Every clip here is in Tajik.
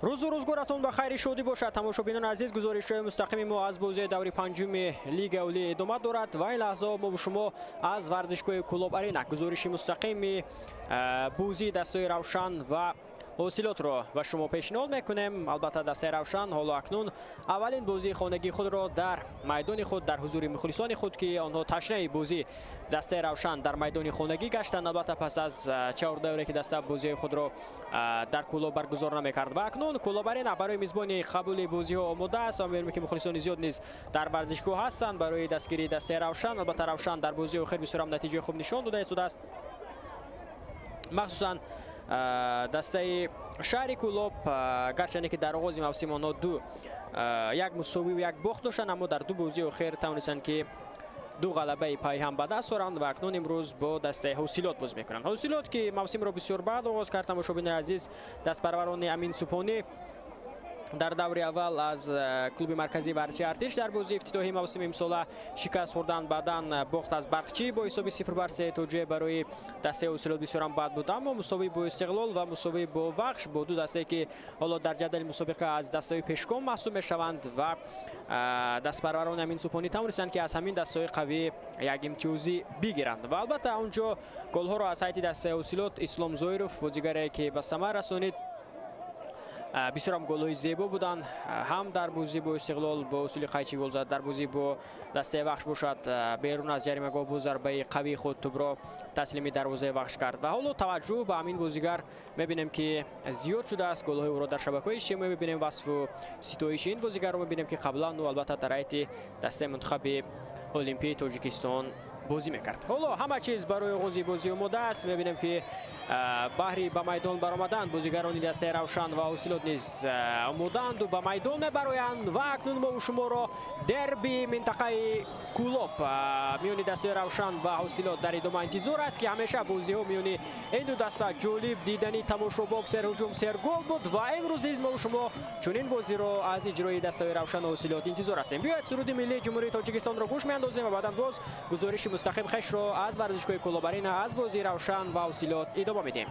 Рӯзу рӯзгоратон ба хайри шодӣ бошад. Тамошобинони азиз, гузоришҳои мустақими мо аз бозии даври панҷуми Лигаи Олӣ идома дорад ва ин лаҳза мо бо шумо аз варзишгоҳи Кӯлоб Арена гузориши мустақими бозии дастаи Равшан ва Ҳосилотро ба шумо пешниҳод мекунем. Албатта дастаи Равшан ҳоло акнун аввалин бозии хонагии худро дар майдони худ, дар ҳузури мухлисони худ, ки онҳо ташнаи бозии дастаи Равшан дар майдони хонагӣ гаштанд, албатта пас аз 4 давре ки даста бозиҳои худро дар Кӯлоб баргузор намекард. Ва акнун Кӯлоб Арена барои мизбони қабули бозиҳо омода аст ва мебинем, ки мухлисони зиёд низ дар варзишгоҳ ҳастанд барои дастгирии дастаи Равшан. Албатта Равшан дар бозии охир бисёрам натиҷаи хуб нишон дода истодааст, махсусан дастаи шаҳри Кӯлоб, гарчанде ки дар оғози мавсим онҳо як мусовӣ ва як бохт доштанд, аммо дар ду бозии охир тавонистанд, ки ду ғалабаи пайҳам ба даст оранд ва акнун имрӯз бо дастаи Ҳосилот боз мекунанд. Ҳосилот, ки мавсимро бисёр бад оғоз кард, тамошобинони азиз, дастпарварони Амин Супонӣ дар даври аввал аз клуби марказии варзиши Артиш дар бозии ифтитоҳии мавсими имсола шикаст хӯрданд, баъдан бохт аз Барқчӣ бо ҳисоби 0-3 то ҷое барои дастаи Ҳосилот бисёрам бад буд, аммо мусовӣ бо Истиқлол ва мусовӣ бо Вахш, бо ду дастае ки ҳоло дар ҷадвали мусобиқа аз дастаҳои пешгом маҳсуб мешаванд ва дастпарварони Амин Супонӣ тавонистанд, ки аз ҳамин дастаҳои қавӣ як имтиёзӣ бигиранд. Ва албатта онҷо голҳоро аз ҳайати дастаи Ҳосилот Ислом Зоиров, бозигаре ки ба самар расонид, бисёрам голҳои зебо буданд, ҳам дар бозӣ бо Истиқлол бо усули қайчи гол зад, дар бозӣ бо дастаи Вахш бошад берун аз ҷаримагоҳ бо зарбаи қавии худ тӯбро таслими дарвозаи Вахш кард. Ва ҳоло таваҷҷӯҳ ба ҳамин бозигар мебинем, ки зиёд шудааст. Голҳои ӯро дар шабакаҳои иҷтимоӣ мебинем, васфу ситоиши ин бозигарро мебинем, ки қаблан ӯ албатта дар ҳайати дастаи мунтахаби Олимпии Тоҷикистон бозӣ мекард. Ҳоло ҳама чиз барои оғози бозӣ омода аст. Мебинем, ки баҳри ба майдон баромадан бозигарони дастаи Равшан ва Ҳосилот низ омодаанду ба майдон мебароянд. Ва акнун мо шуморо дерби минтақаи Кӯлоб миёни дастаи Равшан ва Ҳосилот дар идома интизор аст, ки ҳамеша бозиҳо миёни ин ду даста ҷолиб, диданӣ, тамошобоб, серҳуҷум, сергол буд ва имрӯз низ мо шумо чунин бозиро аз иҷрои дастаи Равшан ва Ҳосилот интизор ҳастем. Биёед суруди миллии Ҷумҳурии Тоҷикистонро гӯш меандозем ва баъдан боз гузориши мустақим хешро аз варзишгоҳи Кӯлоб Арена аз бозии Равшан ва Ҳосилот идома медиҳем.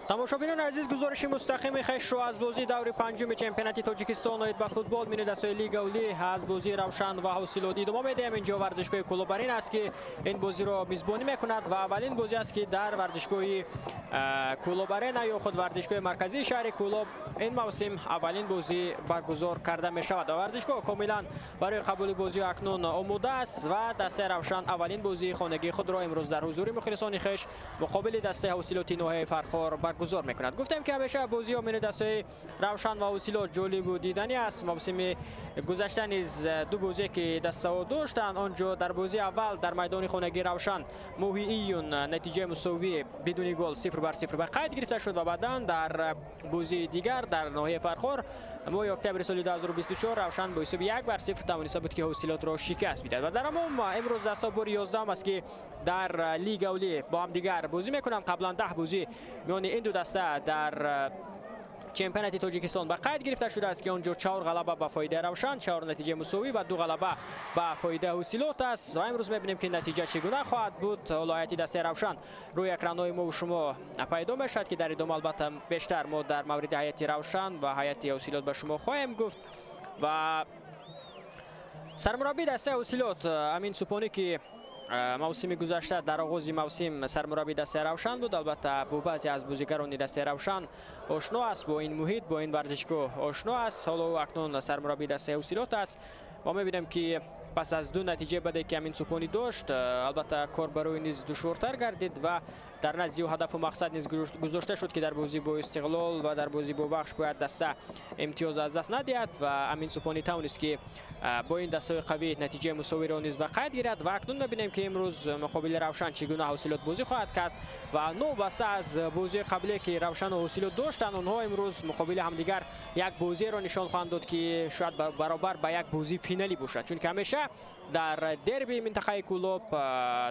Тамошобинони азиз, гузориши мустақими хешро аз бозии даври панҷуми чемпионати Тоҷикистон оид ба футбол миёни дастаҳои Лигаи Олӣ аз бозии Равшан ва Ҳосилот идома медиҳем. Инҷо варзишгоҳи Кӯлоб Арена аст, ки ин бозиро мизбонӣ мекунад ва аввалин бозӣ аст, ки дар варзишгоҳи Кӯлоб Арена ё худ варзишгоҳи марказии шаҳри Кӯлоб ин мавсим аввалин бозӣ баргузор карда мешавад. Варзишгоҳ комилан барои қабули бозӣ акнун омода аст ва дастаи Равшан аввалин бозии хонагии худро имрӯз дар ҳузури мухлисони хеш муқобили дастаи Ҳосилоти ноҳияи Фархор баргузор мекунад. Гуфтем ки ҳамеша бозиҳо миёни дастаҳои Равшан ва Ҳосилот ҷолибу диданӣ аст. Мавсими гузашта низ ду бозие ки дастаҳо доштанд, он ҷо дар бозии аввал дар майдони хонагии Равшан моҳи июн натиҷаи мусовӣ бидуни гол 0-0 ба қайд гирифта шуд ва баъдан дар бозии дигар дар ноҳияи Фархор моҳи октябри соли 2024 Равшан бо ҳисоби 1-0 тавониста буд ки Ҳосилотро шикаст бидиҳад. Ва дар умум имрӯз дастаҳо бори 11 аст ки дар Лига Олӣ бо ҳамдигар бозӣ мекунанд. Қаблан 10 бозӣ миёни ин ду даста дар чемпионати Тоҷикистон ба қайд гирифта шудааст ки он ҷо 4 ғалаба ба фоидаи Равшан, 4 натиҷаи мусовӣ ва 2 ғалаба ба фоидаи Ҳосилот аст. Ва имрӯз мебинем ки натиҷа чӣ гуна хоҳад буд. Ҳоло ҳайати дастаи Равшан рӯи экранҳои мо шумо пайдо мешавад ки дар идома албатта бештар мо дар мавриди ҳайати Равшан ва ҳайати Ҳосилот ба шумо хоҳем гуфт. Ва сармураббии дастаи Ҳосилот Амин Супонӣ ки мавсими гузашта дар оғози мавсим сармураббии дастаи Равшан буд, албатта бо баъзе аз бозигарони дастаи Равшан ошно аст, бо ин муҳит, бо ин варзишгоҳ ошно аст. Ҳоло акнун сармураббии дастаи Ҳосилот аст ва мебинем ки пас аз ду натиҷаи баде ки Амин Супонӣ дошт, албатта кор барои низ душвортар гардид ва дар назди ӯ ҳадафу мақсад низ гузошта шуд ки дар бозӣ бо Истиқлол ва дар бозӣ бо Вахш бояд даста имтиёз аз даст надиҳад ва Амин Супонӣ тавонист ки бо ин дастаҳои қавӣ натиҷаи мусовиро низ ба қайд гирад. Ва акнун мебинем ки имрӯз муқобили Равшан чӣ гуна Ҳосилот бозӣ хоҳад кард ва новобаста аз бозии қаблие ки Равшану Ҳосилот доштанд, онҳо имрӯз муқобили ҳамдигар як бозиеро нишон хоҳанд дод ки шояд баробар ба як бозии финалӣ бошад, чунки ҳамеша дар дерби минтақаи Кӯлоб,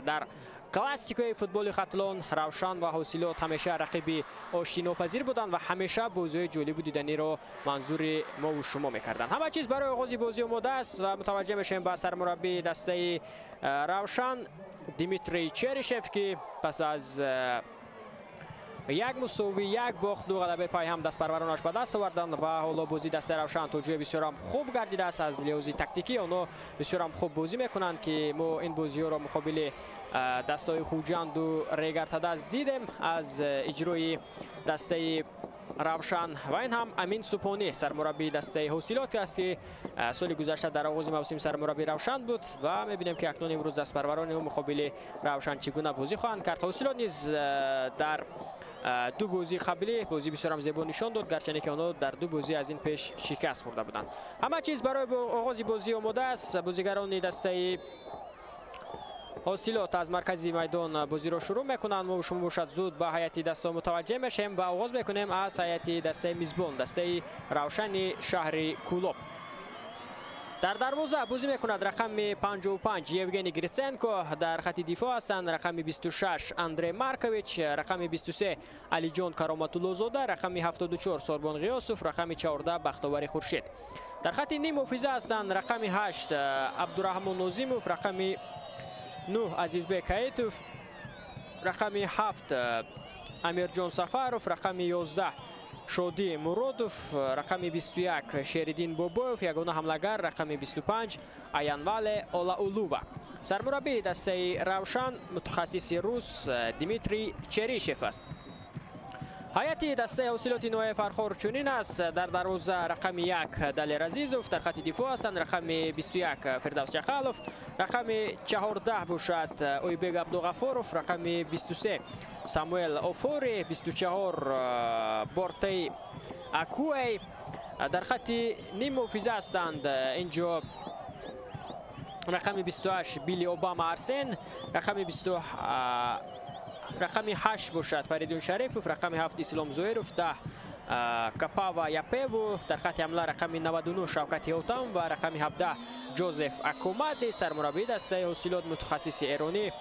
дар классикаи футболи Хатлон Равшан ва Ҳосилот ҳамеша рақиби оштинопазир буданд ва ҳамеша бозиҳои ҷолибу диданиро манзури мову шумо мекарданд. Ҳама чиз барои оғози бозӣ омода аст ва мутаваҷҷеҳ мешавем ба сармураббии дастаи Равшан Дмитрий Черишев ки пас аз як мусовӣ, як бохт, ду ғалабаи пайҳам дастпарваронаш ба даст оварданд ва ҳоло бозии дастаи Равшан то ҷои бисёрам хуб гардидааст. Аз лиҳози тактикӣ онҳо бисёрам хуб бозӣ мекунанд ки мо ин бозиҳоро муқобили дастаҳои Хуҷанду Регартадаз дидем аз иҷрои дастаи Равшан. Ва ин ҳам Амин Супонӣ, сармураббии дастаи Ҳосилот аст ки соли гузашта дар оғози мавсим сармураббии Равшан буд ва мебинем ки акнун имрӯз дастпарварони ӯ муқобили Равшан чӣ гуна бозӣ хоҳанд кард. Ҳосилот низ дар ду бозии қаблӣ бозӣ бисёрам зебо нишон дод, гарчанде ки онҳо дар ду бозӣ аз ин пеш шикаст хӯрда буданд. Ҳама чиз барои оғози бозӣ омода аст. Бозигарони дастаи Ҳосилот аз маркази майдон бозиро шурӯъ мекунанд. Мо шумо бошад зуд ба ҳайати дастаҳо мутаваҷҷеҳ мешавем ва оғоз мекунем аз ҳайати дастаи мизбон, дастаи Равшани шаҳри Кӯлоб. Дар дарвоза бозӣ мекунад рақами 55 Евгений Гриценко, дар хати дифоъ ҳастанд рақами 26 Андрей Маркович, рақами 23 Алиҷон Кароматуллозода, рақами 74 Сорбон Ғиёсов, рақами 14 Бахтовари Хуршед. Дар хати ним муҳофиза ҳастанд рақами 8 Абдураҳмон Нозимов, рақами 9 Азизбек Ҳаитов, рақами 7 Амирҷон Сафаров, рақами 11 Шодӣ Муродов, рақами 21 Шериддин Бобоев, ягона ҳамлагар рақами 25 Аянвале Олаулува. Сармураббии дастаи Равшан мутахассиси рус Дмитрий Черишев аст. Ҳайати дастаи Ҳосилоти ноҳияи Фархор чунин аст. Дар дарвоза рақами 1 Далер Азизов, дар хати дифоъ ҳастанд рақами 21 Фирдавс Чақалов, рақами 14 бошад Ойбек Абдуғафоров, рақами 23 Самуэл Офори, 24 Бортей Акуэй. Дар хати ним муҳофиза ҳастанд инҷо рақами 28 Билли Обама Арсен, рақами 20 рақами 8 бошад Фаридун Шарипов, рақами 7 Ислом Зоиров, 10 Капава Япеву, дар хати ҳамла рақами 99 Шавкати Ҳотам ва рақами 17 Ҷозеф Акомади. Сармураббии дастаи Ҳосилот мутахассиси эронӣ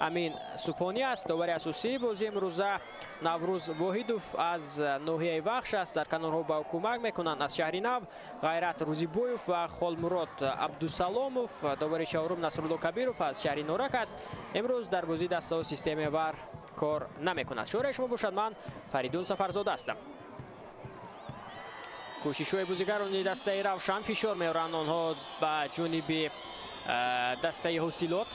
Амин Супонӣ аст. Довари асосии бозии имрӯза Наврӯз Воҳидов аз ноҳияи Вахш аст. Дар канорҳо ба ӯ кӯмак мекунанд аз шаҳри Нав Ғайрат Рӯзибоев ва Холмурод Абдусаломов. Довари чаҳорум Насрулло Кабиров аз шаҳри Норак аст. Имрӯз дар бозии дастаҳо системаи ВАР кор намекунад. Шӯраи шумо бошад, ман Фаридун Сафарзода ҳастам. Кӯшишҳои бозигарони дастаи Равшан фишор меоранд онҳо ба ҷониби дастаи Ҳосилот.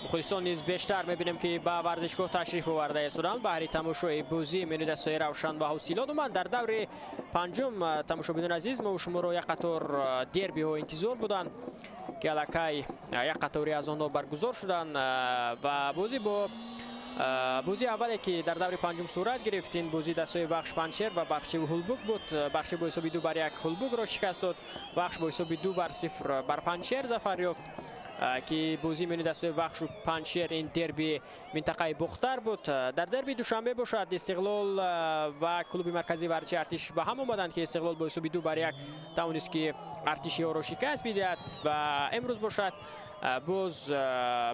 Мухлисон низ бештар мебинем ки ба варзишгоҳ ташриф оварда истоданд баҳри тамошои бозии миёни дастаҳои Равшан ва Ҳосилот. Умуман дар даври панҷум, тамошобинони азиз, мо шуморо як қатор дербиҳо интизор буданд ки аллакай як қатори аз онҳо баргузор шуданд ва бозӣ бо Бозии аввале ки дар даври панҷум сурат гирифт, ин бозии дастаҳои Вахш Панҷшер ва Барқчӣ Ҳулбук буд. Барқчӣ бо ҳисоби 2-1 Ҳулбукро шикаст дод. Вахш бо ҳисоби 2-0 бар Панҷшер зафар ёфт, ки бозии миёни дастаҳои Вахшу Панҷшер ин дерби минтақаи Бохтар буд. Дар дерби Душанбе бошад, Истиқлол ва клуби марказии варзиши Артиш ба ҳам омаданд, ки Истиқлол бо ҳисоби 2-1 тавонист ки Артишиҳоро шикаст бидиҳад. Ва имрӯз бошад боз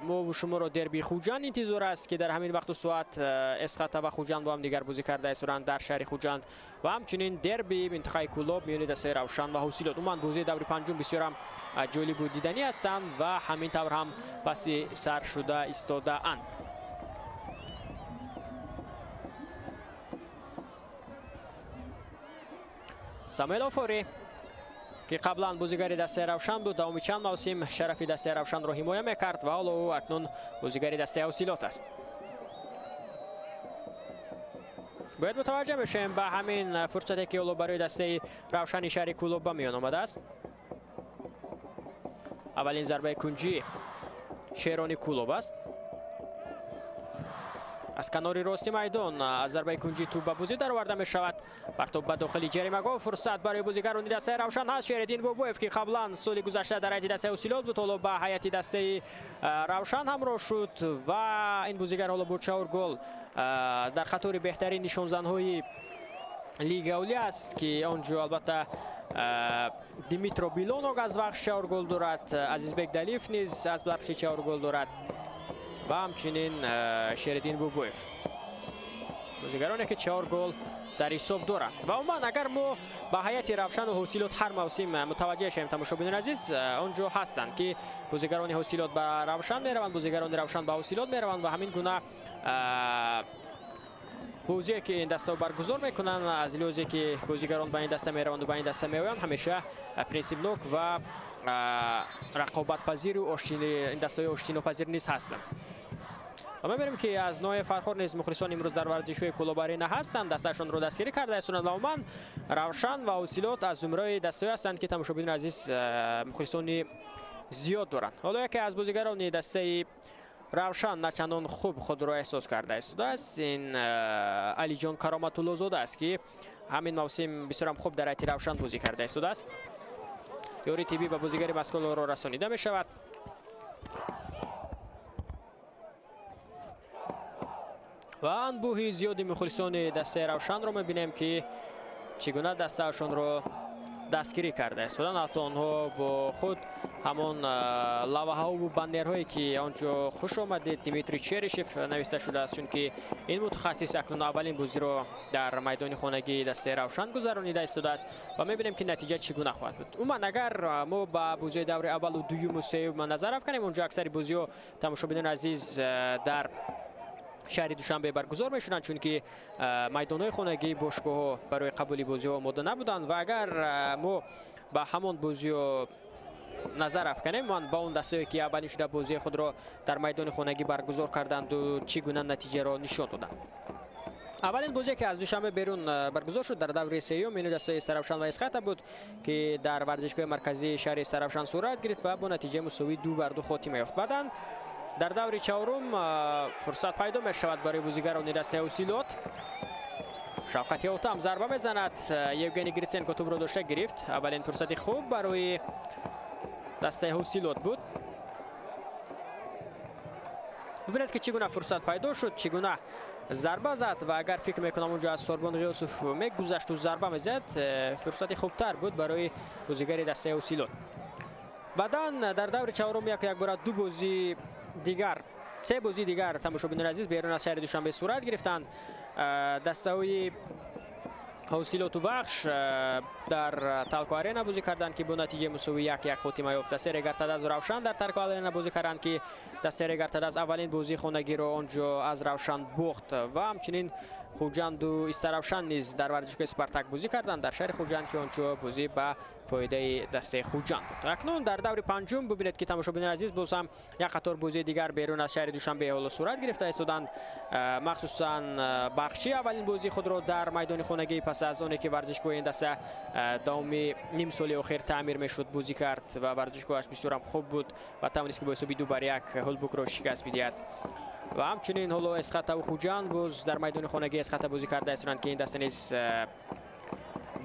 мо шуморо дерби Хуҷанд интизор аст, ки дар ҳамин вақту соат Эсхата ва Хуҷанд бо ҳам дигар бозӣ карда истоданд дар шаҳри Хуҷанд. Ва ҳамчунин дерби минтақаи Кӯлоб миёни дастаи Равшан ва Ҳосилот. Умуман бозии даври панҷум бисёр ҳам ҷолибу диданӣ ҳастанд ва ҳамин тавр ҳам паси сар шуда истодаанд. Самуэл Офорӣ, ки қаблан бозигари дастаи Равшан буд, давоми чанд мавсим шарафи дастаи Равшанро ҳимоя мекард ва ҳоло ӯ акнун бозигари дастаи Ҳосилот аст. Бояд мутаваҷҷеҳ бошем ба ҳамин фурсате, ки ҳоло барои дастаи Равшани шаҳри Кӯлоб ба миён омадааст. Аввалин зарбаи кунҷӣ шерони Кӯлоб аст. Аз канори рости майдон аз зарбаи кунҷӣ тӯб ба бозӣ дароварда мешавад. Партоб ба дохили ҷаримагоҳ, фурсат барои бозигарони дастаи Равшан ҳаст. Шериддин Бобоев, ки қаблан соли гузашта дар ҳайати дастаи Ҳосилот буд, ҳоло ба ҳайати дастаи Равшан ҳамроҳ шуд ва ин бозигар ҳоло бо 4 гол дар қатори беҳтарин нишонзанҳои Лига Олӣ аст, ки он ҷо албатта Димитро Билоног аз Вахш 4 гол дорад, Азизбек Далиев низ аз Барқчӣ 4 гол дорад ва ҳамчунин Шериддин Бобоев, бозигароне ки 4 гол дар ҳисоб доранд. Ва умуман агар мо ба ҳайати Равшану Ҳосилот ҳар мавсим мутаваҷҷеҳ шавем, тамошобинони азиз, он ҷо ҳастанд ки бозигарони Ҳосилот ба Равшан мераванд, бозигарони Равшан ба Ҳосилот мераванд ва ҳамин гуна бозие ки ин дастаҳо баргузор мекунанд, аз лиҳозе ки бозигарон ба ин даста мераванду ба ин даста меоянд, ҳамеша принсипнок ва рақобатпазиру ин дастаҳои оштинопазир низ ҳастанд. Ва мебинем, ки аз ноҳияи Фархор низ мухлисон имрӯз дар варзишҳои Кӯлоб Арена ҳастанд, дастаашонро дастгирӣ карда истоданд ва умуман Равшан ва Ҳосилот аз зумраи дастаҳое ҳастанд, ки тамошобинони азиз мухлисони зиёд доранд. Ҳоло яке аз бозигарони дастаи Равшан начандон хуб худро эҳсос карда истодааст. Ин Алиҷон Кароматуллозода аст, ки ҳамин мавсим бисёрам хуб дар ҳайати Равшан бозӣ карда истодааст. Ёри тиббӣ ба бозигари мазкурро расонида мешавад. Ва анбӯҳи зиёди мухлисони дастаи Равшанро мебинем, ки чӣ гуна дастаашонро дастгирӣ карда истоданд. Ҳатто онҳо бо худ ҳамон лавҳаҳову баннерҳое, ки он ҷо хуш омадед Дмитрий Черишев нависта шудааст, чунки ин мутахассис акнун аввалин бозиро дар майдони хонагии дастаи Равшан гузаронида истодааст ва мебинем, ки натиҷа чӣ гуна хоҳад буд. Умуман агар мо ба бозиҳои даври аввалу дуюму сеюм назар афканем, он ҷо аксари бозиҳо тамошобинони азиз дар шаҳри Душанбе баргузор мешуданд, чунки майдонҳои хонагии бошгоҳҳо барои қабули бозиҳо омода набуданд. Ва агар мо ба ҳамон бозиҳо назар афканем, ман ба он дастае ки аввалин шуда бозии худро дар майдони хонагӣ баргузор карданду чӣ гуна натиҷаро нишон доданд. Аввалин бозие ки аз Душанбе берун баргузор шуд дар даври сеюм, ин дастаи Саравшан ва Эсхата буд, ки дар варзишгоҳи марказии шаҳри Саравшан сурат гирифт ва бо натиҷаи мусовӣ 2-2 хотима ёфт. Баъдан дар даври чаҳорум фурсат пайдо мешавад барои бозигарони дастаи Ҳосилот. Шавқати Отам зарба мезанад, Евгений Гриценко тӯбро дошта гирифт. Аввалин фурсати хуб барои дастаи Ҳосилот буд. Бибинед, ки чӣ гуна фурсат пайдо шуд, чӣ гуна зарба зад ва агар фикр мекунам онҷо аз Сорбон Ғиёсов мегузашту зарба мезад, фурсати хубтар буд барои бозигари дастаи Ҳосилот. Баъдан дар даври чаҳорум якбора ду бозӣ дигар, се бозии дигар тамошобинони азиз берун аз шаҳри Душанбе сурат гирифтанд. Дастаҳои Ҳосилоту Вахш дар Талко Арена бозӣ карданд, ки бо натиҷаи мусовӣ 1-1 хотима ёфт. Дастаи Регартадаз Равшан дар Тарко Арена бозӣ карданд, ки дастаи Регартадаз аввалин бозии хонагиро он ҷо аз Равшан бохт ва ҳамчунин Хуҷанду Истаравшан низ дар варзишгоҳи Спартак бозӣ карданд дар шаҳри Хуҷанд, ки он ҷо бозӣ ба фоидаи дастаи Хуҷанд буд. Акнун дар даври панҷум бибинед, ки тамошобинони азиз боз ҳам як қатор бозии дигар берун аз шаҳри Душанбе ҳоло сурат гирифта истоданд. Махсусан Барқчӣ аввалин бозии худро дар майдони хонагӣ пас аз оне ки варзишгоҳи ин даста давоми ним соли охир таъмир мешуд бозӣ кард ва варзишгоҳаш бисёрам хуб буд ва тавонист, ки бо ҳисоби 2-1 Ҳулбукро шикаст бидиҳад. Ва ҳамчунин ҳоло Эсхата ва Хуҷанд боз дар майдони хонагии Эсхата бозӣ карда истоданд, ки ин даста низ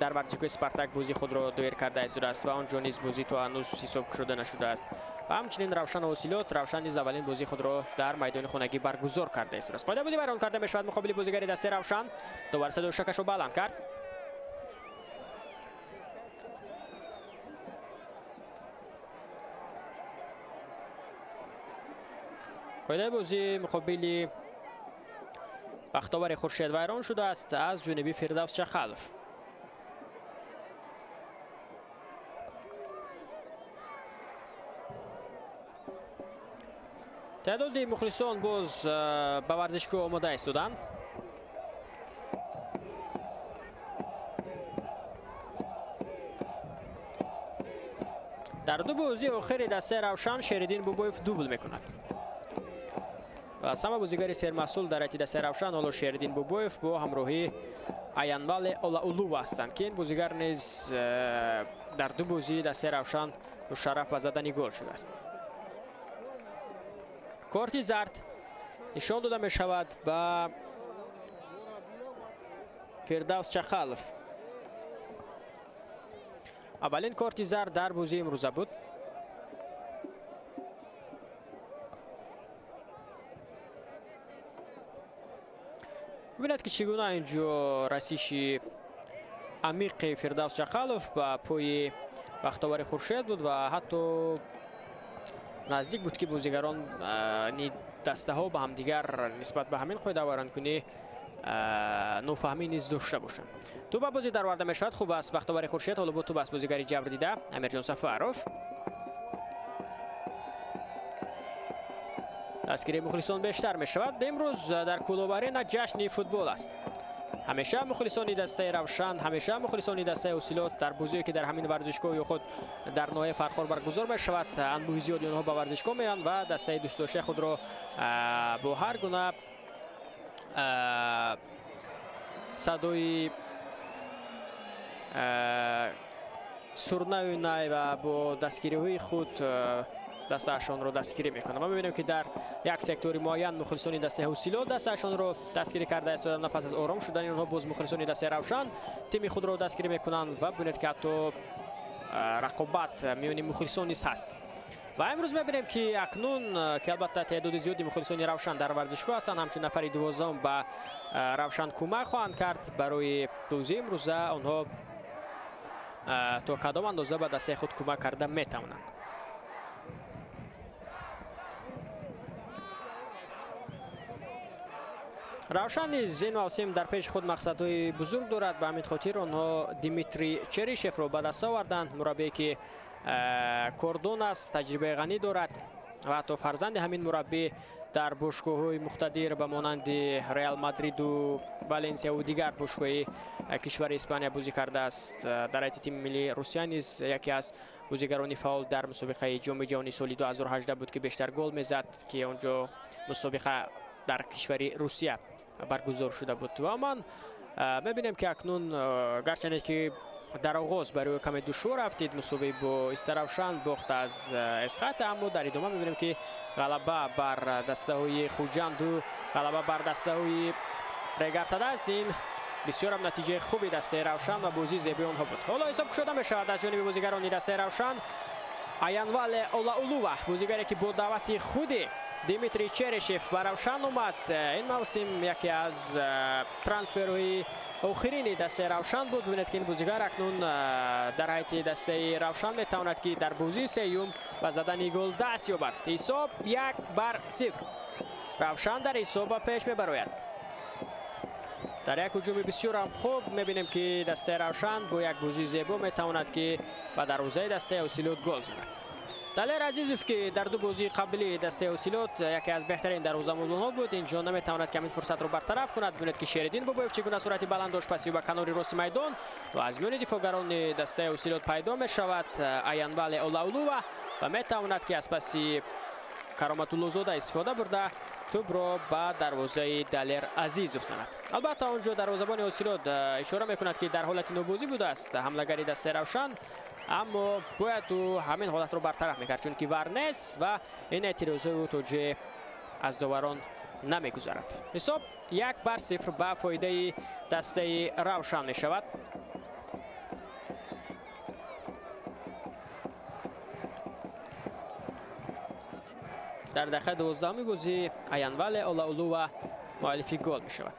дар варзишгоҳи Спартак бозии худро доир карда истодааст ва он ҷо низ бозӣ то ҳанӯз ҳисоб шуда нашудааст. Ва ҳамчунин Равшан ва Ҳосилот, Равшан низ аввалин бозии худро дар майдони хонагӣ баргузор карда истодааст. Қоидаи бозӣ вайрон карда мешавад муқобили бозигари дастаи Равшан. Довар садои шакашро баланд кард. Қоидаи бозӣ муқобили Бахтовари Хуршед вайрон шудааст аз ҷониби Фирдавс Чақалов. Теъдоди мухлисон боз ба варзишгоҳ омода истоданд. Дар ду бозии охири дастаи Равшан Шериддин Бобоев дубл мекунад. Ва аз ҳама бозигари сермаҳсул дар ҳайати дастаи Равшан ҳоло Шериддин Бобоев бо ҳамроҳии Аянвале Олаулува ҳастанд, ки ин бозигар низ дар ду бозии дастаи Равшан мушарраф ба задани гол шудааст. Корти зард нишон дода мешавад ба Фирдавс Чақалов. Аввалин корти зард дар бозии имрӯза буд. Бибинед, ки чӣ гуна инҷо расиши амиқи Фирдавс Чақалов ба пои Бахтовари Хуршед буд ва ҳатто наздик буд, ки бозигарон дастаҳо ба ҳамдигар нисбат ба ҳамин қоида вайронкунӣ нофаҳмӣ низ дошта бошанд. Тӯб ба бозӣ дароварда мешавад. Хуб аст Бахтовари Хуршед. Ҳоло бо тӯб аст бозигари ҷабр дида Амирҷон Сафаров. Дастгирии мухлисон бештар мешавад. Имрӯз дар Кӯлоб Арена ҷашни футбол аст. Ҳамеша мухлисони дастаи Равшан, ҳамеша мухлисони дастаи Ҳосилот дар бозие, ки дар ҳамин варзишгоҳи худ дар ноҳияи Фархор баргузор мешавад, анбӯҳи зиёди онҳо ба варзишгоҳ меоянд ва дастаи дӯстдоштаи худро бо ҳар гуна садои сурнаю най ва бо дастгириҳои худ дастаашонро дастгирӣ мекунанд. Ма мебинем, ки дар як сектори муайян мухлисони дастаи Ҳосилот дастаашонро дастгирӣ карда истоданд. Пас аз ором шудани онҳо боз мухлисони дастаи Равшан тими худро дастгирӣ мекунанд ва бибинед, ки ҳатто рақобат миёни мухлисон низ ҳаст. Ва имрӯз мебинем, ки акнун, ки албатта теъдоди зиёди мухлисони Равшан дар варзишгоҳ ҳастанд, ҳамчун нафари 12 ба Равшан кӯмак хоҳанд кард барои бозии имрӯза. Онҳо то кадом андоза ба дастаи худ кӯмак карда метавонанд. Равшан низ ин мавсим дар пеши худ мақсадҳои бузург дорад. Ба ҳамин хотир онҳо Дмитрий Черишевро ба даст оварданд, мураббие, ки кордон аст, таҷрибаи ғанӣ дорад ва ҳатто фарзанди ҳамин мураббӣ дар бошгоҳҳои муқтадир ба монанди Реал Мадриду Валенсияву дигар бошгоҳи кишвари Испания бозӣ кардааст. Дар ҳайати тими миллии Русия низ яке аз бозигарони фаъол дар мусобиқаи ҷоми ҷаҳони соли 2018 буд, ки бештар гол мезад, ки он ҷо мусобиқа дар кишвари Русия баргузор шуда буд. Ва ман мебинем, ки акнун гарчанде ки дар оғоз барои каме душвор афтид мусобиқа бо Истаравшан, бохт аз Эсхата, аммо дар идома мебинем, ки ғалаба бар дастаҳои Хуҷанду ғалаба бар дастаҳои Регартадас ин бисёрам натиҷаи хуби дастаи Равшан ва бозии зебои онҳо буд. Ҳоло ҳисоб кушода мешавад аз ҷониби бозигарони дастаи Равшан. Аянвале Олаулува, бозигаре, ки бо даъвати худи Дмитрий Черишев ба Равшан омад, ин мавсим яке аз трансферҳои охирини дастаи Равшан буд. Бибинед, ки ин бозигар акнун дар ҳайати дастаи Равшан метавонад, ки дар бозии сеюм ба задани гол даст ёбад. Ҳисоб 1-0. Равшан дар ҳисоб ба пеш мебарояд. Дар як ҳуҷуми бисёрам хуб мебинем, ки дастаи Равшан бо як бозии зебо метавонад, ки ба дарвозаи дастаи Ҳосилот гол занад. Далер Азизов, ки дар ду бозии қаблии дастаи Ҳосилот яке аз беҳтарин дарвозабонҳо буд, инҷо наметавонад, ки ҳамин фурсатро бартараф кунад. Бибинед, ки Шериддин Бобоев чӣ гуна суръати баланд дошт паси ба канори рости майдон ва аз миёни дифоъгарони дастаи Ҳосилот пайдо мешавад Аянвале Олаулува ва метавонад, ки аз паси Кароматуллозода истифода бурда тӯбро ба дарвозаи Далер Азизов занад. Албатта он ҷо дарвозабони Ҳосилот ишора мекунад, ки дар ҳолати нобозӣ будааст ҳамлагари дастаи Равшан, аммо бояд ӯ ҳамин ҳолатро бартараф мекард, чунки вар нест ва ин эътирозҳои ӯ то ҷое аз доварон намегузарад. Ҳисоб 1-0 ба фоидаи дастаи Равшан мешавад. Дар дақиқаи 12-уми бозӣ Аянвале Олаулува муаллифи гол мешавад.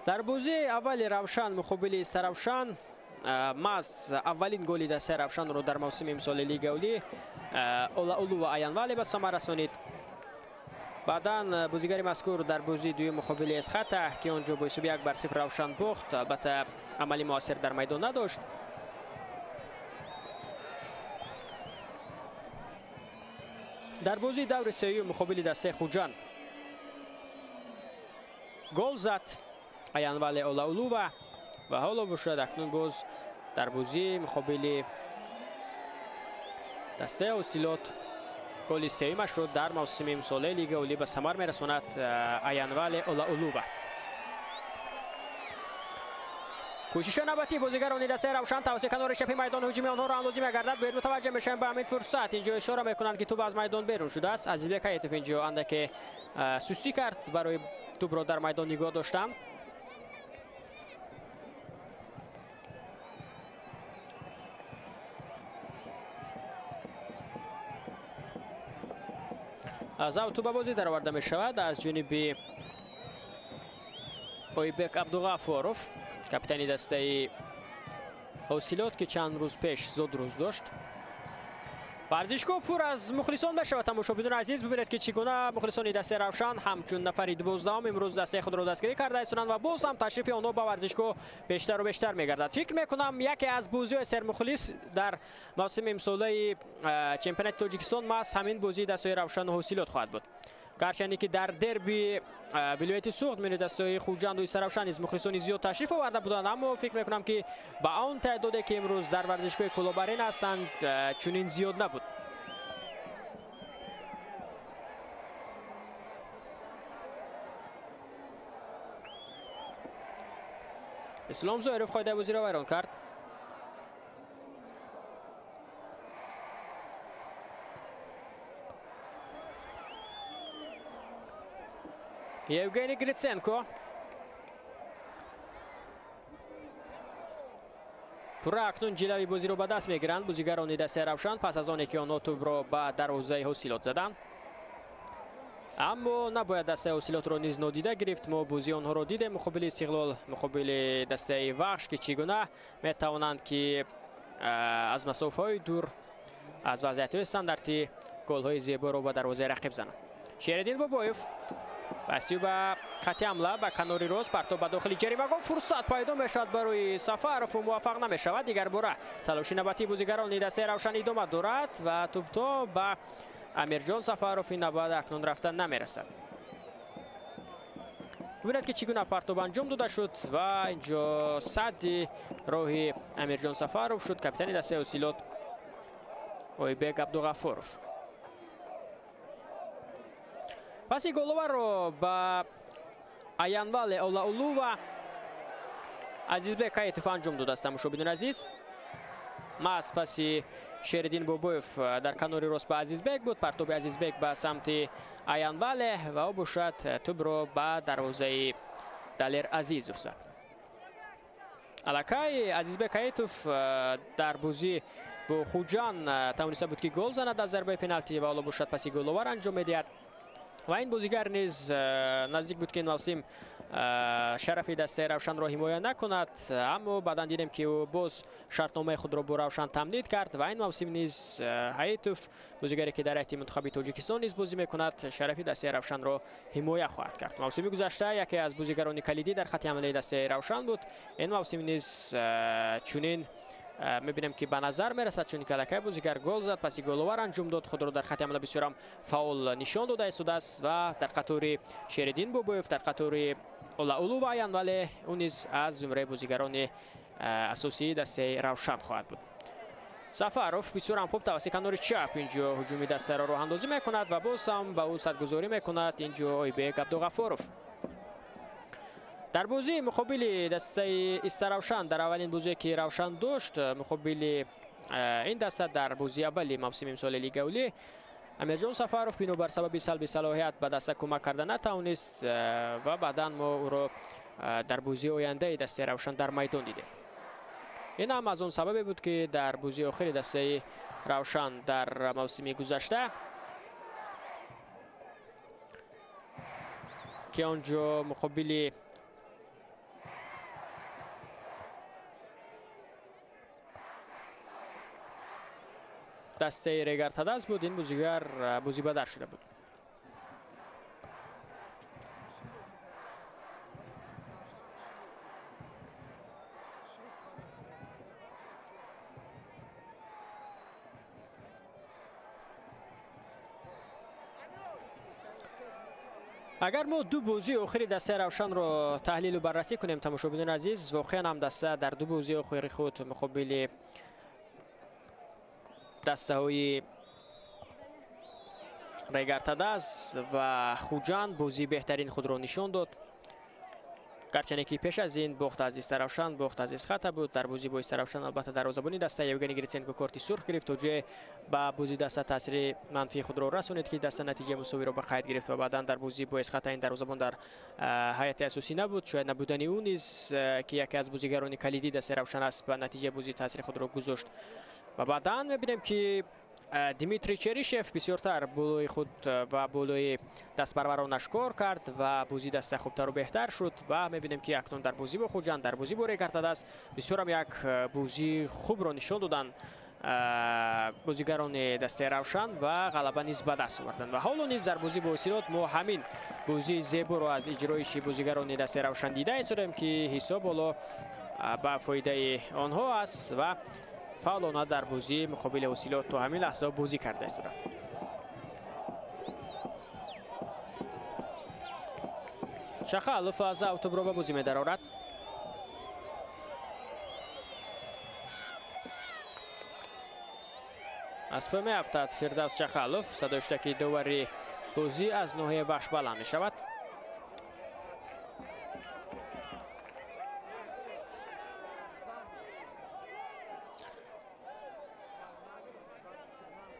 Дар бозии аввали Равшан муқобили Саравшан маҳз аввалин голи дастаи Равшанро дар мавсими имсоли Лигаи Олӣ Олаулува Аянвале ба самар расонид. Баъдан бозигари мазкур дар бозии дуюм муқобили Эсхата, ки он ҷо бо ҳисоби 1-0 Равшан бохт, албатта амали муассир дар майдон надошт. Дар бозии даври сеюм муқобили дастаи Хуҷанд гол зад Аянвале Олаулува ва ҳоло бошад акнун боз дар бозии муқобили дастаи Ҳосилот голи сеюмашро дар мавсими имсолаи Лигаи Олӣ ба самар мерасонад Аянвале Олаулува. Кӯшиши навбатии бозигарони дастаи Равшан тавассути канори чапи майдон ҳуҷуми онҳоро андозӣ мегардад. Бояд мутаваҷҷеҳ мешавем ба ҳамин фурсат. Инҷо ишора мекунанд, ки тӯб аз майдон берун шудааст. Азизбек Ҳаитов инҷо андаке сустӣ кард барои тӯбро дар майдон нигоҳ доштан. Зав тӯб ба бозӣ дароварда мешавад аз ҷониби Ойбек Абдуғафоров, капитани дастаи Ҳосилот, ки чанд рӯз пеш зодрӯз дошт. Варзишгоҳ пур аз мухлисон мешавад. Тамошобинони азиз, бибинед, ки чӣ гуна мухлисони дастаи Равшан ҳамчун нафари 12-ум имрӯз дастаи худро дастгирӣ карда истонанд ва боз ҳам ташрифи онҳо ба варзишгоҳ бештару бештар мегардад. Фикр мекунам, яке аз бозиҳои сермухлис дар мавсими имсолаи чемпионати Тоҷикистон маҳз ҳамин бозии дастаи Равшану Ҳосилот хоҳад буд. Гарчанде ки дар дерби вилояти Суғд миёни дастаҳои Хуҷанду Саравшан низ мухлисони зиёд ташриф оварда буданд, аммо фикр мекунам, ки ба он теъдоде, ки имрӯз дар варзишгоҳи Кӯлоб Арена ҳастанд, чунин зиёд набуд. Ислом Зоиров қоидаи бозиро вайрон кард. Евгений Гриценко. Пурра акнун ҷилави бозиро ба даст мегиранд бозигарони дастаи Равшан пас аз оне, ки онҳо тӯбро ба дарвозаи Ҳосилот заданд. Аммо набояд дастаи Ҳосилотро низ нодида гирифт. Мо бозии онҳоро дидем муқобили Истиқлол, муқобили дастаи Вахш, ки чӣ гуна метавонанд, ки аз масофаҳои дур, аз вазъиятҳои стандартӣ голҳои зеборо ба дарвозаи рақиб зананд. Шериддин Бобоев пасӣ ба хати ҳамла ба канори рост, партоб ба дохили ҷаримагоҳ, фурсат пайдо мешавад барои Сафаров, муваффақ намешавад. Дигар бора талоши навбатии бозигарони дастаи Равшан идома дорад ва тӯбто ба Амирҷон Сафаров ин навбат акнун рафта намерасад. Бибинед, ки чӣ гуна партоб анҷом дода шуд ва инҷо садди роҳи Амирҷон Сафаров шуд капитани дастаи Ҳосилот Ойбек Абдуғафоров. Паси головаро ба Аянвале Олаулува Азизбек Ҳаитов анҷом додааст. Тамошобинони азиз, маҳз паси Шериддин Бобоев дар канори рост ба Азизбек буд. Партоби Азизбек ба самти Аянвале ва ӯ бошад тӯбро ба дарвозаи Далер Азизов зад. Аллакай Азизбек Ҳаитов дар бозӣ бо Хуҷанд тавониста буд, ки гол занад аз зарбаи пеналти ва ҳоло бошад паси головар анҷом медиҳад. Ва ин бозигар низ наздик буд, ки ин мавсим шарафи дастаи Равшанро ҳимоя накунад, аммо баъдан дидем, ки ӯ боз шартномаи худро бо Равшан тамдид кард ва ин мавсим низ Ҳаитов, бозигаре, ки дар ҳайати мунтахаби Тоҷикистон низ бозӣ мекунад, шарафи дастаи Равшанро ҳимоя хоҳад кард. Мавсими гузашта яке аз бозигарони калидӣ дар хати ҳамлаи дастаи Равшан буд. Ин мавсим низ чунин мебинем, ки ба назар мерасад, чун аллакай бозигар гол зад, паси головар анҷом дод, худро дар хати ҳамла бисёрам фаъол нишон дода истодааст ва дар қатори Шериддин Бобоев, дар қатори Олаулува Аянвале ӯ низ аз зумраи бозигарони асосии дастаи Равшан хоҳад буд. Сафаров бисёрам хуб тавассути канори чап инҷо ҳуҷуми дастаро роҳандозӣ мекунад ва боз ҳам ба ӯ садгузорӣ мекунад инҷо Ойбек Абдуғафоров. Дар бозии муқобили дастаи Истаравшан, дар аввалин бозие ки Равшан дошт муқобили ин даста дар бозии аввали мавсими имсоли Лигаи Олӣ, Амирҷон Сафаров бинобар сабаби салби салоҳият ба даста кӯмак карда натавонист ва баъдан мо ӯро дар бозии ояндаи дастаи Равшан дар майдон дидем. Ин ҳам аз он сабабе буд, ки дар бозии охири дастаи Равшан дар мавсими гузашта, ки он ҷо муқобили дастаи Регар-ТадАЗ буд, ин бозигар бозибадар шуда буд. Агар мо ду бозии охири дастаи Равшанро таҳлилу баррасӣ кунем, тамошобинони азиз, воқеан ҳам даста дар ду бозии охири худ муқобили дастаҳои Регар-ТадАЗ ва Хуҷанд бозии беҳтарин худро нишон дод. Гарчанде ки пеш аз ин бохт аз Истаравшан, бохт аз Исхата буд. Дар бозӣ бо Истаравшан албатта дарвозабони даста Евгений Гриценко корти сурх гирифт, то ҷое ба бозии даста таъсири манфии худро расонид, ки даста натиҷаи мусовиро ба қайд гирифт ва баъдан дар бозӣ бо Исхата ин дарвозабон дар ҳайати асосӣ набуд. Шояд набудани ӯ низ, ки яке аз бозигарони калидии дастаи Равшан аст, ба натиҷаи бозӣ таъсири худро гузошт. Ва баъдан мебинем, ки Дмитрий Черишев бисёртар болои худ ва болои дастпарваронаш кор кард ва бозии даста хубтару беҳтар шуд. Ва мебинем, ки акнун дар бозӣ бо Хуҷанд, дар бозӣ бо Регар-ТадАЗ бисёрам як бозии хубро нишон доданд бозигарони дастаи Равшан ва ғалаба низ ба даст оварданд. Ва ҳоло низ дар бозӣ бо Ҳосилот мо ҳамин бозии зеборо аз иҷроиши бозигарони дастаи Равшан дида истодем, ки ҳисоб ҳоло ба фоидаи онҳо аст ва фаъолона дар бозии муқобили Ҳосилот то ҳамин лаҳза бозӣ карда истоданд. Шахалов аз автобро ба бозӣ медарорад. Аз пой меафтад Фирдавс Чахалов. Садои штаки довари бозӣ аз ноҳияи Вахш баланд мешавад.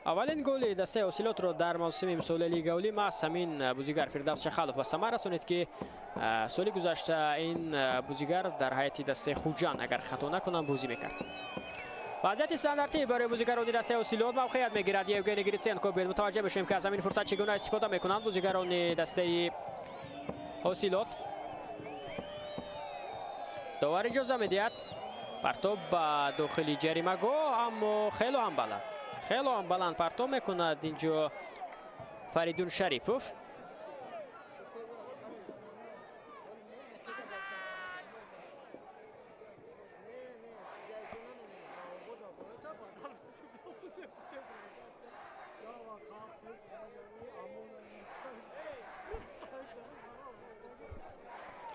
Аввалин голи дастаи Ҳосилотро дар мавсими имсолаи Лигаи Олӣ маҳз ҳамин бозигар Фирдавс Чахалов ба самар расонид, ки соли гузашта ин бозигар дар ҳайати дастаи Хуҷанд, агар хато накунам, бозӣ мекард. Вазъияти стандартӣ барои бозигарони дастаи Ҳосилот мавқеият мегирад Евгений Гриценко. Биёед мутаваҷҷеҳ мешавем, ки аз ҳамин фурсат чӣ гуна истифода мекунанд бозигарони дастаи Ҳосилот. Довар иҷоза медиҳад. Партоб ба дохили ҷаримагоҳ, аммо хело ҳам баланд. Хело ҳам баланд партоб мекунад инҷо Фаридун Шарипов.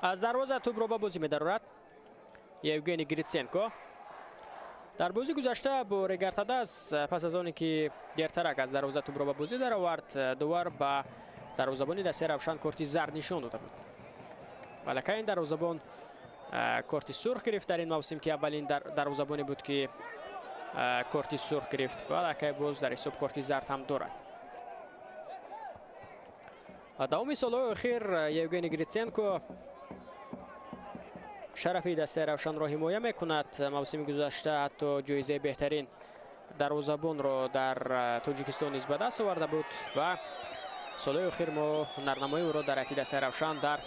Аз дарвоза тӯбро ба бозӣ медарорад Евгений Гриценко. Дар бозӣ гузашта бо Регар-ТадАЗ пас аз оне ки дертарак аз дарвоза тӯбро ба бозӣ даровард, довар ба дарвозабони дастаи Равшан корти зард нишон дода буд. Валакай ин дарвозабон корти сурх гирифт дар ин мавсим, ки аввалин дарвозабоне буд, ки корти сурх гирифт. Валакай боз дар ҳисоб корти зард ҳам дорад. Ва давоми солҳои охир Евгений Гриценко шарафи дастаи Равшанро ҳимоя мекунад. Мавсими гузашта ҳатто ҷоизаи беҳтарин дарвозабонро дар Тоҷикистон низ ба даст оварда буд ва солҳои охир мо ҳунарнамои ӯро дар ҳайати дастаи Равшан дар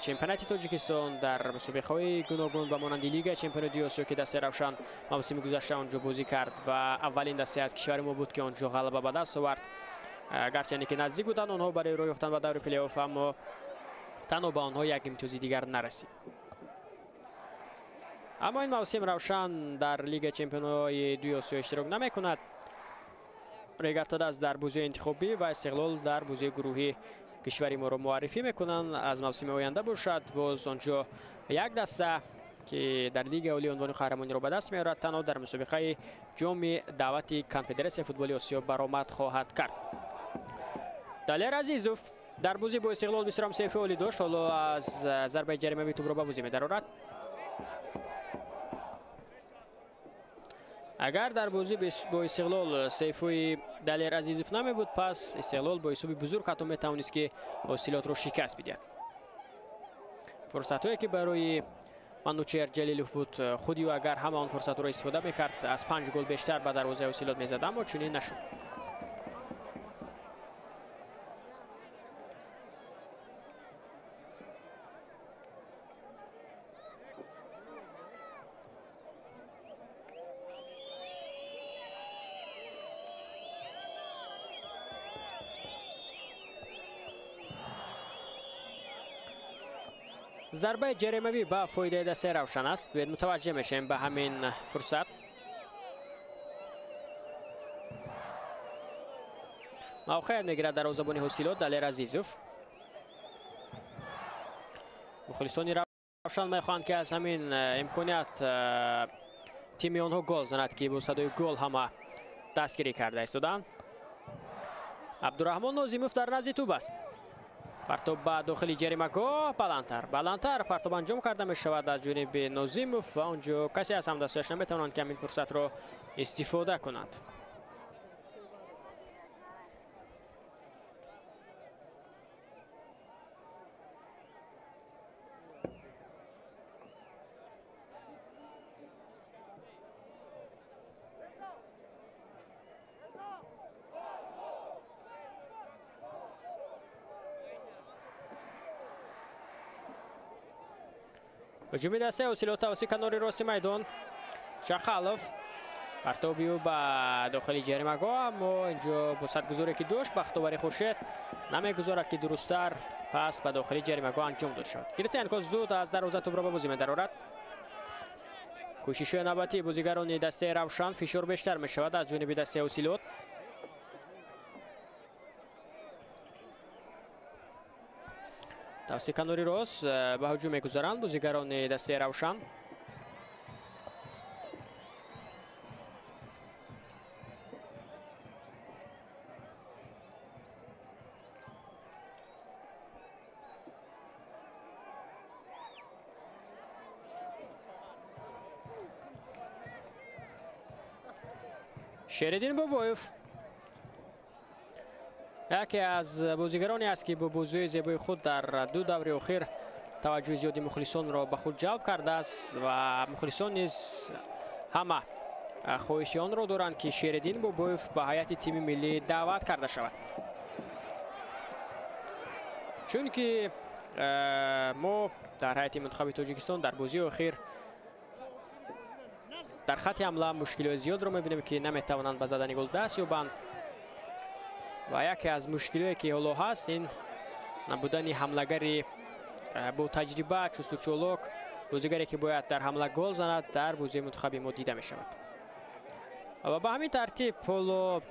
чемпионати Тоҷикистон, дар мусобиқаҳои гуногун ба монанди Лигаи чемпионоти Осиё, ки дастаи Равшан мавсими гузашта он ҷо бозӣ кард ва аввалин дастае аз кишвари мо буд, ки он ҷо ғалаба ба даст овард. Гарчанде ки наздик буданд онҳо барои роҳ ёфтан ба даври плей-офф, аммо танҳо ба онҳо як имтиёзи дигар нарасид. Аммо ин мавсим Равшан дар Лигаи чемпионҳои дуи Осиё иштирок намекунад. Регар-ТадАЗ дар бозиҳои интихобӣ ва Истиқлол дар бозиҳои гурӯҳӣ кишвари моро муаррифӣ мекунанд. Аз мавсими оянда бошад боз онҷо як даста, ки дар Лигаи Олии унвони қаҳрамониро ба даст меорад, танҳо дар мусобиқаи ҷоми даъвати Конфедератсияи футболи Осиё баромад хоҳад кард. Далер Азизов Дар бозӣ бо Истиқлол бисёр ҳам сейфи олӣ дошт. Ҳоло аз зарбаи ҷаримавӣ тӯбро ба бозӣ медарорад. Агар дар бозӣ бо Истиқлол сейфҳои Далер Азизов намебуд, пас Истиқлол бо ҳисоби бузург ҳатто метавонист ки Ҳосилотро шикаст бидиҳад. Фурсатҳое ки барои Манучер Ҷалилов буд, худи ӯ агар ҳама он фурсатҳоро истифода мекард, аз 5 гол бештар ба дарвозаи Ҳосилот мезад, аммо чунин нашуд. Зарбаи ҷаримавӣ ба фоидаи дастаи Равшан аст. Биёед мутаваҷҷеҳ мешавем ба ҳамин фурсат. Мавқеият мегирад дарвозабони Ҳосилот Далер Азизов. Мухлисони Равшан мехоҳанд ки аз ҳамин имконият тими онҳо гол занад, ки бо садои гол ҳама дастгирӣ карда истоданд. Абдураҳмон Нозимов дар назди тӯб аст. Партоб ба дохили ҷаримагоҳ, баландтар, баландтар партоб анҷом карда мешавад аз ҷониби Нозимов ва онҷо касе аз ҳамдастҳояш наметавонанд ки ҳамин фурсатро истифода кунанд. Ҳуҷуми дастаи Ҳосилот тавассути канори рости майдон. Шақалов партоби ӯ ба дохили ҷаримагоҳ, аммо инҷо бо садгузоре ки дошт, бахтовари Хуршед намегузорад ки дурусттар пас ба дохили ҷаримагоҳ анҷом дода шавад. Гриценко зуд аз дарвоза тӯбро ба бозӣ медарорад. Кӯшишҳои навбатии бозигарони дастаи Равшан, фишор бештар мешавад аз ҷониби дастаи Ҳосилот. Тавассути канори рост ба ҳуҷум мегузаранд бозигарони дастаи Равшан. Шериддин Бобоев яке аз бозигароне аст ки бо бозиҳои зебои худ дар ду даври охир таваҷҷӯҳи зиёди мухлисонро ба худ ҷалб кардааст ва мухлисон низ ҳама хоҳиши онро доранд ки Шериддин Бобоев ба ҳайати тими миллӣ даъват карда шавад. Чунки мо дар ҳайати мунтахаби Тоҷикистон дар бозии охир дар хатти ҳамла мушкилиҳои зиёдро мебинем ки наметавонанд ба задани гол даст ёбанд. Ва яке аз мушкилиҳое ки ҳоло ҳаст, ин набудани ҳамлагари бо таҷриба, чусту чолок, бозигаре ки бояд дар ҳамла гол занад, дар бозии мунтахаби мо дида мешавад. Ва ба ҳамин тартиб ҳоло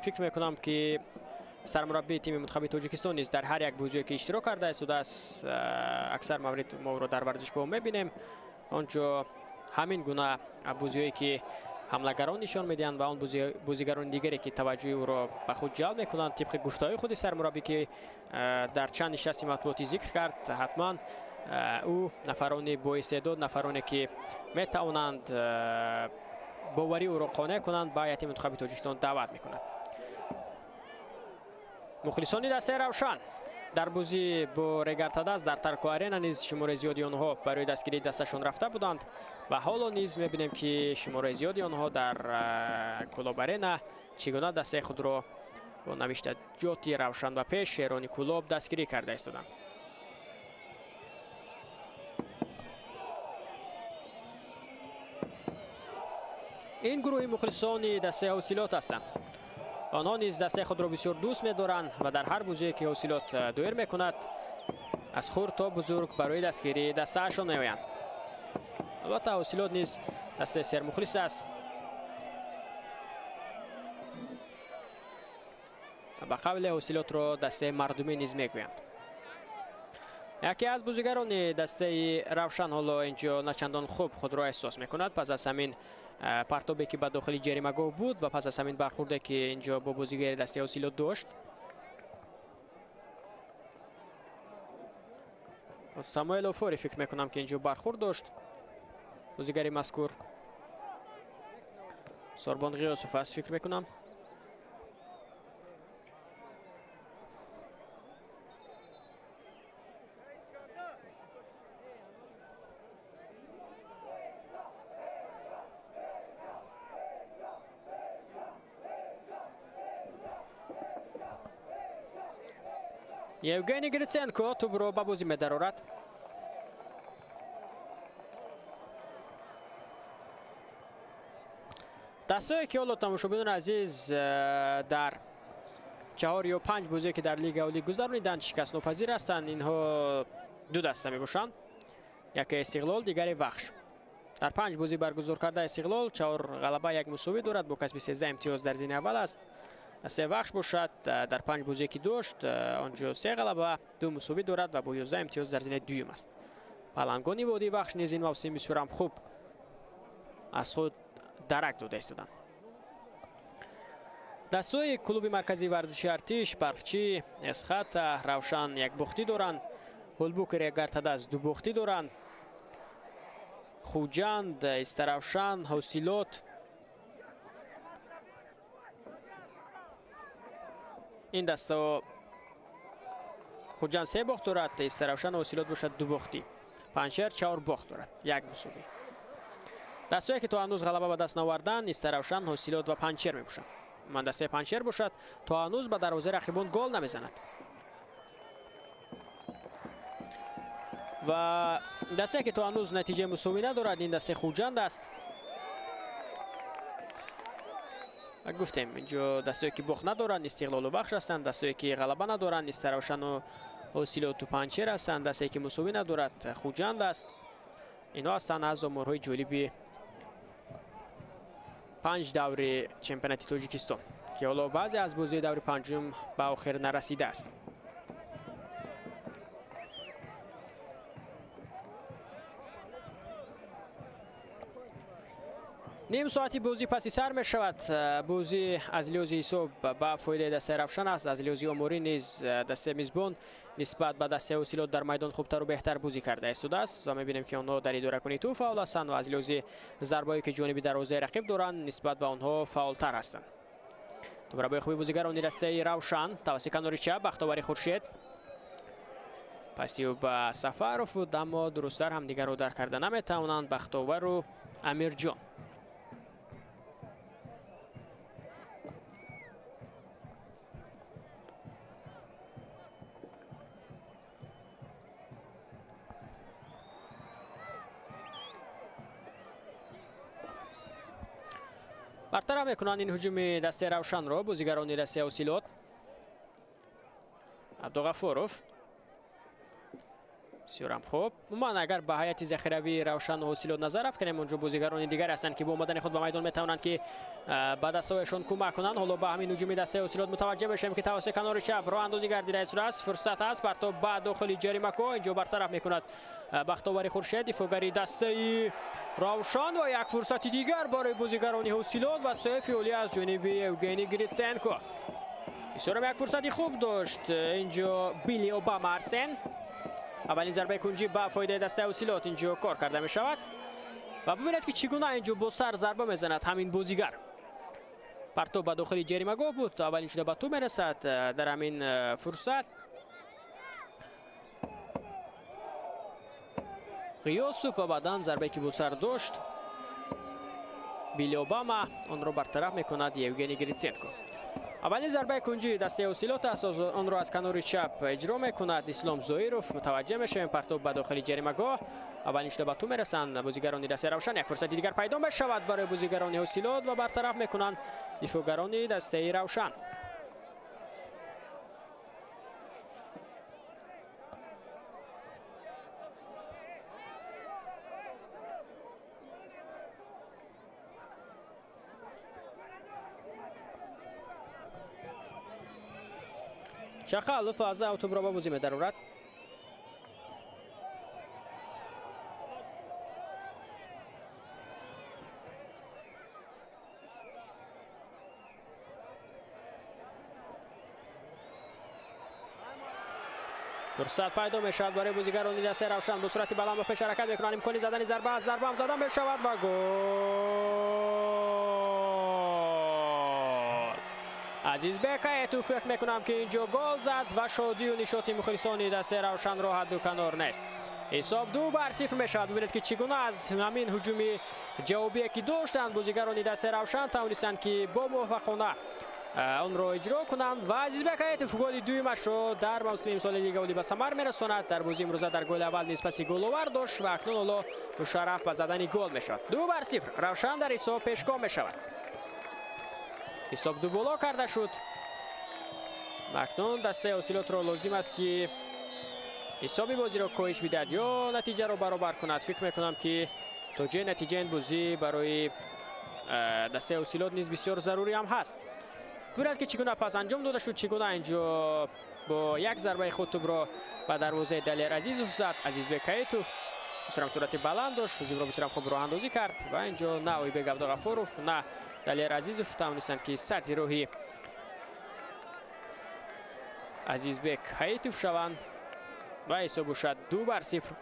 фикр мекунам ки сармураббии тими мунтахаби Тоҷикистон низ дар ҳар як бозие ки иштирок карда истодааст, аксар маврид мо ӯро дар варзишгоҳ мебинем, онҷо ҳамин гуна бозиҳое ки ҳамлагарон нишон медиҳанд ва он бозигарони дигаре ки таваҷҷӯҳи ӯро ба худ ҷалб мекунанд, тибқи гуфтаҳои худи сармураббӣ ки дар чанд нишасти матбуотӣ зикр кард, ҳатман ӯ нафарони боистеъдод, нафароне ки метавонанд боварӣ ӯро қонеъ кунанд, ба ҳайати мунтахаби Тоҷикистон даъват мекунад. Мухлисони дастаи Равшан дар бозӣ бо Регартадаз дар Тарко Арена низ шумораи зиёди онҳо барои дастгирии дасташон рафта буданд ва ҳоло низ мебинем ки шумораи зиёди онҳо дар Кӯлоб Арена чӣ гуна дастаи худро бо навиштаҷоти Равшан ба пеш шерони Кӯлоб дастгирӣ карда истоданд. Ин гурӯҳи мухлисони дастаи Ҳосилот ҳастанд. Онҳо низ дастаи худро бисёр дӯст медоранд ва дар ҳар бозие ки Ҳосилот доир мекунад, аз хурд то бузург барои дастгирии дастаашон меоянд. Албатта Ҳосилот низ дастаи сермухлис аст. Ба қавле Ҳосилотро дастаи мардумӣ низ мегӯянд. Яке аз бозигарони дастаи Равшан ҳоло инҷо начандон хуб худро эҳсос мекунад пас аз ҳамин партобе ки ба дохили ҷаримагоҳ буд ва пас аз ҳамин бархурде ки инҷо бо бозигари дастаи Ҳосилот дошт. Самуэл Офори фикр мекунам, ки инҷо бархӯрд дошт бозигари мазкур. Сорбон Ғиёсов аст, фикр мекунам. Евгений Гриценко тӯбро ба бозӣ медарорад. Дастое ки ҳоло, тамошобинони азиз, дар 4 ё 5 бозие ки дар Лигаи Олӣ гузарониданд, шикастнопазир ҳастанд. Инҳо ду даста мебошанд, яке Истиқлол, дигаре Вахш. Дар 5 бозӣ баргузор карда Истиқлол 4 ғалаба, 1 мусовӣ дорад, бо касби 13 имтиёз дар зини аввал аст. Дастаи Вахш бошад, дар 5 бозие ки дошт, онҷо 3 ғалаба, 2 мусовӣ дорад ва бо 11 имтиёз дар зинаи дуюм аст. Палангони водии Вахш низ ин мавсим бисёрам хуб аз худ дарак дода истоданд. Дастаҳои клуби марказии варзиши Артиш, Барқчӣ, Эсхата, Равшан як бохтӣ доранд, Ҳулбуки Регартадаз 2 бохтӣ доранд, Хуҷанд, Истаравшан, Ҳосилот. Ин дастаҳо Хуҷанд 3 бохт дорад, Истаравшан, Ҳосилот бошад 2 бохтӣ, Панҷшер 4 бохт дорад, 1 мусовӣ. Дастое ки то ҳанӯз ғалаба ба даст наоварданд, Истаравшан, Ҳосилот ва Панҷшер мебошанд. Ман дастаи Панҷшер бошад, то ҳанӯз ба дарвозаи рақибон гол намезанад. Ва дастае ки то ҳанӯз натиҷаи мусовӣ надорад, ин дастаи Хуҷанд аст. Ва гуфтем, инҷо дастое ки бохт надоранд, Истиқлолу Вахш ҳастанд, дастое ки ғалаба надоранд, Истаравшану Ҳосилоту Панҷшер ҳастанд, дастае ки мусовӣ надорад, Хуҷанд аст. Инҳо ҳастанд аз оморҳои ҷолиби 5 даври чемпионати Тоҷикистон, ки ҳоло баъзе аз бозиҳои даври панҷум ба охир нарасидааст. Ним соати бозӣ паси сар мешавад. Бозӣ аз лиҳози ҳисоб ба фоидаи дастаи Равшан аст. Аз лиҳози оморӣ низ дастаи мизбон нисбат ба дастаи Ҳосилот дар майдон хубтару беҳтар бозӣ карда истодааст ва мебинем, ки онҳо дар идоракунии тӯб фаъол ҳастанд ва аз лиҳози зарбае ки ҷониби дарвозаи рақиб доранд, нисбат ба онҳо фаъолтар ҳастанд. Тӯбрабои хуби бозигарони дастаи Равшан тавассути канори чап Бахтовари Хуршед, паси ӯ ба Сафаров буд, аммо дурусттар ҳамдигарро дарк карда наметавонанд Бахтовару Амирҷон. Бартараф мекунанд ин ҳуҷуми дастаи Равшанро бозигарони дастаи Ҳосилот. Абдуғафуров бисёрам хуб. Умуман агар ба ҳайати захиравии Равшану Ҳосилот назар афканем, онҷо бозигарони дигар ҳастанд, ки бо омадани худ ба майдон метавонанд, ки ба дастаҳояшон кӯмак кунанд. Ҳоло ба ҳамин ҳуҷуми дастаи Ҳосилот мутаваҷҷеҳ мешавем, ки тавассути канори чап роҳандозӣ гардида истодааст. Фурсат аст, партоб ба дохили ҷаримакоҳ. Инҷо бартараф мекунад Бахтовари Хуршед, дифоъгари дастаи Равшан, ва як фурсати дигар барои бозигарони Ҳосилот ва соҳиби олӣ аз ҷониби Евгений Гриценко. Бисёрам як фурсати хуб дошт инҷо Билли Обама Арсен. Аввалин зарбаи кунҷӣ ба фоидаи дастаи Ҳосилот инҷо кор карда мешавад ва бибинед, ки чӣ гуна инҷо бо сар зарба мезанад ҳамин бозигар. Партоб ба дохили ҷаримагоҳ буд, аввалин шуда ба тӯб мерасад дар ҳамин фурсат. Ғиёсов ва баъдан зарбае ки бо сар дошт Билли Обама, онро бартараф мекунад Евгений Гриценко. Аввалин зарбаи кунҷии дастаи Ҳосилот аст, онро аз канори чап иҷро мекунад Ислом Зоиров. Мутаваҷҷеҳ мешавем, партоб ба дохили ҷаримагоҳ. Аввалин шуда ба тӯб мерасанд бозигарони дастаи Равшан. Як фурсати дигар пайдо мешавад барои бозигарони Ҳосилот ва бартараф мекунанд дифоъгарони дастаи Равшан. Шақалов аз тӯбро ба бозӣ медарорад. Фурсат пайдо мешавад барои бозигарони дастаи Равшан. Бо суръати баланд ба пеш ҳаракат мекунанд. Имкони задани зарба аст. Зарба ҳам зада мешавад ва гол! Азизбек Ҳаитов фикр мекунам ки инҷо гол зад ва шодию нишоти мухлисони дастаи Равшанро ҳадду канор нест. Ҳисоб 2-0 мешавад. Бибинед ки чӣ гуна аз ҳамин ҳуҷуми ҷавобие ки доштанд бозигарони дастаи Равшан тавонистанд ки бо муваффақона онро иҷро кунанд ва Азизбек Ҳаитов голи дуюмашро дар мавсими имсоли Лигаи Олӣ ба самар мерасонад. Дар бозии имрӯза дар голи аввал низ паси головар дошт ва акнун ҳоло мушарраф ба задани гол мешавад. 2-0 Равшан дар ҳисоб пешгом мешавад. Ҳисоб ду боло карда шуд. Акнун дастаи Ҳосилотро лозим аст ки ҳисоби бозиро коҳиш бидиҳад ё натиҷаро баробар кунад. Фикр мекунам ки то ҷои натиҷаи ин бозӣ барои дастаи Ҳосилот низ бисёр зарурӣ ҳам ҳаст. Бибинед ки чӣ гуна пас анҷом дода шуд, чӣ гуна инҷо бо як зарбаи худ тӯбро ба дарвозаи Далер Азизов зад. Азизбек Ҳаитов бисёрам суръати баланд дошт, ҳуҷумро бисёрам хуб роҳандозӣ кард ва инҷо на Ойбек Абдуғафуров, на Далер Азизов тавонистанд ки сатҳи роҳи Азизбек Ҳаитов шаванд ва ҳисоб бошад 2-0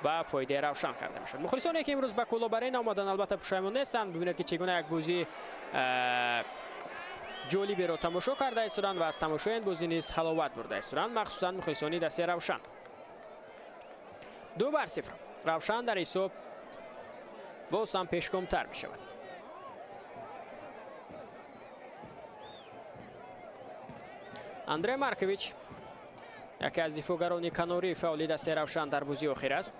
ба фоидаи Равшан карда мешавад. Мухлисоне ки имрӯз ба Кӯлоб Арена омаданд албатта пушаймон нестанд. Бибинед ки чӣ гуна як бозӣ ҷолиберо тамошо карда истоданд ва аз тамошои ин бозӣ низ ҳаловат бурда истоданд, махсусан мухлисони дастаи Равшан. 2-0 Равшан дар ҳисоб боз ҳам пешгомтар мешавад. Андрей Маркович яке аз дифоъгарони канории фаъоли дастаи Равшан дар бозии охир аст.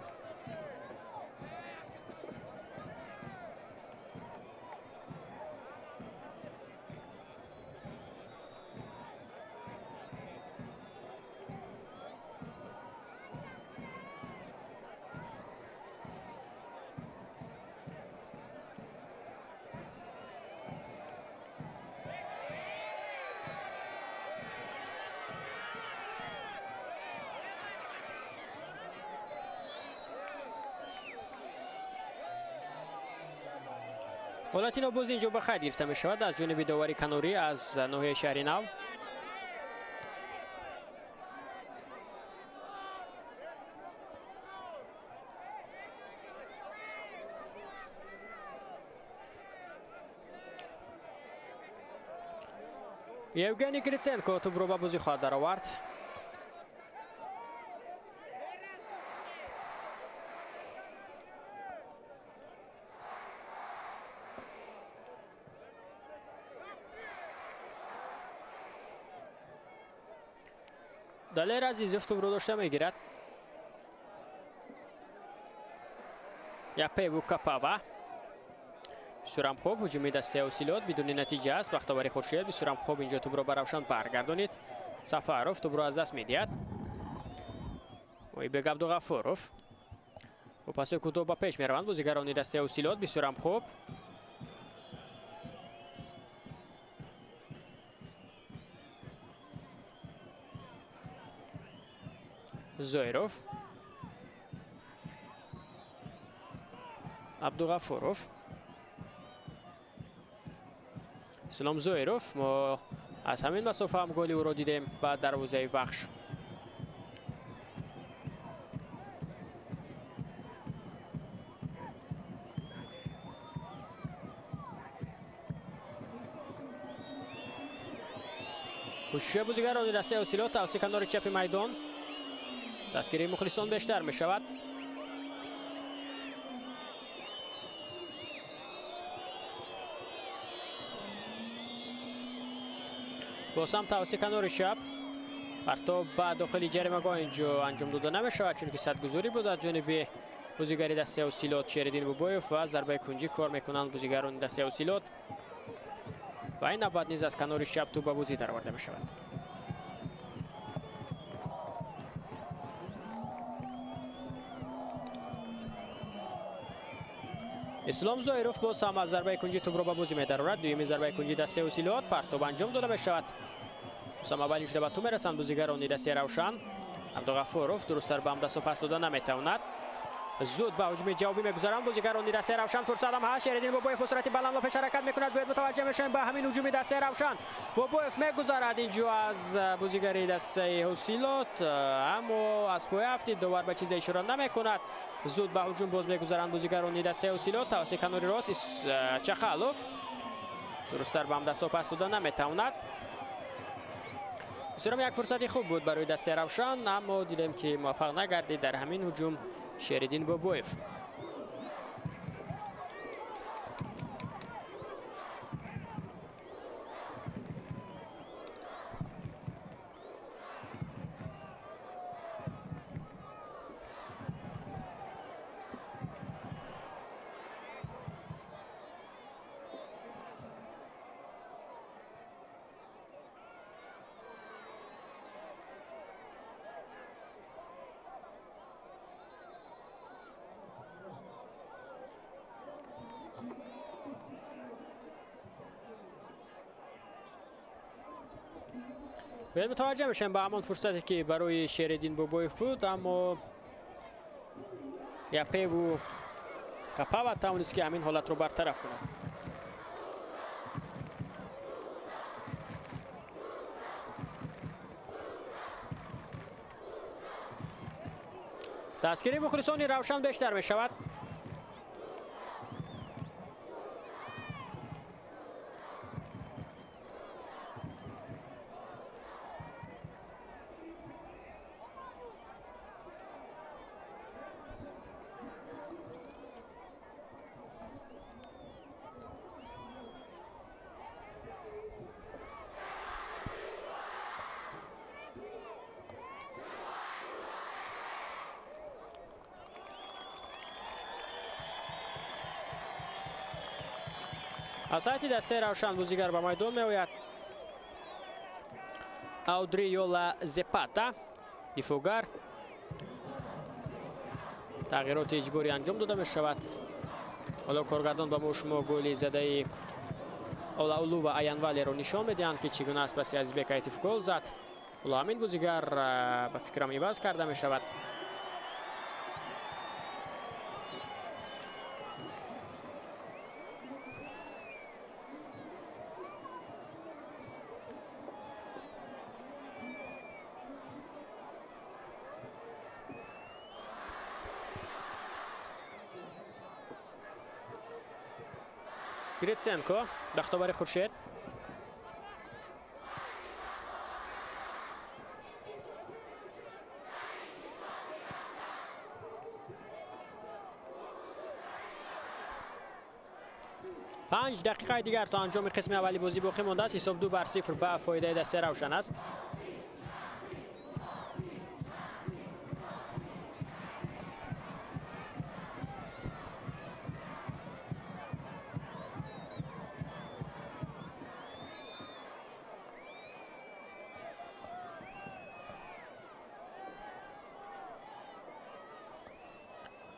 ҳолати нобозӣ инҷо ба қайд гирифта мешавад аз ҷониби довари канорӣ аз ноҳияи шаҳри Нав. Евгений Гриценко тӯбро ба бозӣ хоҳад даровард. Далер Азизов тӯбро дошта мегирад. Япеву Капава. Бисёрам хуб ҳуҷуми дастаи Ҳосилот бидуни натиҷа аст. Бахтовари Хуршед бисёрам хуб инҷо тӯбро ба Равшан баргардонид. Сафаров тӯбро аз даст медиҳад. Ойбек Абдуғафуров. Бо паси кӯтоҳ ба пеш мераванд бозигарони дастаи Ҳосилот. Бисёрам хуб. Зоиров. Абдуғафуров. Ислом Зоиров. Мо аз ҳамин масофа ҳам голи ӯро дидем ба дарвозаи Вахш. Кӯшиши бозигарони дастаи Ҳосилот тавассути канори чапи майдон. Дастгирии мухлисон бештар мешавад. Боз ҳам тавассути канори чап партоб ба дохили ҷаримагоҳ инҷо анҷом дода намешавад, чунки садгузорӣ буд аз ҷониби бозигари дастаи Ҳосилот Шериддин Бобоев ва зарбаи кунҷӣ кор мекунанд бозигарони дастаи Ҳосилот ва ин навбат низ аз канори чап тӯб ба бозӣ дароварда мешавад. Ислом Зоиров боз ҳам аз зарбаи кунҷӣ тӯбро ба бозӣ медарорад. Дуюми зарбаи кунҷӣ дастаи Ҳосилот партоб анҷом дода мешавад. Ҳусам аввалин шуда ба тӯб мерасанд бозигарони дастаи Равшан. Абдуғафуров дурусттар ба ҳамдастҳо пас дода наметавонад. Зуд ба ҳуҷуми ҷавобӣ мегузаранд бозигарони дастаи Равшан. Фурсат ҳам ҳаст. Шериддин Бобоев бо суръати баланд ба пеш ҳаракат мекунад. Бояд мутаваҷҷеҳ мешавем ба ҳамин ҳуҷуми дастаи Равшан. Бобоев мегузарад инҷо аз бозигари дастаи Ҳосилот, аммо аз пой афтид. Довар ба чизе ишора намекунад. Зуд ба ҳуҷум боз мегузаранд бозигарони дастаи Ҳосилот. Тавассути канори рост Чақалов дурусттар ба ҳамдастҳо пас дода наметавонад. Бисёрам як фурсати хуб буд барои дастаи Равшан, аммо дидем ки муваффақ нагардид дар ҳамин ҳуҷум Шериддин Бобоев. باید متوجه میشیم به همان فرصتی که برای شیردین بابایف بود، اما یاپیو کاپاوا توانست که همین حالت رو برطرف کند. دستگیری مخلصان روشن بیشتر می شود. از ساعتی دسته روشن بازیگر به میدان می آید. اودریولا زپاتا دیفوگر. تغییرات اجباری انجام داده می شود. حالا کارگردان به ما شما گل زده اولاولو و ایانوالی رو نشان میدهند که چگونه از پس از بک گل زد. حالا همین بازیگر به فکرم عوض کرده می شود. Гриценко, бахтовари Хуршед. پنج دقیقه دیگر تا انجام قسم اولی بازی باقی مانده است. حساب 2-0 به فایده دسته روشن است.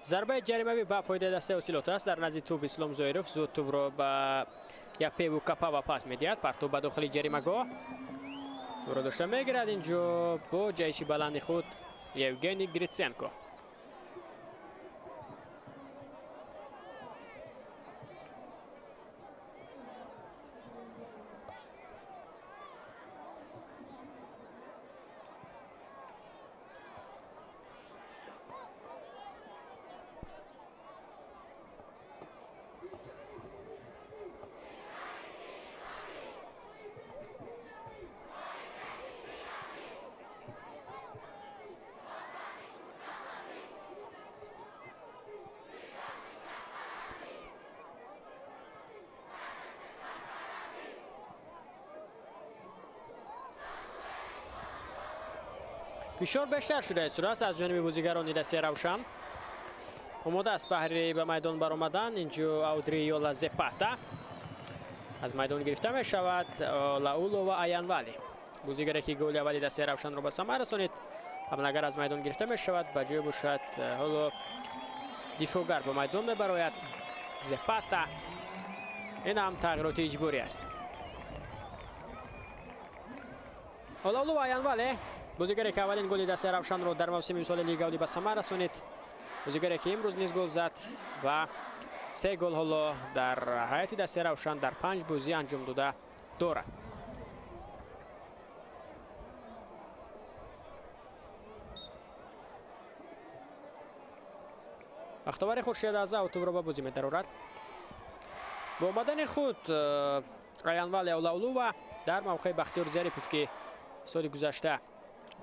ضربه جریمه به فایده دسته اوسیلوت است. در نزد توپ اسلام زویروف زود توپ را به یاپیو کاپاوا پاس میدهد. پرتو به داخل جریمه گاه توپ را داشته میگیرد. اینجا با جیش بلند خود یوگنی گریتسنکو. فشار بیشتر شده است از جانب بازیگران دسته روشن. آماده است بهره به میدان برآمدن. اینجا اودریولا زپاتا از میدان گرفته می شود. لاولو و ایانوالی بازیگری که گل اولی دسته روشن را به ثمر رسانید، حمله‌گر از میدان گرفته می شود. به جای باشد حالا دیفوگر به میدان می براید. زپاتا. این هم تغییرات اجباری است. لاولو و ایانوالی بازیگری که اولین گل دسته روشن را در موسم امسال لیگ عالی به ثمر رسانید، Бозигаре ки имрӯз низ гол зад ва 3 гол ҳоло дар ҳайати дастаи Равшан дар 5 бозӣ анҷом дода дорад. Бахтовари Хуршед аз аут тӯбро ба бозӣ медарорад. Бо омадани худ Аянвали Олаулува дар мавқеи Бахтиёр Зарипов, ки соли гузашта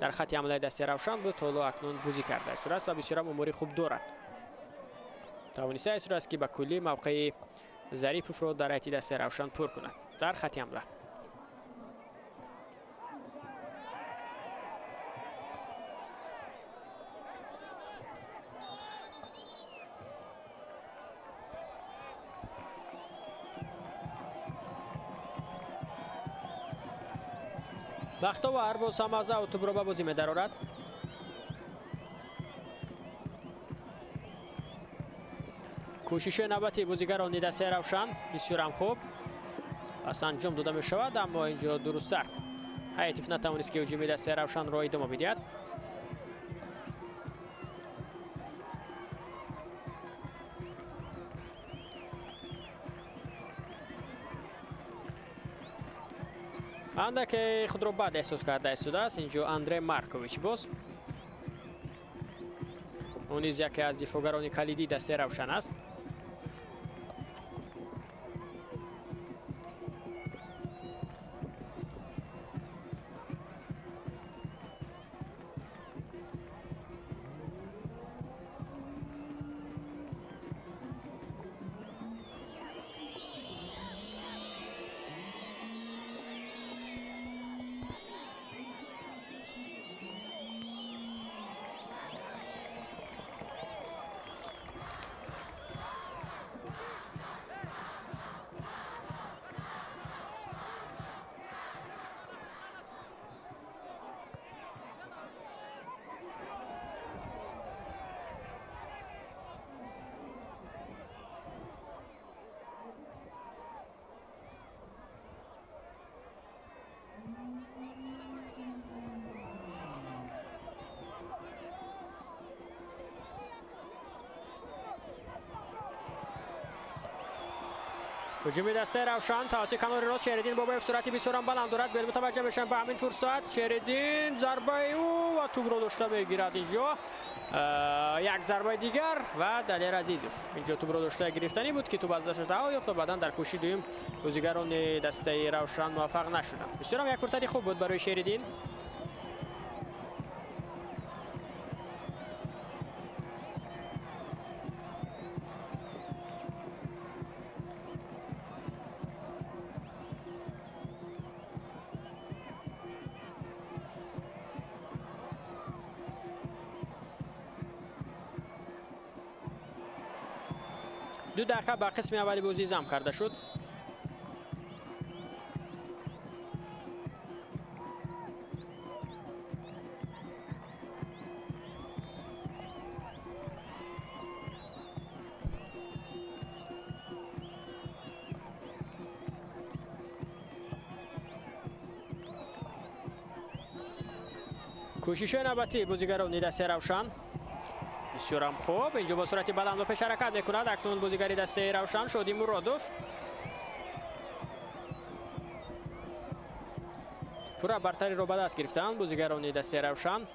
дар хатти ҳамлаи дастаи Равшан буд, ҳоло акнун бозӣ кардааст ва бисёрам умури хуб дорад. Тавонистааст ки ба куллӣ мавқеи Зариповро дар ҳайати дастаи Равшан пур кунад дар хатти ҳамла. Бахтовар боз ҳам аз аут тӯбро ба бозӣ медарорад. Кӯшиши навбати бозигарони дастаи Равшан бисёрам хуб пас анҷом дода мешавад, аммо инҷо дурусттар Ҳаятов натавонист ки ҳуҷуми дастаи Равшанро идома бидиҳад. Андаке худро бад эҳсос карда истодааст инҷо Андре Маркович. Боз ӯ низ яке аз дифоъгарони калидии дастаи Равшан аст. Ҳуҷуми дастаи Равшан тавассути канори рост Шериддин Бобоев суръати бисёрам баланд дорад. Биёед мутаваҷҷеҳ мешавем ба ҳамин фурсат. Шериддин зарбаи ӯ ва тӯбро дошта мегирад инҷо. Як зарбаи дигар ва Далер Азизов инҷо тӯбро дошта гирифтанӣ буд, ки тӯб аз дасташ даҳо ёфт ва баъдан дар кӯшиши дуюм бозигарони дастаи Равшан муваффақ нашуданд. Бисёрам як фурсати хуб буд барои Шериддин. Ду дақиқа ба қисми аввали бозӣ зам карда шуд. Кӯшишҳои навбатии бозигарони дастаи Равшан бисёрам хуб. Инҷо бо суръати баланд ба пеш ҳаракат мекунад акнун бозигари дастаи Равшан Шоди Муродов. Пурра бартариро ба даст гирифтанд бозигарони дастаи Равшан.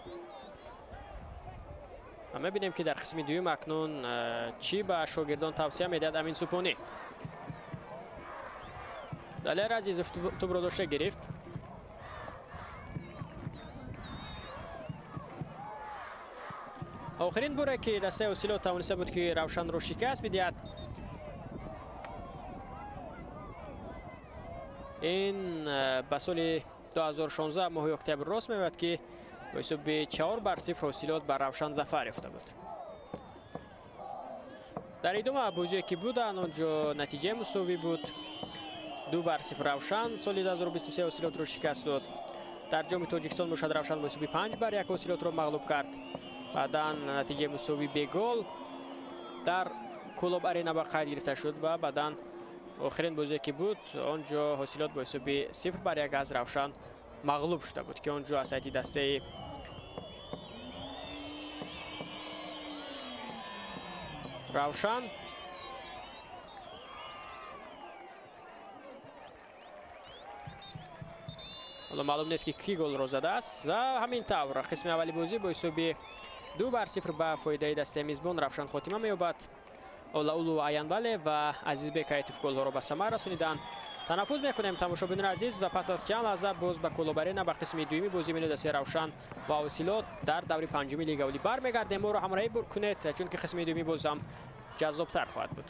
Ва мебинем ки дар қисми дуюм акнун чӣ ба шогирдон тавсия медиҳад Амин Супонӣ. Далер Азизов тӯбро дошта гирифт. Охирин боре ки дастаи Ҳосилот тавониста буд ки Равшанро шикаст бидиҳад, ин ба соли 2016 моҳи октябр рост меояд, ки бо ҳисоби 4-0 Ҳосилот бар Равшан зафар ёфта буд. Дар идома бозие ки буданд, онҷо натиҷаи мусовӣ буд. 2-0 Равшан соли 2023 Ҳосилотро шикаст дод. Дар ҷоми Тоҷикистон бошад Равшан бо ҳисоби 5-1 Ҳосилотро мағлуб кард. Баъдан натиҷаи мусовӣ бегол дар Кӯлоб Арена ба қайд гирифта шуд ва баъдан охирин бозие ки буд, онҷо Ҳосилот бо ҳисоби 0-1 аз Равшан мағлуб шуда буд, ки онҷо аз ҳайати дастаи Равшан. Ҳоло маълум нест, ки кӣ голро задааст ва ҳамин тавр қисми аввали бозӣ бо ҳисоби 2-0 ба фоидаи дастаи мизбон Равшан хотима меёбад. Олаулу Аянвале ва Азизбек Айтов голҳоро ба самар расониданд. Танаффус мекунем, тамошобинони азиз, ва пас аз чанд лаҳза боз ба Кӯлоб Арена ба қисми дуюми бозии миёни дастаи Равшан ва Ҳосилот дар даври панҷуми Лигаи Олӣ бармегардем. Моро ҳамроҳӣ кунед, чунки қисми дуюми боз ҳам ҷаззобтар хоҳад буд.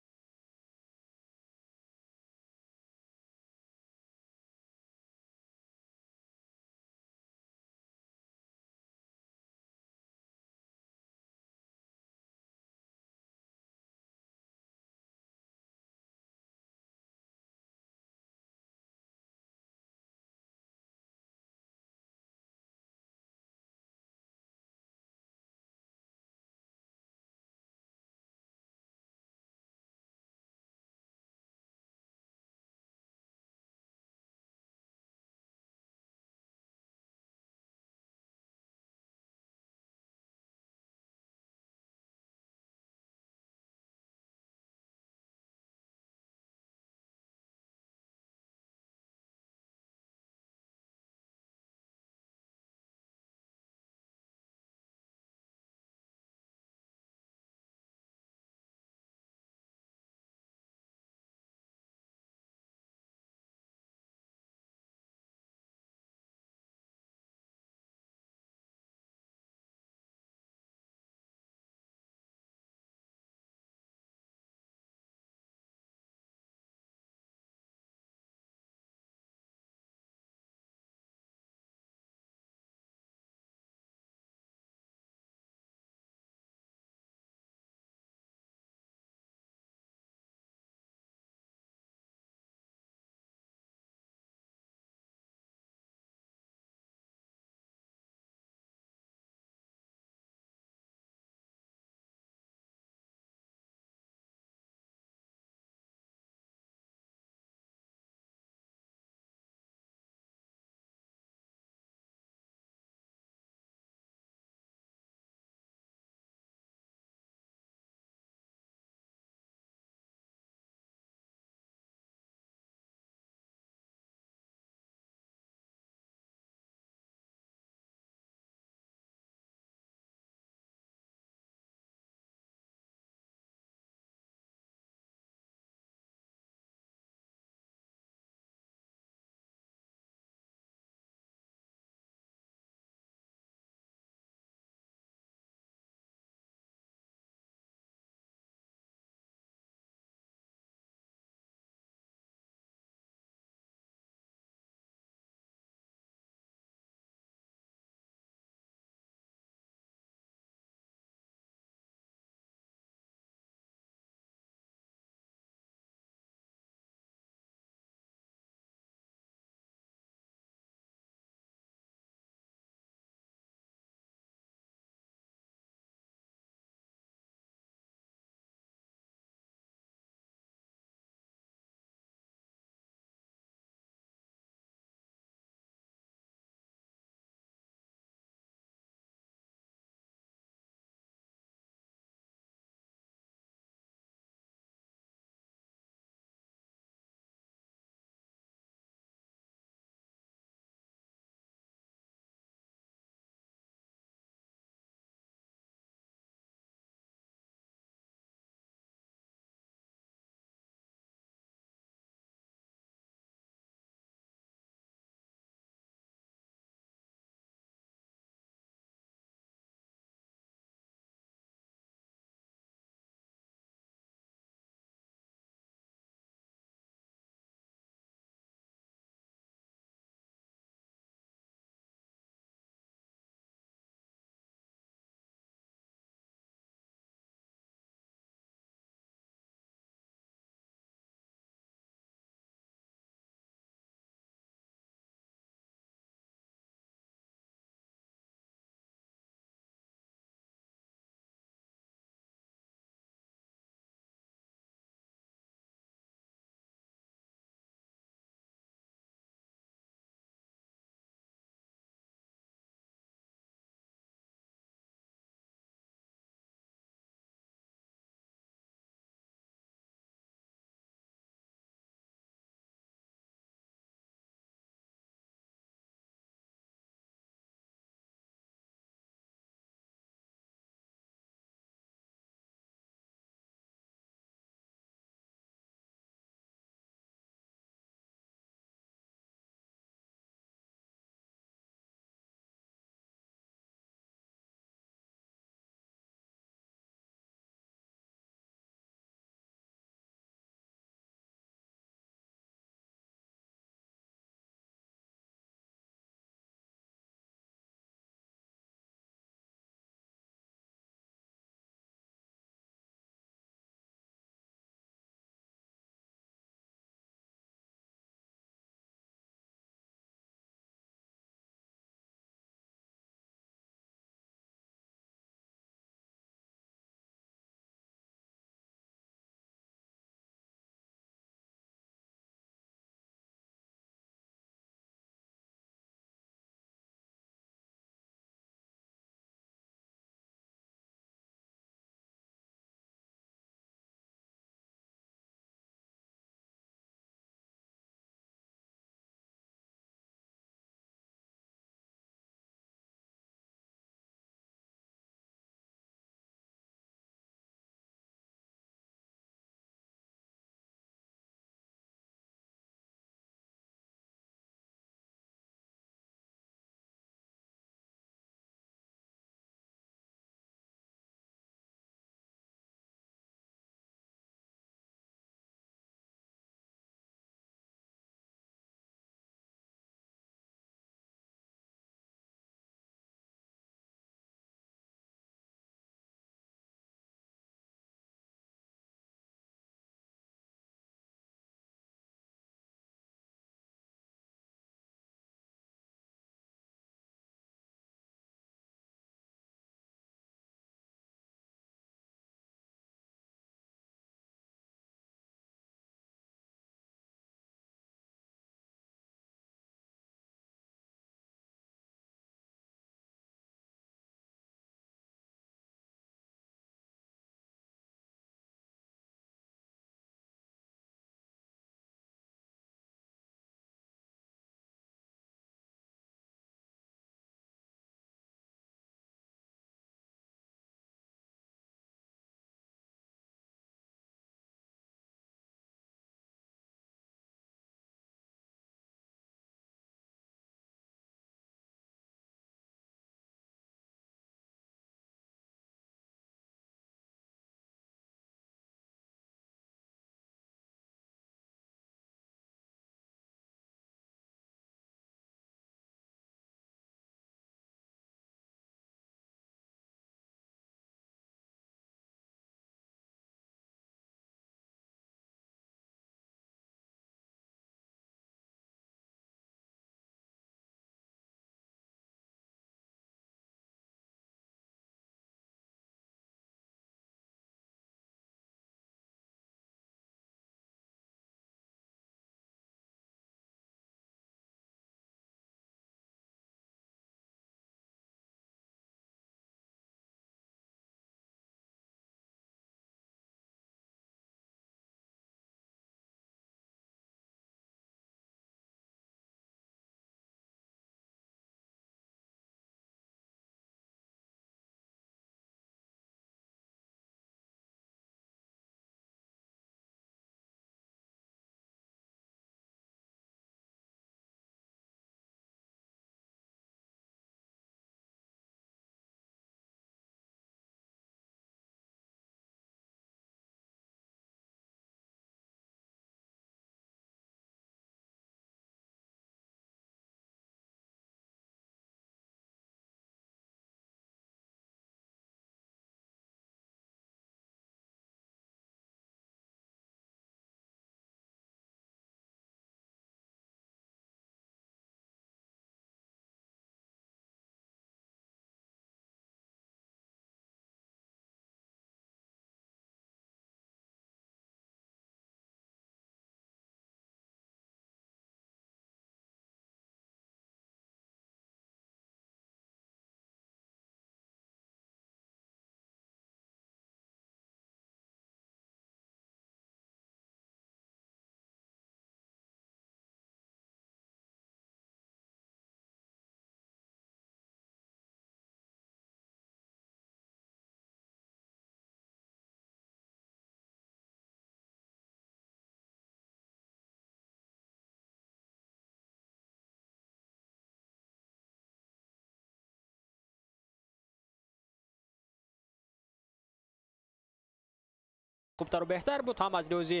хубтар ва беҳтар буд, ҳам аз лиҳози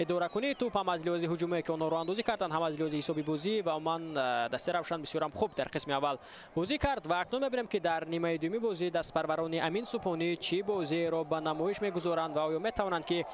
идоракунии тӯп, ҳам аз лиҳози ҳуҷумое ки онҳо роҳандозӣ карданд, ҳам аз лиҳози ҳисоби бозӣ ва умуман дастаи Равшан бисёр ҳам хуб дар қисми аввал бозӣ кард. Ва акнун мебинем ки дар нимаи дуюми бозӣ дастпарварони Амин Субҳонӣ чӣ бозиро ба намоиш мегузоранд ва оё метавонанд ки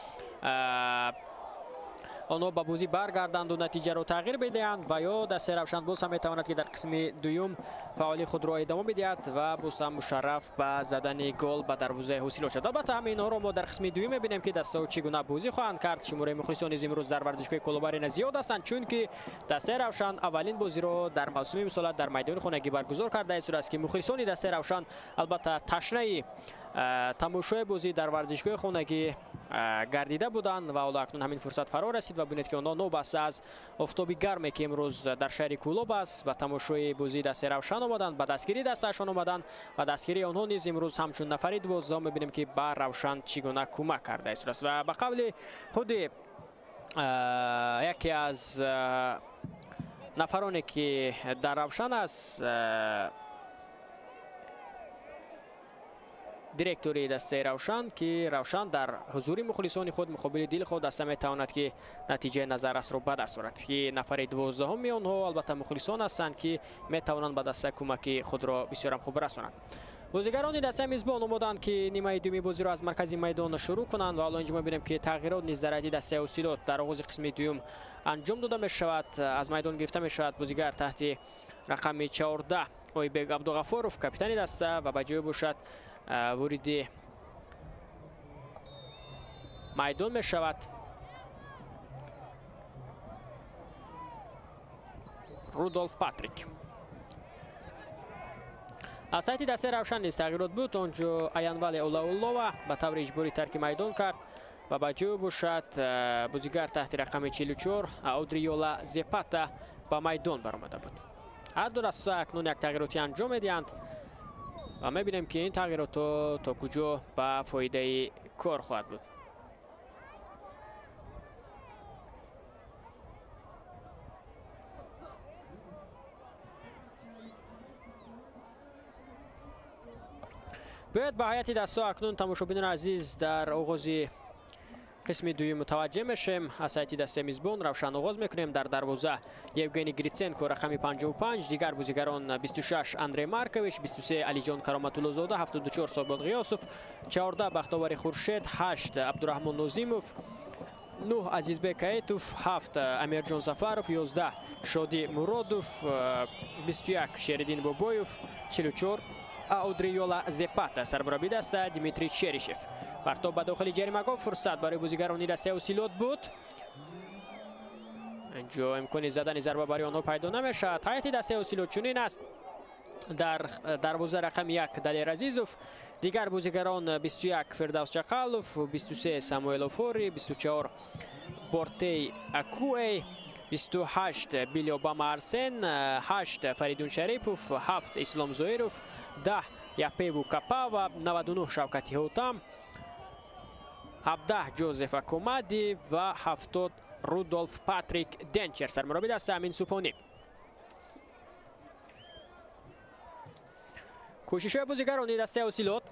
онҳо ба бозӣ баргарданду натиҷаро тағйир бидиҳанд ва ё дастаи Равшан боз ҳам метавонад ки дар қисми дуюм фаъоли худро идома бидиҳад ва боз ҳам мушарраф ба задани гол ба дарвозаи ҳосилот шавад. Албатта ҳамаи инҳоро мо дар қисми дуюм мебинем ки дастаҳо чӣ гуна бозӣ хоҳанд кард. Шумораи мухлисон низ имрӯз дар варзишгоҳи Кӯлоб Арена зиёд ҳастанд, чунки дастаи Равшан аввалин бозиро дар мавсими имсола дар майдони хонагӣ баргузор кардааст, ки мухлисони дастаи Равшан албатта ташнаи тамошои бозӣ дар варзишгоҳи хонагӣ гардида буданд ва ҳоло акнун ҳамин фурсат фаро расид ва бинед ки онҳо новбаста аз офтоби гарме ки имрӯз дар шаҳри Кӯлоб аст ба тамошои бозии дастаи Равшан омаданд, ба дастгирии дастаашон омаданд ва дастгирии онҳо низ имрӯз ҳамчун нафари 12 мебинем ки ба Равшан чӣ гуна кӯмак кардааст. Ва ба қавли худи яке аз нафароне ки дар Равшан аст, директори дастаи Равшан, ки Равшан дар ҳузури мухлисони худ муқобили дилхоҳ даста метавонад ки натиҷаи назаррасро ба даст орад, ки нафари 12-уми онҳо албатта мухлисон ҳастанд ки метавонанд ба даста кӯмаки худро бисёрам хуб расонанд. Бозигарони дастаи мизбон омоданд ки нимаи дуюми бозиро аз маркази майдон шурӯъ кунанд ва ҳоло инҷо мебинем ки тағйирот низ дар ҳайати дастаи Ҳосилот дар оғози қисми дуюм анҷом дода мешавад. Аз майдон гирифта мешавад бозигар таҳти рақами 14 Ойбек Абдуғафоров, капитани даста, ва ба ҷои бошад вориди майдон мешавад Рудолф Патрик. Аз сайти дастаи Равшан низ тағйирот буд. Онҷо Аянвале Олауллова ба таври иҷборӣ тарки майдон кард ва ба ҷои бошад бозигар таҳти рақами 44 Одриола Зепата ба майдон баромада буд. Ҳар ду даста акнун як тағйироти анҷом медиҳанд ва мебинем ки ин тағйиротҳо то куҷо ба фоидаи кор хоҳад буд. Биёед ба ҳайати дастҳо акнун тамошобинони азиз дар оғози қисми дуюм мутаваҷҷеҳ мешавем. Аз ҳайати дастаи мизбон Равшан оғоз мекунем. Дар дарвоза Евгений Гриценко рақами 55, дигар бозигарон 26 Андрей Маркович, 23 Алиҷон Кароматуллозода, 74 Собон Ғиёсов, 14 Бахтовари Хуршед, 8 Абдураҳмон Нозимов, 9 Азизбек Аитов, 7 Амирҷон Сафаров, 11 Шоди Муродов, 21 Шеридин Бобоев, 44 Аудриола Зепата, сармурабби даста Дмитрий Черишев. Партоб ба дохили ҷаримагоҳ, фурсат барои бозигарони дастаи Ҳосилот буд. Инҷо имкони задани зарба барои онҳо пайдо намешавад. Ҳайати дастаи Ҳосилот чунин аст: дар дарвоза рақами 1 Далер Азизов, дигар бозигарон 21 Фирдавс Чақалов, 23 Самуэл Офори, 24 Бортей Акуэй, 28 Билли Обама Арсен, 8 Фаридун Шарипов, 7 Ислом Зоиров, 10 Япеву Капава, 99 Шавкати Ҳотам, 17 Ҷозеф Акомади ва 70 Рудолф Патрик Денчер. Сармурабби даста Амин Субҳонӣ. Кӯшишҳои бозигарони дастаи Ҳосилот.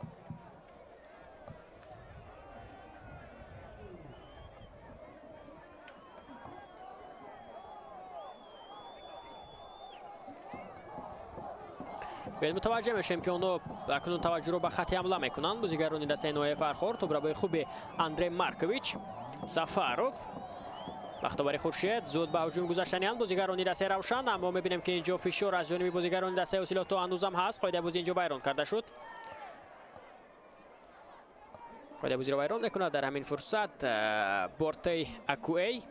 Биёед мутаваҷҷеҳ мешавем ки онҳо акнун таваҷҷӯҳро ба хати ҳамла мекунанд. Бозигарони дастаи ноҳияи Фархор, тӯбрабои хуби Андрей Маркович, Сафаров, Бахтовари Хуршед зуд ба ҳуҷум гузаштанианд бозигарони дастаи Равшан, аммо мебинем ки инҷо фишор аз ҷониби бозигарони дастаи Ҳосилот то ҳанӯзам ҳаст. Қоидаи бозӣ инҷо вайрон карда шуд. Қоидаи бозиро вайрон мекунад дар ҳамин фурсат Бортей Акуэй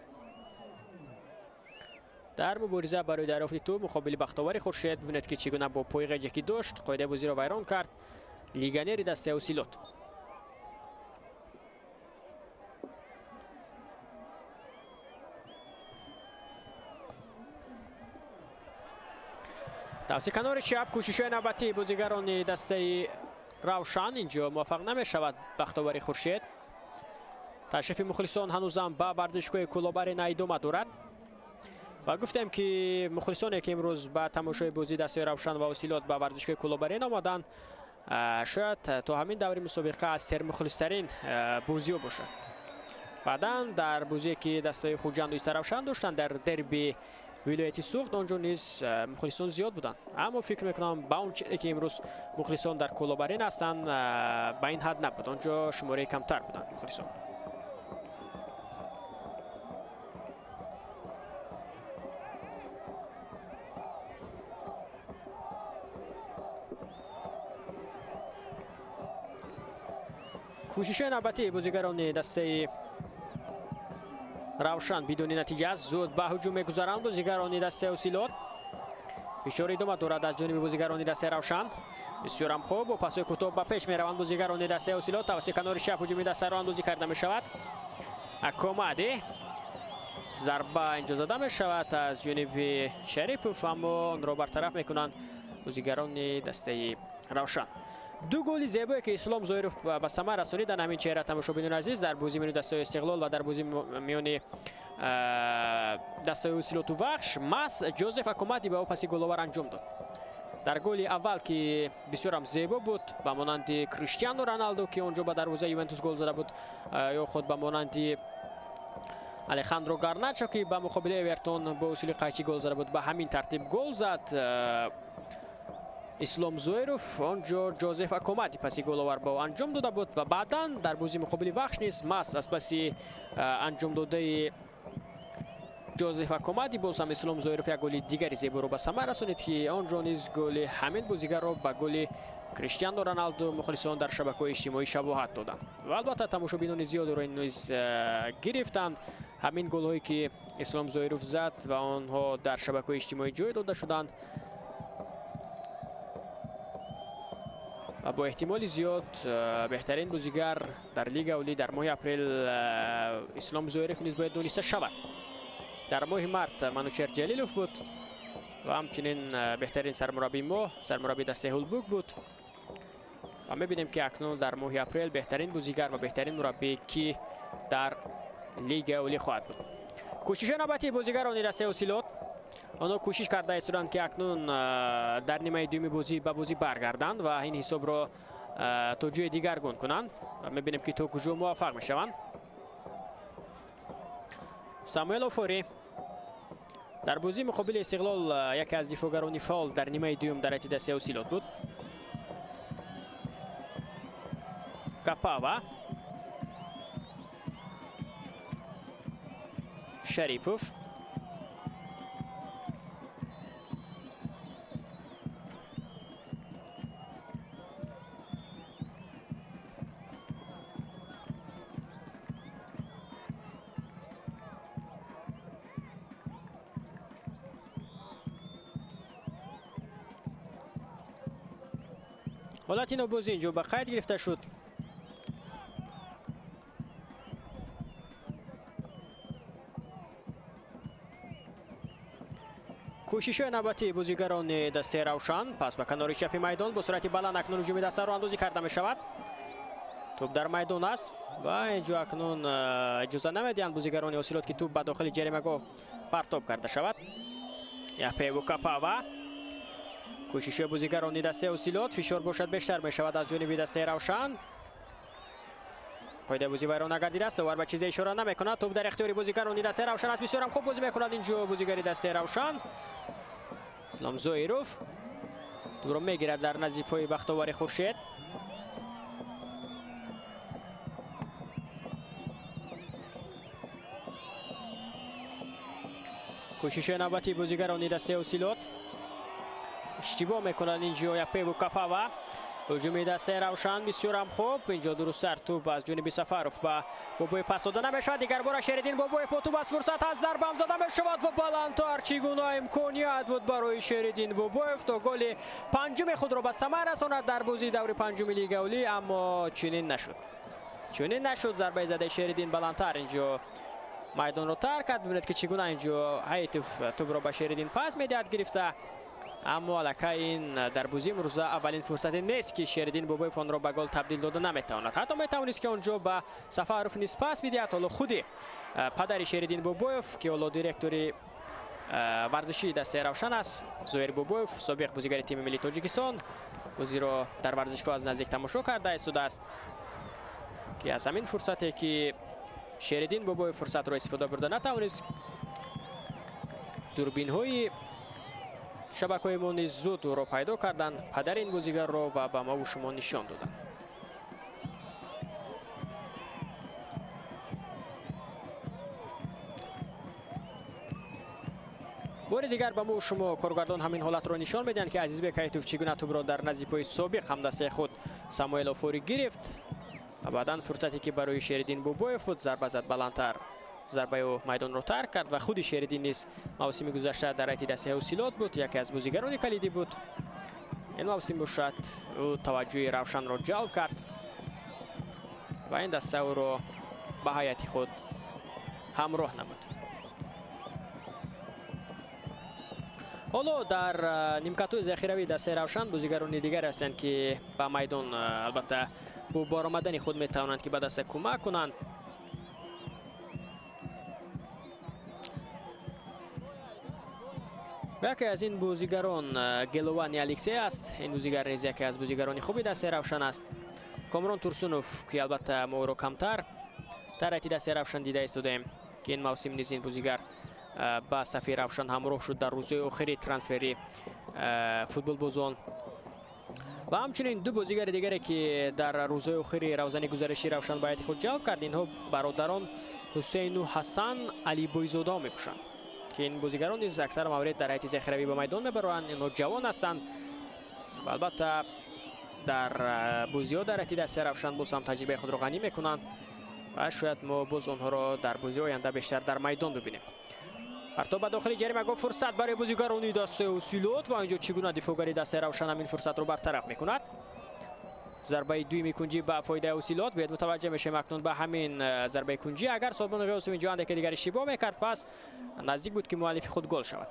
дар мубориза барои дарёфти тӯб муқобили Бахтовари Хуршед. Бибинед ки чӣ гуна бо пои ғеҷе ки дошт қоидаи бозиро вайрон кард легионери дастаи Ҳосилот. Тавси канори чап кӯшишҳои навбатии бозигарони дастаи Равшан инҷо муваффақ намешавад Бахтовари Хуршед. Ташрифи мухлисон ҳанӯзам ба варзишгоҳи Кӯлоб Арена идома дорад. Ва гуфтем ки мухлисоне ки имрӯз ба тамошои бозии дастаи Равшан ва Ҳосилот ба варзишгоҳи Кӯлоб Арена омаданд, шояд то ҳамин даври мусобиқа аз сермухлистарин бозиҳо бошад. Баъдан дар бозие ки дастаи Хуҷанду Истаравшан доштанд дар дерби вилояти Суғд, он ҷо низ мухлисон зиёд буданд. Аммо фикр мекунам, ба он чизе ки имрӯз мухлисон дар Кӯлоб Арена ҳастанд, ба ин ҳад набуд. Он ҷо шумораи камтар буданд мухлисон. Кӯшишҳои навбатии бозигарони дастаи Равшан бидуни натиҷа аст. Зуд ба ҳуҷум мегузаранд бозигарони дастаи Ҳосилот. Фишор идома дорад аз ҷониби бозигарони дастаи Равшан. Бисёрам хуб, бо пасҳои кӯтоҳ ба пеш мераванд бозигарони дастаи Ҳосилот. Тавассути канори чап ҳуҷуми дастаро андозӣ карда мешавад. Акомади зарба инҷо зада мешавад аз ҷониби Шарипов, аммо онро бартараф мекунанд бозигарони дастаи Равшан. Ду голи зебое ки Ислом Зоиров ба самар расонид дар ҳамин чеҳра, тамошобинони азиз, дар бозии миёни дастаи Истиқлол ва дар бозии миёни дастаи Ҳосилоту Вахш, маҳз Ҷозеф Акомади ба ӯ паси головар анҷом дод. Дар голи аввал ки бисёрам зебо буд, ба монанди Криштиану Роналду ки он ҷо ба дарвозаи Ювентус гол зада буд, ё худ ба монанди Алехандро Гарначо ки ба муқобили Эвертон бо усули қайчӣ гол зада буд, ба ҳамин тартиб гол зад Ислом Зоиров. Он ҷо Ҷозеф Акомади паси головар ба ӯ анҷом дода буд ва баъдан дар бозии муқобили Вахш низ маҳз аз паси анҷом додаи Ҷозеф Акомади боз ҳам Ислом Зоиров як голи дигари зеборо ба самар расонид, ки он ҷо низ голи ҳамин бозигарро ба голи Криштиану Роналду мухлисон дар шабакаҳои иҷтимоӣ шабоҳат доданд. Ва албатта тамошобинони зиёдеро ин низ гирифтанд. Ҳамин голҳое ки Ислом Зоиров зад ва онҳо дар шабакаҳои иҷтимоӣ ҷой дода шуданд ва бо эҳтимоли зиёд беҳтарин бозигар дар Лига Олӣ дар моҳи апрел Ислом Зоиров низ бояд дониста шавад. Дар моҳи март Манучер Ҷалилов буд ва ҳамчунин беҳтарин сармураббии моҳ сармураббии дастаи Ҳулбук буд. Ва мебинем ки акнун дар моҳи апрел беҳтарин бозигар ва беҳтарин мураббӣ ки дар Лига Олӣ хоҳад буд. Кӯшишҳои навбатии бозигарони дастаи Ҳосилот. Онҳо кӯшиш карда истоданд ки акнун дар нимаи дуюми бозӣ ба бозӣ баргарданд ва ин ҳисобро то ҷои дигаргун кунанд. Ва мебинем ки то куҷо муваффақ мешаванд. Самуэл Офори дар бозии муқобили Истиқлол яке аз дифоъгарони фаъол дар нимаи дуюм дар ҳайати дастаи Ҳосилот буд. Капава, Шарипов, ҳолати нобозӣ инҷо ба қайд гирифта шуд. Кӯшишҳои навбатии бозигарони дастаи Равшан. Пас ба канори чапи майдон бо суръати баланд акнун ҳуҷуми дастаро андозӣ карда мешавад. Тӯб дар майдон аст ва инҷо акнун иҷоза намедиҳанд бозигарони Ҳосилот ки тӯб ба дохили ҷаримагоҳ партоб карда шавад. Япеву Капава. Кӯшишҳои бозигарони дастаи Ҳосилот. Фишор бошад бештар мешавад аз ҷониби дастаи Равшан. Қоидаи бозӣ вайрон нагардидааст. Довар ба чизе ишора намекунад. Тӯб дар ихтиёри бозигарони дастаи Равшан аст. Бисёрам хуб бозӣ мекунад инҷо бозигари дастаи Равшан. Ислом Зоиров тӯбро мегирад дар назди пои Бахтовари Хуршед. Кӯшишҳои навбатии бозигарони дастаи Ҳосилот. Иштибоҳ мекунанд инҷо Япеву Капава. Ҳуҷуми дастаи Равшан бисёрам хуб. Инҷо дурусттар тӯб аз ҷониби Сафаров ба Бобоев пас дода намешавад. Дигар бора Шериддин Бобоев бо тӯб аз фурсат аз зарбам зада мешавад ва баландтар. Чӣ гуна имконият буд барои Шериддин Бобоев то голи панҷуми худро ба самар расонад дар бозии даври панҷуми Лигаи Олӣ, аммо чунин нашуд. Чунин нашуд. Зарбаи задаи Шериддин баландтар инҷо майдонро тарк кард. Бибинед ки чӣ гуна инҷо Ҳайтов тӯбро ба Шериддин пас медиҳад гирифта. Аммо аллакай ин дар бозии имрӯза аввалин фурсате нест ки Шериддин Бобоев онро ба гол табдил дода наметавонад. Ҳатто метавонист ки он ҷо ба Сафаров низ пас бидиҳад. Ҳоло худи падари Шериддин Бобоев ки ҳоло директори варзишии дастаи Равшан аст, Зоир Бобоев, собиқ бозигари тими миллии Тоҷикистон, бозиро дар варзишгоҳ аз наздик тамошо карда истодааст ки аз ҳамин фурсате ки Шериддин Бобоев фурсатро истифода бурда натавонист. Дурбинҳои шабакаҳои мо низ зуд ӯро пайдо карданд, падари ин бозигарро ва ба маву шумо нишон доданд. Бори дигар ба мо шумо коргардон ҳамин ҳолатро нишон медиҳанд, ки Азизбек Ҳайтов чӣ гуна тӯбро дар назди пои собиқ ҳамдастаи худ Самуэл Офори гирифт ва баъдан фурсате ки барои Шериддин Бобоев буд, зарба зад баландтар. Зарбаи ӯ майдонро тарк кард ва худи Шериддин низ мавсими гузашта дар ҳайати дастаи Ҳосилот буд, яке аз бозигарони калидӣ буд. Ин мавсим бошад ӯ таваҷҷӯҳи Равшанро ҷалб кард ва ин даста ӯро ба ҳайати худ ҳамроҳ намуд. Ҳоло дар нимкатҳои захиравии дастаи Равшан бозигарони дигар ҳастанд, ки ба майдон албатта бо баромадани худ метавонанд, ки ба даста кӯмак кунанд. Яке аз ин бозигарон Геловани Алексей аст. Ин бозигар низ яке аз бозигарони хуби дастаи Равшан аст. Комрон Турсунов, ки албатта мо ӯро камтар дар ҳайати дастаи Равшан дида истодаем, ки ин мавсим низ ин бозигар ба сафи Равшан ҳамроҳ шуд дар рӯзҳои охири трансфери футболбозон. Ва ҳамчунин ду бозигари дигаре, ки дар рӯзҳои охири равзани гузариши Равшан ба ҳайати худ ҷалб кард, инҳо бародарон Ҳусейну Ҳасан Алибойзода мебошанд, ки ин бозигарон низ аксар маврид дар ҳайати захиравӣ ба майдон мебароянд. Инҳо ҷавон ҳастанд ва албатта дар бозиҳо дар ҳайати дастаи Равшан боз ҳам таҷрибаи худро ғанӣ мекунанд ва шояд мо боз онҳоро дар бозиҳои оянда бештар дар майдон бибинем. Партоб ба дохили ҷаримагоҳ, фурсат барои бозигарони дастаи Ҳосилот ва инҷо чӣ гуна дифоъгари дастаи Равшан ҳамин фурсатро бартараф мекунад. Зарбаи дуюми кунҷӣ ба фоидаи Ҳосилот. Биёед мутаваҷҷеҳ мешавем акнун ба ҳамин зарбаи кунҷӣ. Агар Содмон Ғиёсов инҷо андаке дигар иштибоҳ мекард, пас наздик буд, ки муаллифи худ гол шавад.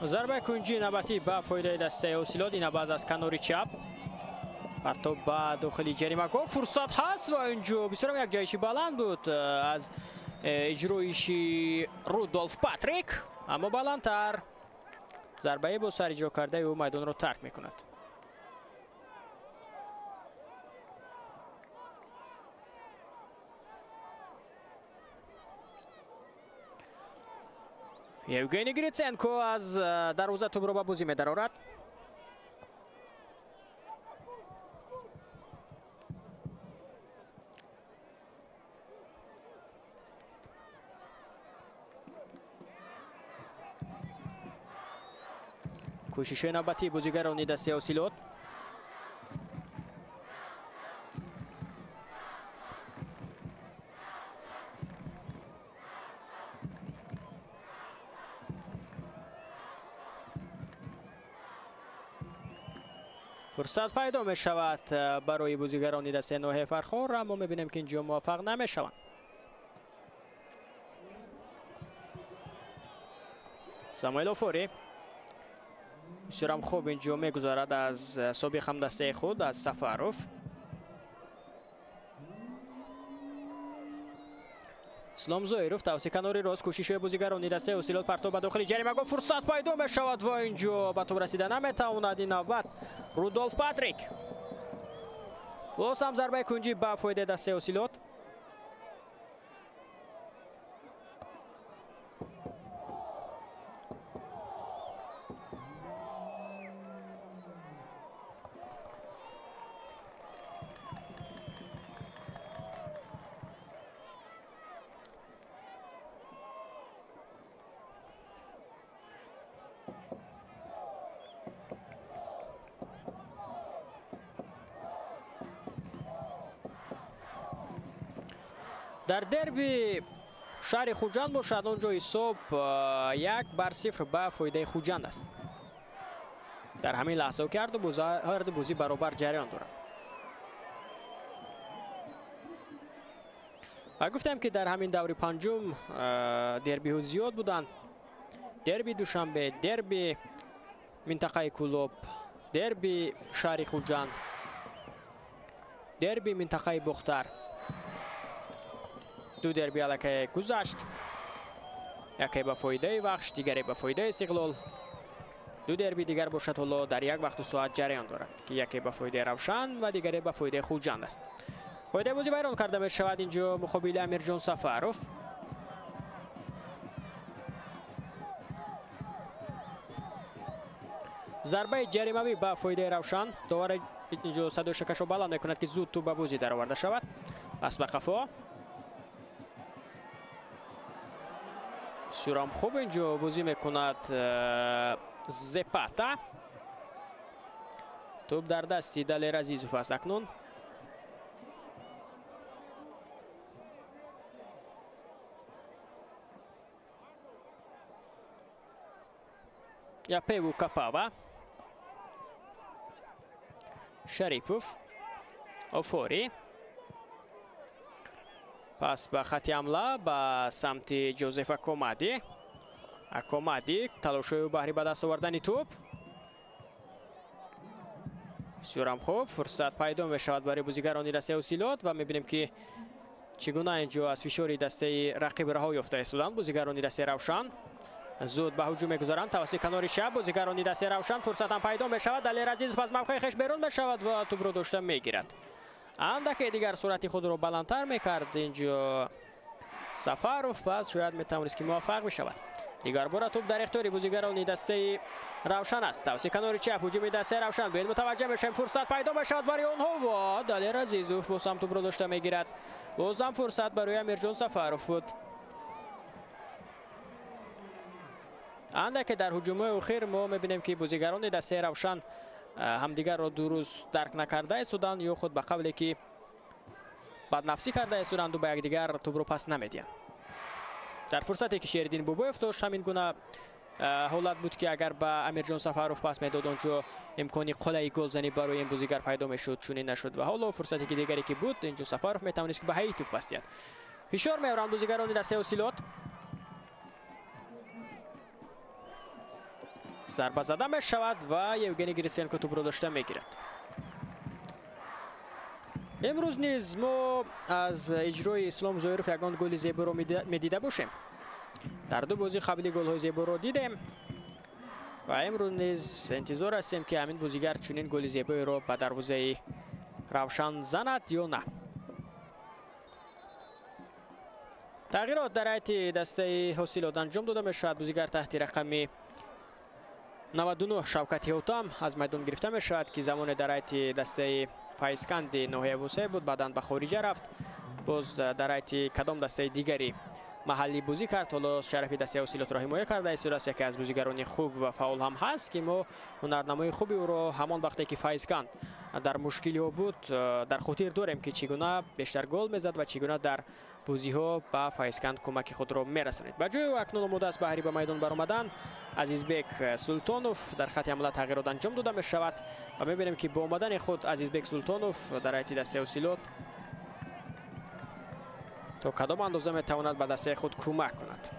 Зарбаи кунҷии навбатӣ ба фоидаи дастаи Ҳосилот. Ин баъд аз канори чап партоб ба дохили ҷаримагоҳ, фурсат ҳаст ва инҷо бисёрам як ҷайши баланд буд аз иҷроиши Рудолф Патрик, аммо баландтар зарбаи бо сар иҷро кардаи ӯ майдонро тарк мекунад. Евгений Гриценко аз дарвоза тӯбро ба бозӣ медарорад. Кӯшишҳои навбатии бозигарони дастаи Ҳосилот. Фурсат пайдо мешавад барои бозигарони дастаи ноҳияи Фархор, аммо мебинем, ки инҷо муваффақ намешаванд. Самуэл Офори бисёрам хуб инҷо мегузарад аз собиқ ҳамдастаи худ, аз Сафаров. Ислом Зоиров тавассути канори рост, кӯшишҳои бозигарони дастаи Ҳосилот, партоб ба дохили ҷаримагоҳ, фурсат пайдо мешавад ва инҷо ба тӯб расида наметавонад. Ин навбат Рудолф Патрик. Боз ҳам зарбаи кунҷӣ ба фоидаи дастаи Ҳосилот. Дар дерби шаҳри Хуҷанд бошад, он ҷо ҳисоб 1-0 ба фоидаи Хуҷанд аст. Дар ҳамин лаҳзаҳо ки ҳар ду бозӣ баробар ҷараён дорад. Ва гуфтем ки дар ҳамин даври панҷум дербиҳо зиёд буданд. Дерби Душанбе, дерби минтақаи Кӯлоб, дерби шаҳри Хуҷанд, дерби минтақаи Бохтар. Ду дерби аллакай гузашт. Яке ба фоидаи Вахш, дигаре ба фоидаи Истиқлол. Ду дерби дигар бошад ҳоло дар як вақту соат ҷараён дорад, ки яке ба фоидаи Равшан ва дигаре ба фоидаи Хуҷанд аст. Фоидаи бозӣ вайрон карда мешавад инҷо муқобили Амирҷон Сафаров. Зарбаи ҷаримавӣ ба фоидаи Равшан. Довар инҷо садои шакашро баланд мекунад, ки зуд тӯб ба бозӣ дароварда шавад. Пас ба қафо. Бисёрам хуб инҷо бозӣ мекунад Зепата. Тӯб дар дасти Далер Азизов аст акнун. Япеву Капава. Шарипов. Офори. Пас ба хати ҳамла ба самти Ҷозеф Акомади. Акомади талошҳои ӯ баҳри ба даст овардани тӯб. Бисёрам хуб, фурсат пайдо мешавад барои бозигарони дастаи Ҳосилот ва мебинем ки чӣ гуна инҷо аз фишори дастаи рақиб раҳо ёфта истоданд бозигарони дастаи Равшан. Зуд ба ҳуҷум мегузаранд тавассути канори чап бозигарони дастаи Равшан. Фурсат ҳам пайдо мешавад. Далер Азизов аз мавқеи хеш берун мешавад ва тӯбро дошта мегирад. Андаке дигар суръати худро баландтар мекард инҷо Сафаров, пас шояд метавонист ки муваффақ бишавад. Дигар бора тӯб дар ихтиёри бозигарони дастаи Равшан аст. Тавассути канори чап ҳуҷуми дастаи Равшан. Биёед мутаваҷҷеҳ мешавем, фурсат пайдо мешавад барои онҳо ва Далер Азизов боз ҳам тӯбро дошта мегирад. Боз ҳам фурсат барои Амирҷон Сафаров буд. Андаке дар ҳуҷумҳои охир мо мебинем ки бозигарони дастаи Равшан ҳамдигарро дуруст дарк накарда истоданд ё худ ба қавле ки баднафсӣ карда истоданду ба якдигар тӯбро пас намедиҳанд. Дар фурсате ки Шериддин Бобоев дошт ҳамин гуна ҳолат буд ки агар ба Амирҷон Сафаров пас медод, онҷо имкони қуллаи голзанӣ барои ин бозигар пайдо мешуд, чунин нашуд. Ва ҳоло фурсате ки дигаре ки буд, инҷо Сафаров метавонист ки ба Ҳаитов пас диҳад. Фишор меоранд бозигарони дастаи Ҳосилот. Зарба зада мешавад ва Евгений Гриценко тӯбро дошта мегирад. Имрӯз низ мо аз иҷрои Ислом Зоиров ягон голи зеборо медида бошем. Дар ду бозии қабли голҳои зеборо дидем ва имрӯз низ интизор ҳастем ки ҳамин бозигар чунин голи зебоеро ба дарвозаи Равшан занад ё на. Тағйирот дар ҳайати дастаи Ҳосилот анҷом дода мешавад. Бозигар таҳти рақами 99 Шавкати Ҳотам аз майдон гирифта мешавад, ки замоне дар ҳайати дастаи Файзканди ноҳияи Восеъ буд, баъдан ба хориҷа рафт. Боз дар ҳайати кадом дастаи дигари маҳаллӣ бозӣ кард. Ҳоло шарафи дастаи Ҳосилотро ҳимоя карда истодааст. Яке аз бозигарони хуб ва фаъол ҳам ҳаст, ки мо ҳунарнамои хуби ӯро ҳамон вақте ки Файзканд дар мушкилиҳо буд дар хотир дорем, ки чӣ гуна бештар гол мезад ва чӣ гуна дар бозиҳо ба Файзканд кӯмаки худро мерасонид. Ба ҷои ӯ акнун омода аст баҳри ба майдон баромадан Азизбек Султонов. Дар хати ҳамла тағйирот анҷом дода мешавад ва мебинем ки бо омадани худ Азизбек Султонов дар ҳайати дастаи Ҳосилот то кадом андоза метавонад ба дастаи худ кӯмак кунад.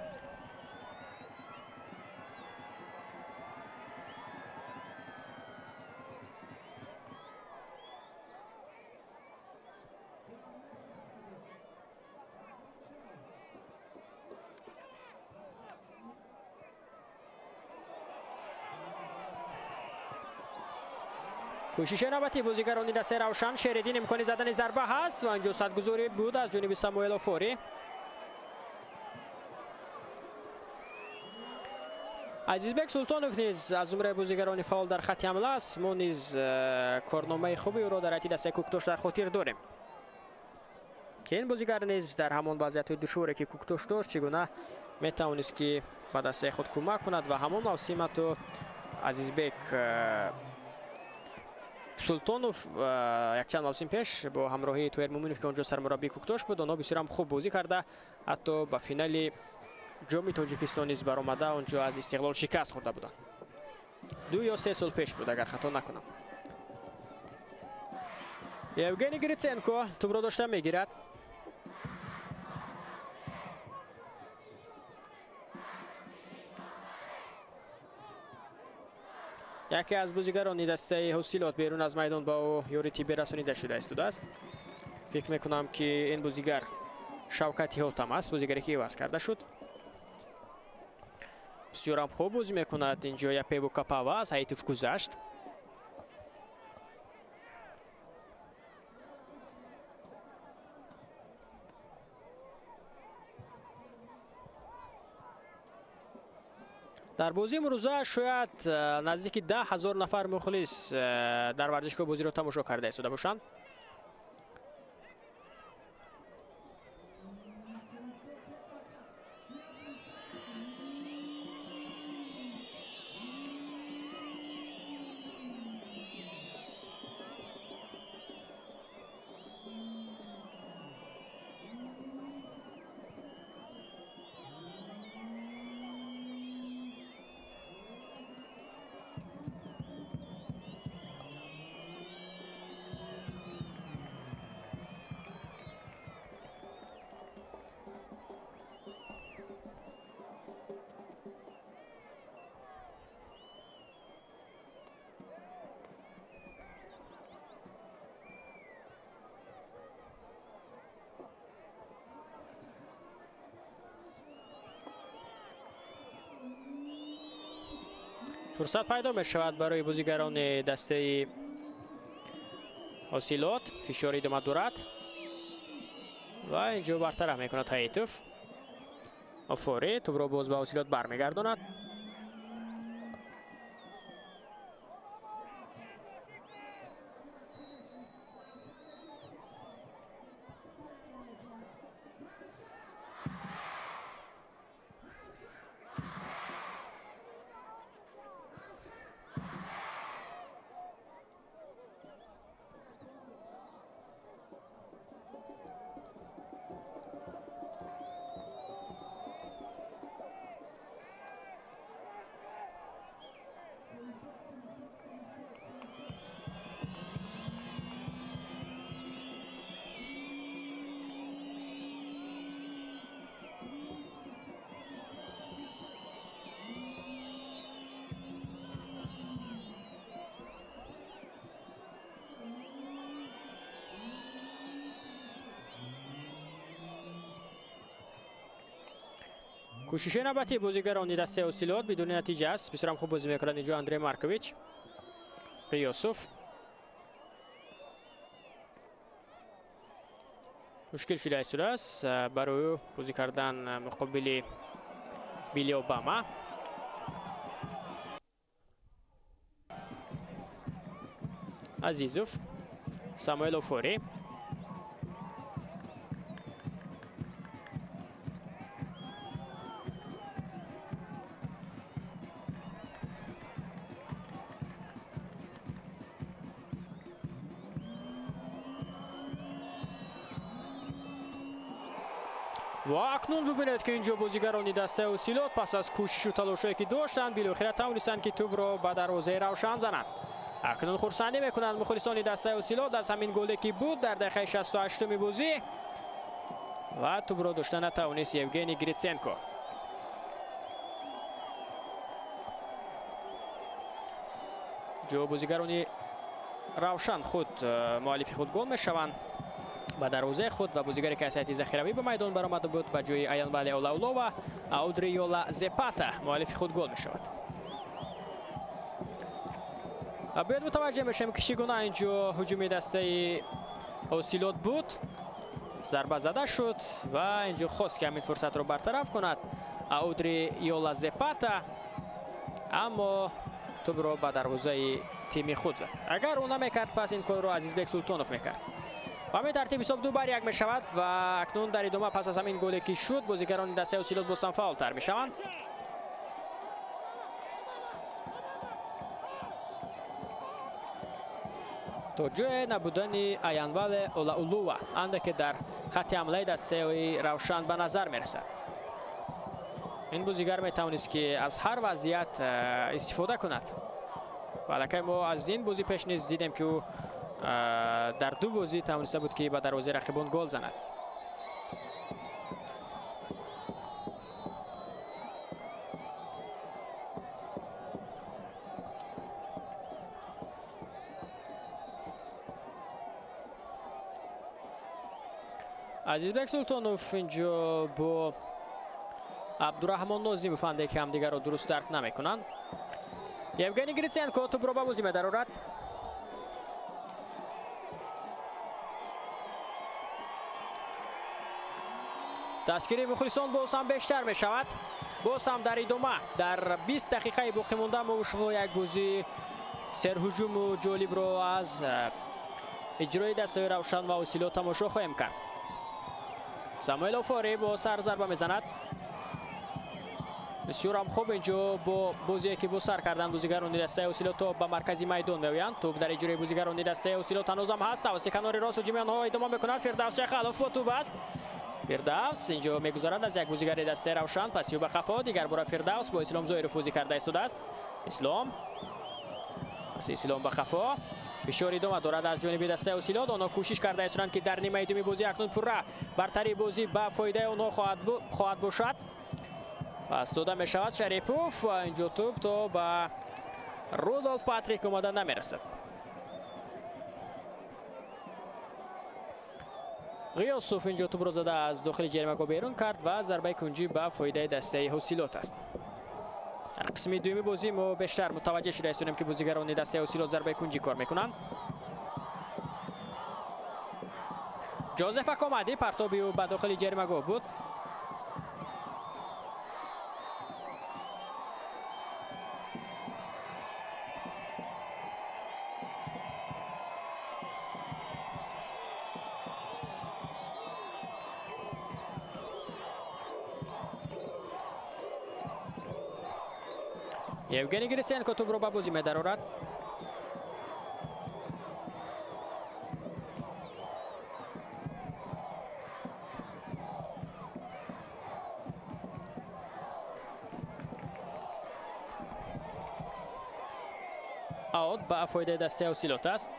Кӯшиши навбатии бозигарони дастаи Равшан. Шериддин имкони задани зарба ҳаст ва инҷо садгузорӣ буд аз ҷониби Самуэл Офори. Азизбек Султонов низ аз зумраи бозигарони фаъол дар хати ҳамла аст. Мо низ корномаи хуби ӯро дар ҳайати дастаи Кӯктош дар хотир дорем, ки ин бозигар низ дар ҳамон вазъиятҳои душворе ки Кӯктош дошт чӣ гуна метавонист ки ба дастаи худ кӯмак кунад ва ҳамон мавсим ҳатто Азизбек Султонов якчанд мавсим пеш бо ҳамроҳии Тоҳир Муминов, ки онҷо сармураббии Кӯктош буд, онҳо бисёр ҳам хуб бозӣ карда, ҳатто ба финали ҷоми Тоҷикистон низ баромада, онҷо аз Истиқлол шикаст хӯрда буданд. 2 ё 3 сол пеш буд, агар хато накунам. Евгений Гриценко тӯбро дошта мегирад. Яке аз бозигарони дастаи Ҳосилот берун аз майдон ба ӯ ёри тиббӣ расонида шуда истодааст. Фикр мекунам, ки ин бозигар Шавкати Ҳотам аст, бозигаре ки иваз карда шуд. Бисёрам хуб бозӣ мекунад. Инҷо Япеву Капава аз Ҳайтов гузашт. Дар бозии имрӯза шояд наздики 10 000 нафар мухлис дар варзишгоҳ бозиро тамошо карда истода бошанд. Фурсат пайдо мешавад барои бозигарони дастаи Ҳосилот. Фишори идома дорад ва инҷо бартараф мекунад Ҳайтов. Офори тӯбро боз ба Ҳосилот бармегардонад. Кӯшиши навбатии бозигарони дастаи Ҳосилот бидуни натиҷа аст. Бисёрам хуб бозӣ мекунад инҷо Андрей Маркович. Қиёсов. Мушкил шуда истодааст барои ӯ бозӣ кардан муқобили Билли Обама. Азизов, Самуэл Офори. Ва акнун бубинед, ки инҷо бозигарони дастаи Ҳосилот пас аз кӯшишу талошое ки доштанд, билохира тавонистанд, ки тӯбро ба дарвозаи Равшан зананд. Акнун хурсандӣ мекунанд мухлисони дастаи Ҳосилот аз ҳамин голе ки буд дар дақиқаи 68-уми бозӣ ва тӯбро дошта натавонист Евгений Гриценко. Ҷо бозигарони Равшан худ муаллифи худ гол мешаванд ба дарвозаи худ ва бозигаре ки аз ҳайати захиравӣ ба майдон баромада буд ба ҷои Аянвали Олаулова Аудриола Зепата муаллифи худ гол мешавад. Бояд мутаваҷҷеҳ мешавем, ки чӣ гуна инҷо ҳуҷуми дастаи Ҳосилот буд. Зарба зада шуд ва инҷо хост, ки ҳамин фурсатро бартараф кунад Аудриола Зепата, аммо тӯбро ба дарвозаи тими худ зад. Агар ӯ намекард, пас ин корро Азизбек Султонов мекард. Ба ҳамин тартиб ҳисоб 2-1 мешавад ва акнун дар идома пас аз ҳамин голе ки шуд, бозигарони дастаи Ҳосилот боз ҳам фаъолтар мешаванд. То ҷое набудани Аянвале Олаулува андаке дар хатти ҳамлаи дастаи Равшан ба назар мерасад. Ин бозигар метавонист ки аз ҳар вазъият истифода кунад. Ва аллакай мо аз ин бозӣ пеш низ дидем ки ӯ дар ду бозӣ тавониста буд ки ба дарвозаи рақибон гол занад. Азизбек Султонов инҷо бо Абдураҳмон Нозимов анде ки ҳамдигарро дуруст дарк намекунанд. Евгений Гриценко тӯбро ба бозӣ медарорад. Дастгирии мухлисон боз ҳам бештар мешавад. Боз ҳам дар идома дар 20 дақиқаи боқимонда мо шумо як бозии серҳуҷуму ҷолибро аз иҷрои дастаи Равшан ва Ҳосилот тамошо хоҳем кард. Самуэл Офори бо сар зарба мезанад. Бисёр ҳам хуб инҷо бо бозие ки бо сар кардан бозигарони дастаи Ҳосилот то ба маркази майдон меоянд. Тӯб дар иҷрои бозигарони дастаи Ҳосилот ҳанӯзам ҳаст. Тавассути канори рост ҳуҷуми онҳо идома мекунад. Фирдавс Чахалов бо тӯб аст. Фирдавс инҷо мегузарад аз як бозигари дастаи Равшан, пасиё ба қафо. Дигар бора Фирдавс бо Ислом Зоиров бозӣ карда истодааст. Ислом, пас Ислом ба қафо. Фишор идома дорад аз ҷониби дастаи Ҳосилот. Онҳо кӯшиш карда истоданд ки дар нимаи дуюми бозӣ акнун пурра бартарии бозӣ ба фоидаи онҳо хоҳад бошад. Пас дода мешавад Шарипов. Инҷо тӯб то ба Рудолф Патрик омада намерасад. Ғиёсов инҷо тӯбро зада аз дохили ҷаримагоҳ берун кард ва зарбаи кунҷӣ ба фоидаи дастаи Ҳосилот аст. Дар қисми дуюми бозӣ мо бештар мутаваҷҷеҳ шуда истодем ки бозигарони дастаи Ҳосилот зарбаи кунҷӣ кор мекунанд. Ҷозеф Акомади партоби ӯ ба дохили ҷаримагоҳ буд. Евгений Гриценко тӯбро ба бозӣ медарорад. Аут ба фоидаи дастаи Ҳосилот аст.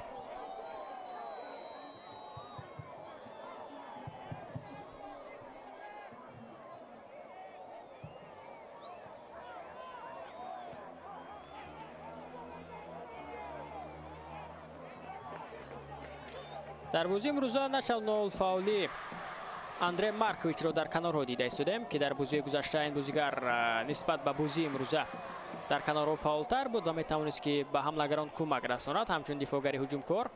Дар бозии имрӯза начандон фаъоли Андре Марковичро дар канорҳо дида истодем ки дар бозии гузашта ин бозигар нисбат ба бозии имрӯза дар канорҳо фаъолтар буд ва метавонист ки ба ҳамлагарон кӯмак расонад ҳамчун дифоъгари ҳуҷумкор.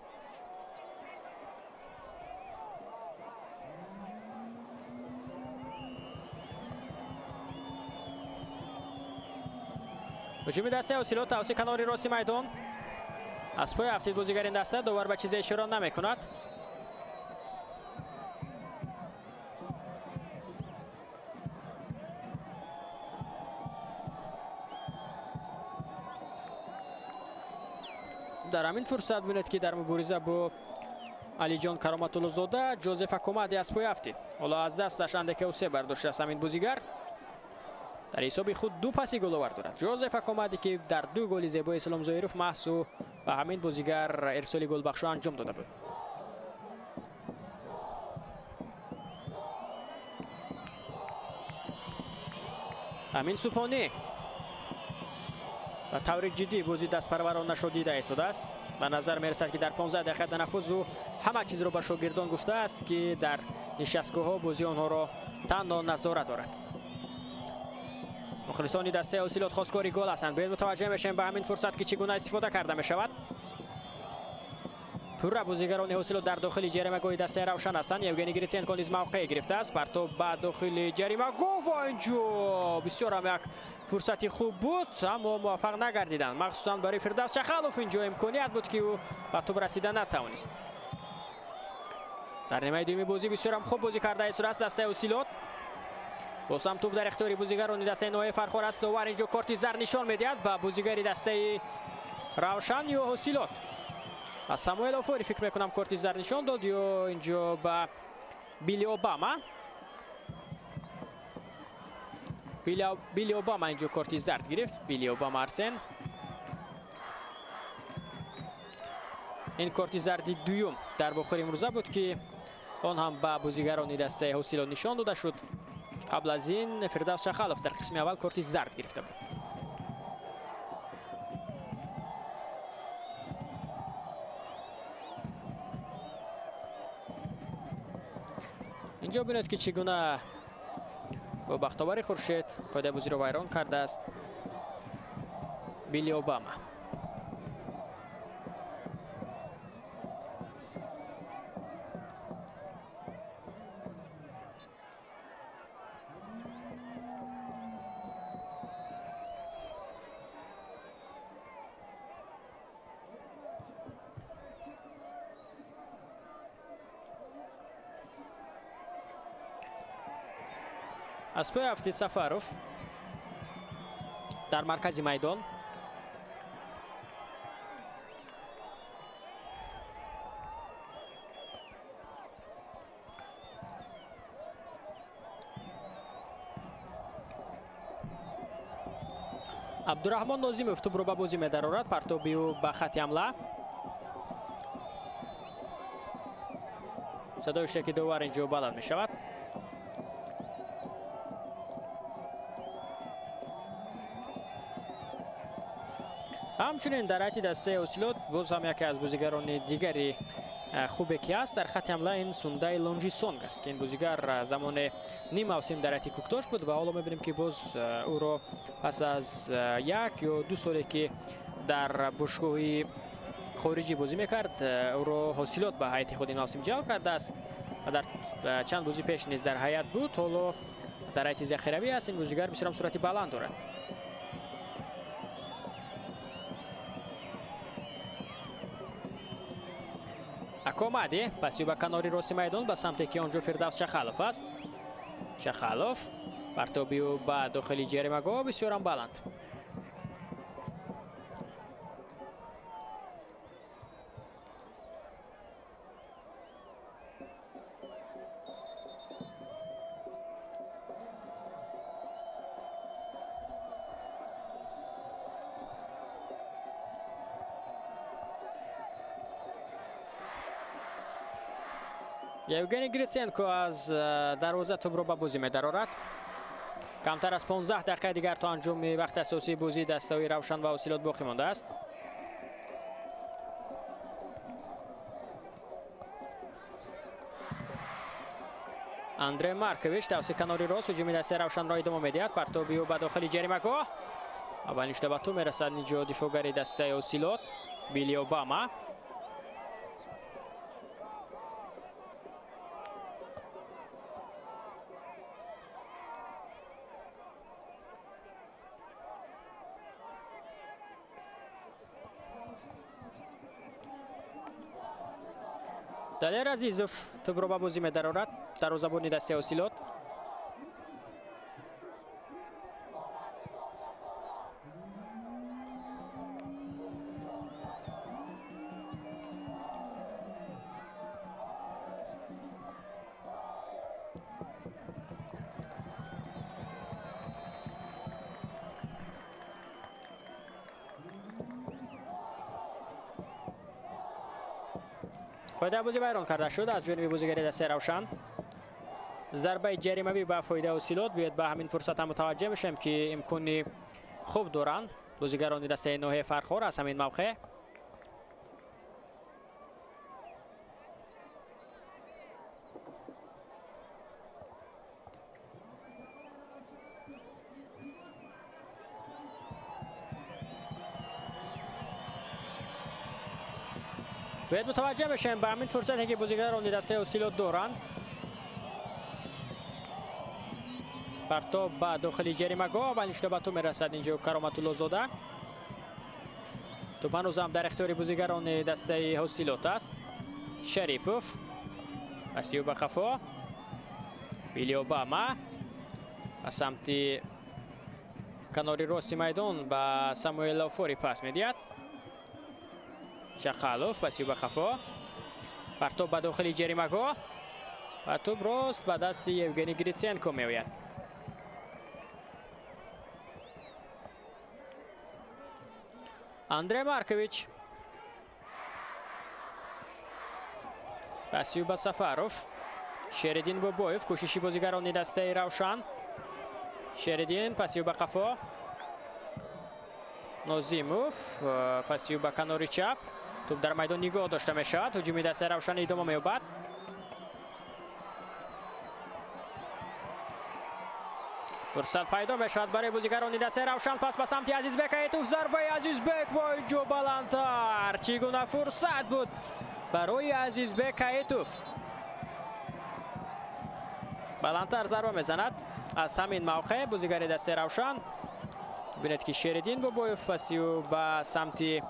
Ҳуҷуми дастаи Ҳосилот тавассути канори рости майдон. Аз пои афтид бозигари даста, довар ба чизе ишора намекунад. Дар ҳамин фурсат бинед ки дар мубориза бо Алиҷон Кароматуллозода Ҷозеф Акомади аз пой афтид. Ҳоло аз дасташ андаке усе бардоштааст ҳамин бозигар. Дар ҳисоби худ ду паси головар дорад. Ҷозеф Акомади ки дар ду голи зебои Ислом Зоиров маҳз ӯ ба ҳамин бозигар ирсоли голбахшо анҷом дода буд. Амин Супонӣ ба таври ҷиддӣ бозии дастпарваронашро дида истодааст. Ба назар мерасад ки дар 15 дақиқа танаффуз ӯ ҳама чизро ба шогирдон гуфтааст ки дар нишастгоҳҳо бозии онҳоро танҳо назора дорад. Мухлисони дастаи Ҳосилот хосткори гол ҳастанд. Биёед мутаваҷҷеҳ мешавем ба ҳамин фурсат ки чӣ гуна истифода карда мешавад. Пурра бозигарони Ҳосилот дар дохили ҷаримагоҳи дастаи Равшан ҳастанд. Евгений Гриценко низ мавқеъ гирифтааст. Партоб ба дохили ҷаримагоҳ ва инҷо бисёр ҳам як фурсати хуб буд, аммо муваффақ нагардиданд. Махсусан барои Фирдавс Чахалов инҷо имконият буд ки ӯ ба тӯб расида натавонист. Дар нимаи дуюми бозӣ бисёр ҳам хуб бозӣ карда истодааст дастаи Ҳосилот. Боз ҳам тӯб дар ихтиёри бозигарони дастаи ноҳияи Фархор аст. Довар инҷо корти зар нишон медиҳад ба бозигари дастаи Равшан ё Ҳосилот. Самуэл Офори фикр мекунам корти зард нишон дод ё инҷо ба Билли Обама. Билли Обама инҷо корти зард гирифт. Билли Обама Арсен. Ин корти зарди дуюм дар вохӯри имрӯза буд, ки он ҳам ба бозигарони дастаи Ҳосилот нишон дода шуд. Қабл аз ин Фирдавс Шахалов дар қисми аввал корти зард гирифта буд. Инҷо бинед, ки чӣ гуна бо Бахтовари Хуршед қоидаи бозиро вайрон кардааст Билли Обама. Аз пой афтид Сафаров дар маркази майдон. Абдураҳмон Нозимов тӯбро ба бозӣ медарорад. Партоби ӯ ба хати ҳамла. Садои шеки довар инҷо баланд мешавад. Ҳамчунин дар ҳайати дастаи Ҳосилот боз ҳам яке аз бозигарони дигари хубе ки аст дар хати ҳамла ин Сундай Лонжисонг аст, ки ин бозигар замоне ним мавсим дар ҳайати Куктош буд ва ҳоло мебинем, ки боз ӯро пас аз як ё ду соле ки дар бошгоҳи хориҷӣ бозӣ мекард, ӯро Ҳосилот ба ҳайати худ ин мавсим ҷалб кардааст ва дар чанд бозӣ пеш низ дар ҳайат буд. Ҳоло дар ҳайати захиравӣ аст. Ин бозигар бисёрам суръати баланд дорад. Акомади паси ба канори рости майдон ба самте ки онҷо Фирдавс Шахалов аст. Шахалов партоби ӯ ба дохили ҷаримагоҳ бисёрам баланд. Евгений Гриценко аз дарвоза тӯбро ба бозӣ медарорад. Камтар аз 15 дақиқаи дигар то анҷоми вақти асосии бозии дастаҳои Равшан ва Ҳосилот боқӣ мондааст. Андре Маркович тавассути канори рост ҳуҷуми дастаи Равшанро идома медиҳад. Партоби ӯ ба дохили ҷаримагоҳ. Аввалин шуда ба тӯб мерасад инҷо дифоъгари дастаи Ҳосилот Билли Обама. Далер Азизов тӯбро ба бозӣ медарорад. Дарвозабони дастаи Ҳосилот. Қоидаи бозӣ вайрон карда шуд аз ҷониби бозигари дастаи Равшан. Зарбаи ҷаримавӣ ба фоидаи Ҳосилот. Биёед ба ҳамин фурсат ҳам мутаваҷҷеҳ мешавем, ки имкони хуб доранд бозигарони дастаи ноҳияи Фархор аз ҳамин мавқеъ. Бояд мутаваҷҷеҳ мешавем ба ҳамин фурсате ки бозигарони дастаи Ҳосилот доранд. Партоб ба дохили ҷаримагоҳ, аввалин шуда ба тӯб мерасад инҷо Кароматуллозода. Тӯб ҳанӯз ҳам дар ихтиёри бозигарони дастаи Ҳосилот аст. Шарипов паси ӯ ба қафо. Билли Обама ба самти канори рости майдон ба Самуэл Офори пас медиҳад. Чақалов паси ба қафо. Партоб ба дохили ҷаримагоҳ ва тӯб рост ба дасти Евгений Гриценко меояд. Андрей Маркович. Паси ба Сафаров. Шеридин Бобоев. Кӯшиши бозигарони дастаи Равшан. Шеридин паси ба қафо. Нозимов паси ба канори чап. Тӯб дар майдон нигоҳ дошта мешавад. Ҳуҷуми дастаи Равшан идома меёбад. Фурсат пайдо мешавад барои бозигарони дастаи Равшан. Пас ба самти Азизбек Аитов. Зарбаи Азизбек ва инҷо баландтар. Чӣ гуна фурсат буд барои Азизбек Аитов. Баландтар зарба мезанад. Аз ҳамин мавқеъ бозигари дастаи Равшан. Бинед ки Шеридин Бобоев паси ба самти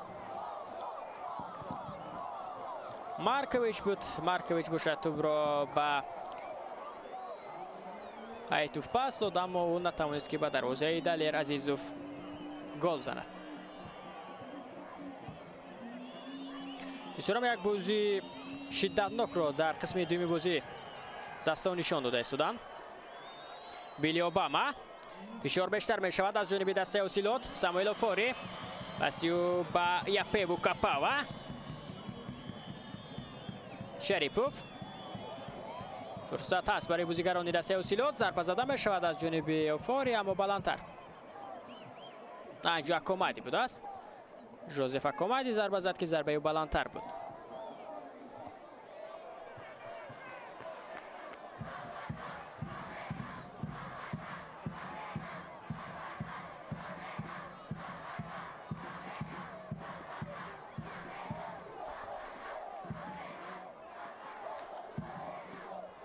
Маркович буд. Маркович бошад тӯбро ба Аитов пас дод, аммо ӯ натавонист ки ба дарвозаи Далер Азизов гол занад. Бисёрам як бозии шиддатнокро дар қисми дуюми бозӣ дастао нишон дода истоданд. Билли Обама. Фишор бештар мешавад аз ҷониби дастаи Осилот. Самуэл Офори. Паси ӯ ба Япеву Капава. Шарипов. Фурсат ҳаст барои бозигарони дастаи Осилот. Зарба зада мешавад аз ҷониби Офори, аммо баландтар. Инҷо Акомади будааст. Жозеф Акомади зарба зад ки зарбаи ӯ баландтар буд.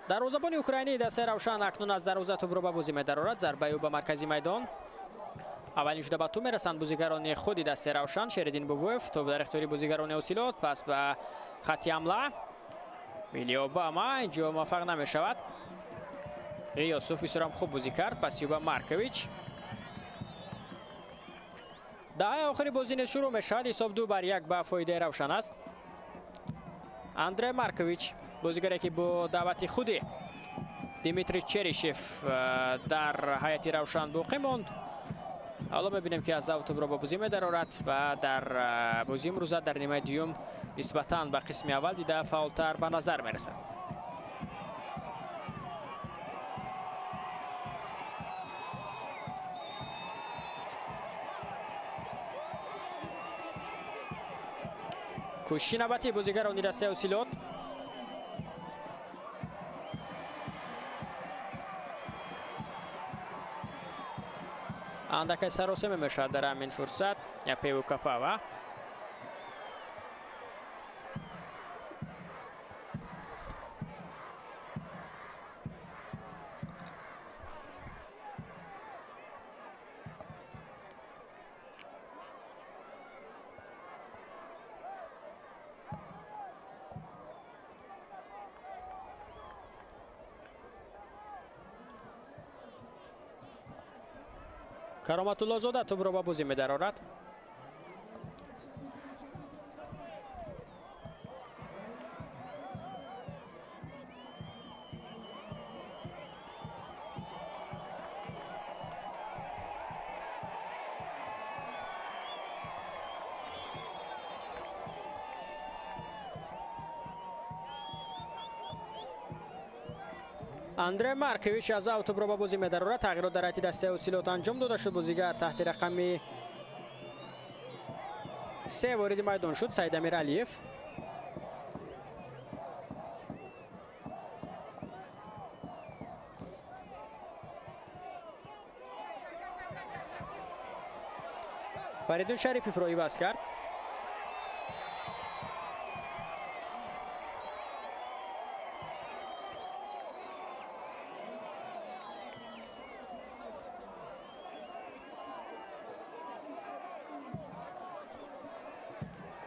Дарвозабони украинии дастаи Равшан акнун аз дарвоза тӯбро ба бозӣ медарорад. Зарбаи ӯ ба маркази майдон. Аввалин шуда ба тӯб мерасанд бозигарони худи дастаи Равшан. Шеридин Бобоев тӯб дар ихтиёри бозигарони Осилот. Пас ба хатти ҳамла. Билли Обама инҷо муваффақ намешавад. Ғиёсов бисёрам хуб бозӣ кард. Паси ӯ ба Маркович. Даҳаи охири бозӣ низ шурӯъ мешавад. Ҳисоб 2-1 ба фоидаи Равшан аст. Андрей Маркович, бозигаре ки бо даъвати худи Дмитрий Черишев дар ҳайати Равшан боқӣ монд. Ҳоло мебинем ки аз ав тӯбро ба бозӣ медарорад ва дар бозии имрӯза дар нимаи дуюм нисбатан ба қисми аввал дида фаъолтар ба назар мерасад. Кӯшиши навбатии бозигарони дастаи Осилот. Андакай саросема мешавад дар ҳамин фурсат. Япеву Капава. Кароматуллозода тӯбро ба бозӣ медарорад. Андрей Маркович аз ав тӯбро ба бозӣ медарорад. Тағйирот дар ҳайати дастаи Осилот анҷом дода шуд. Бозигар таҳти рақами 3 вориди майдон шуд. Саидамир Алиев. Фаридун Шариповро иваз кард.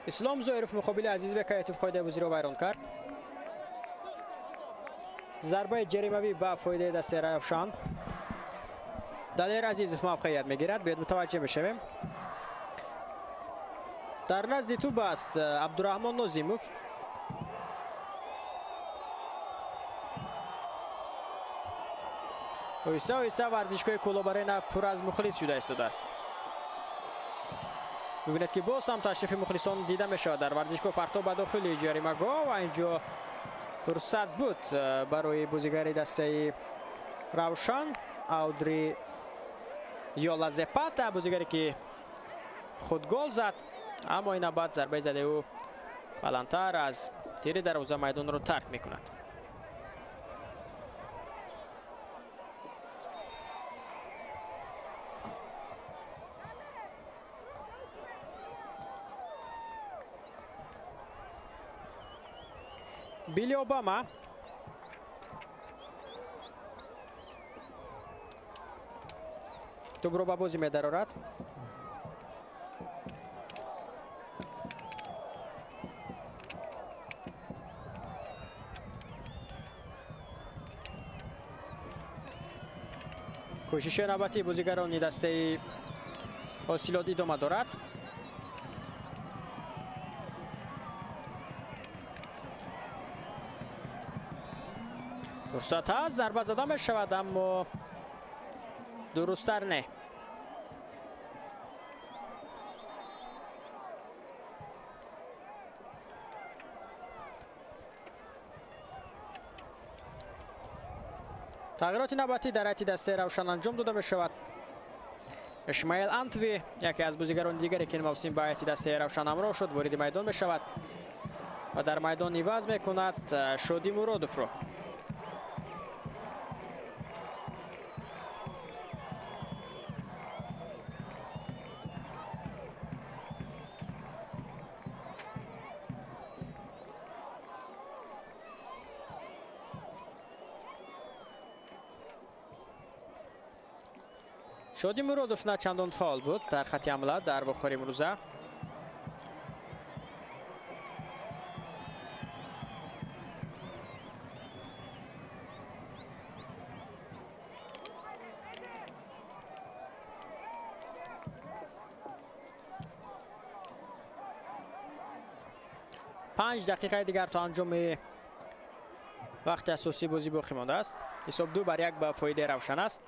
Ислом Зоиров муқобили Азизбек Аитов қоидаи бозиро вайрон кард. Зарбаи ҷаримавӣ ба фоидаи дастаи Равшан. Далер Азизов мавқеият мегирад. Биёед мутаваҷҷеҳ мешавем. Дар назди туп аст Абдураҳмон Нозимов. Оҳиста оҳиста варзишгоҳи Кӯлоб Арена пур аз мухлис шуда истодааст. Бибинед, ки боз ҳам ташрифи мухлисон дида мешавад дар варзишгоҳ. Партоб ба дохили ҷаримагоҳ ва инҷо фурсат буд барои бозигари дастаи Равшан Аудри Йола Зепата, бозигаре ки худ гол зад, аммо ин навбат зарбаи задаи ӯ баландтар аз тири дарвоза майдонро тарк мекунад. Билли Обама тӯбро ба бозӣ медарорад. Кӯшиши навбатии бозигарони дастаи Ҳосилот идома дорад. Фурсат ҳаст, зарба зада мешавад, аммо дурусттар не. Тағйироти навбатӣ дар ҳайати дастаи Равшан анҷом дода мешавад. Ишмаил Антви, яке аз бозигарони дигаре ки ин мавсим ба ҳайати дастаи Равшан ҳамроҳ шуд, вориди майдон мешавад ва дар майдон иваз мекунад Шоди Муродовро. Шоди Муродов на чандон фаъол буд дар хати ҳамла дар вохӯри имрӯза. Панҷ дақиқаи дигар то анҷоми вақти асосии бозӣ боқӣ мондааст. Ҳисоб 2-1 ба фоидаи Равшан аст.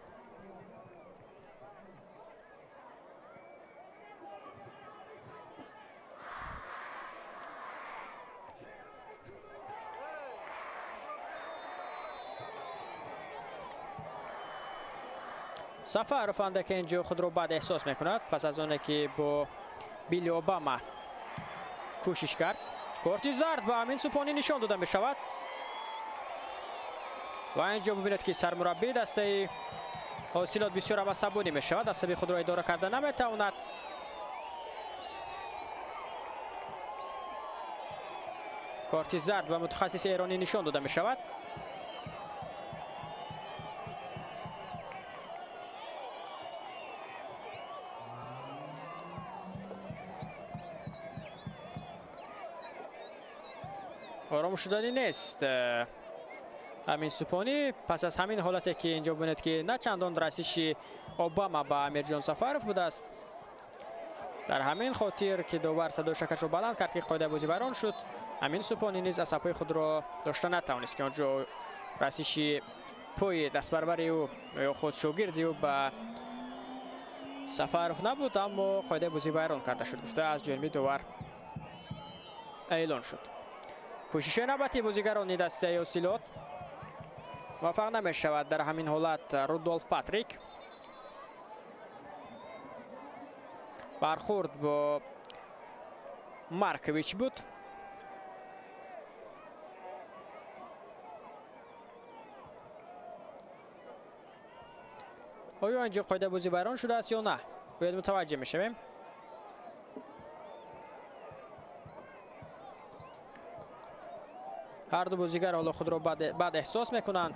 Сафаров андаке инҷо худро бад эҳсос мекунад пас аз оне ки бо Билли Обама кӯшиш кард. Корти зард ба Амин Супонӣ нишон дода мешавад ва инҷо бибинед, ки сармураббии дастаи Ҳосилот бисёр ҳам асабонӣ мешавад, асаби худро идора карда наметавонад. Корти зард ба мутахассиси эронӣ нишон дода мешавад. Ором шуданӣ нест Амин Супонӣ пас аз ҳамин ҳолате ки инҷо бинед, ки на чандон расиши Обама ба Амирҷон Сафаров будааст. Дар ҳамин хотир ки довар садои шакашро баланд кард, ки қоидаи бозӣ вайрон шуд, Амин Супонӣ низ асабҳои худро дошта натавонист, ки онҷо расиши пои дастбарбари ӯ ё худ шогирди ӯ ба Сафаров набуд, аммо қоидаи бозӣ вайрон карда шуд, гуфта аз ҷониби довар эълон шуд. Кӯшиши навбатии бозигарони дастаи Ҳосилот муваффақ намешавад. Дар ҳамин ҳолат Рудолф Патрик бархӯрд бо Маркович буд. Оё инҷо қоидаи бозӣ вайрон шудааст ё на? Бояд мутаваҷҷеҳ мешавем. Ҳар ду бозигар ҳоло худро бад эҳсос мекунанд.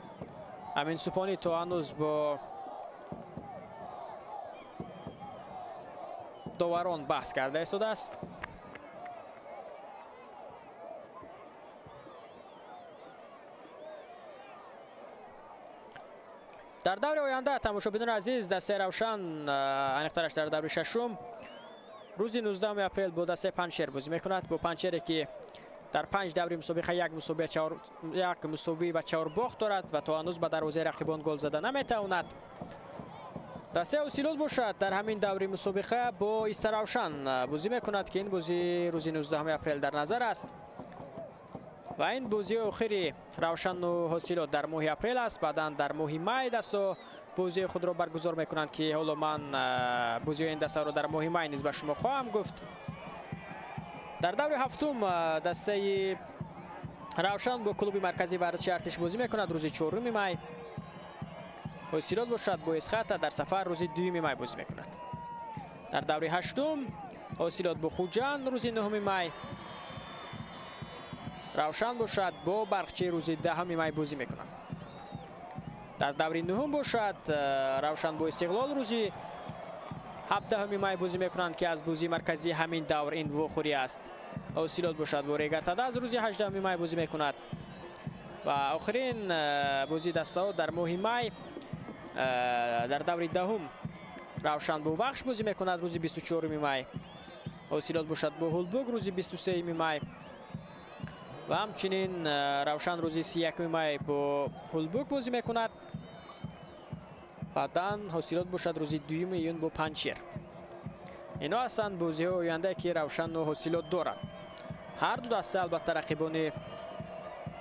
Амин Супонӣ то ҳанӯз бо доварон баҳс карда истодааст. Дар даври оянда, тамошобинони азиз, дастаи Равшан, аниқтараш дар даври шашум, рӯзи 19 апрел бо дастаи Панҷшер бозӣ мекунад, бо Панҷшере ки дар 5 даври мусобиқа як мусовӣ ва 4 бохт дорад ва то ҳанӯз ба дарвозаи рақибон гол зада наметавонад. Дастаи Ҳосилот бошад дар ҳамин даври мусобиқа бо Истаравшан бозӣ мекунад, ки ин бозӣ рӯзи 19 апрел дар назар аст ва ин бозии охири Равшану Ҳосилот дар моҳи апрел аст. Баъдан дар моҳи май дастҳо бозии худро баргузор мекунанд, ки ҳоло ман бозиҳои ин дастаро дар моҳи май низ ба шумо хоҳам гуфт. Дар даври ҳафтум дастаи Равшан бо клуби марказии варзиши Артиш бозӣ мекунад рӯзи 4 май. Ҳосилот бошад бо Эсхата дар сафар рӯзи 2 май бозӣ мекунад. Дар даври ҳаштум Ҳосилот бо Хуҷанд рӯзи 9 май. Равшан бошад бо Барқчӣ рӯзи 10 май бозӣ мекунад. Дар даври нуҳум бошад Равшан бо Истиқлол рӯзи 17 май бозӣ мекунанд, ки аз бозии марказии ҳамин давр ин вохӯрӣ аст. Ҳосилот бошад бо Регартадаз рӯзи 18 май бозӣ мекунад ва охирин бозии дастаҳо дар моҳи май дар даври даҳум Равшан бо Вахш бозӣ мекунад рӯзи 24 май. Ҳосилот бошад бо Ҳулбук рӯзи 23 май ва ҳамчунин Равшан рӯзи 31 май бо Ҳулбук бозӣ мекунад. Баъдан Ҳосилот бошад рӯзи 2 июн бо Панҷшер. Инҳо ҳастанд бозиҳои ояндае ки Равшану Ҳосилот доранд. Ҳар ду даста албатта рақибони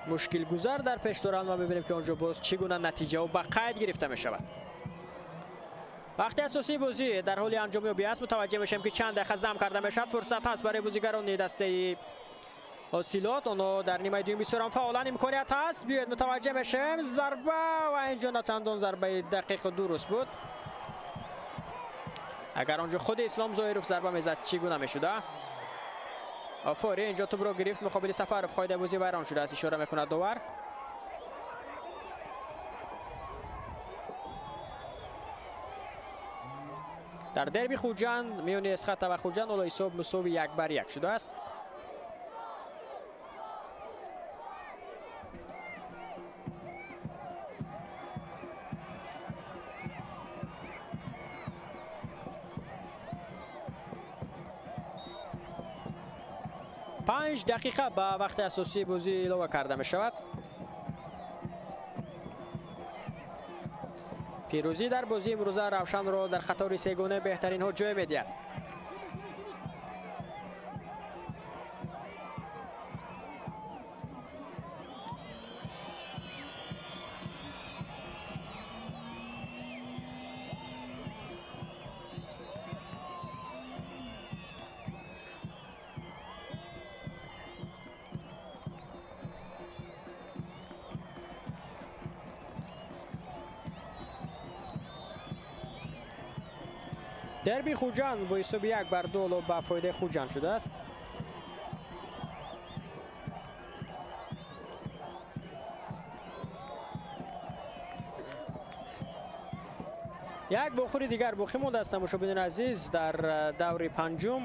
мушкилгузар дар пеш доранд ва мебинем, ки он ҷо боз чӣ гуна натиҷаҳо ба қайд гирифта мешавад. Вақти асосии бозӣ дар ҳоли анҷомёбӣ аст. Мутаваҷҷеҳ мешавем, ки чанд дақиқа зам карда мешавад. Фурсат ҳаст барои бозигарони дастаи Ҳосилот. Онҳо дар нимаи дуюм бисёрам фаъолан, имконият ҳаст. Биёед мутаваҷҷеҳ мешавем. Зарба ва инҷо на чандон зарбаи дақиқу дуруст буд. Агар он ҷо худи Ислом Зоҳиров зарба мезад, чӣ гуна мешуда? Офари, инҷо тӯбро гирифт муқобили Сафаров. Қоидаи бозӣ вайрон шудааст, ишора мекунад довар. Дар дерби Хуҷанд миёни Эсхата ва Хуҷанд ҳоло ҳисоб мусови 1-1 шудааст. 5 дақиқа ба вақти асосии бозӣ илова карда мешавад. Пирӯзӣ дар бозии имрӯза Равшанро дар қатори сегонаи беҳтаринҳо ҷой медиҳад. Дерби Хуҷанд бо ҳисоби 1-2 ба фоидаи Хуҷанд шудааст. Як вохӯри дигар боқӣ мондааст, тамошобинони азиз, дар даври панҷум,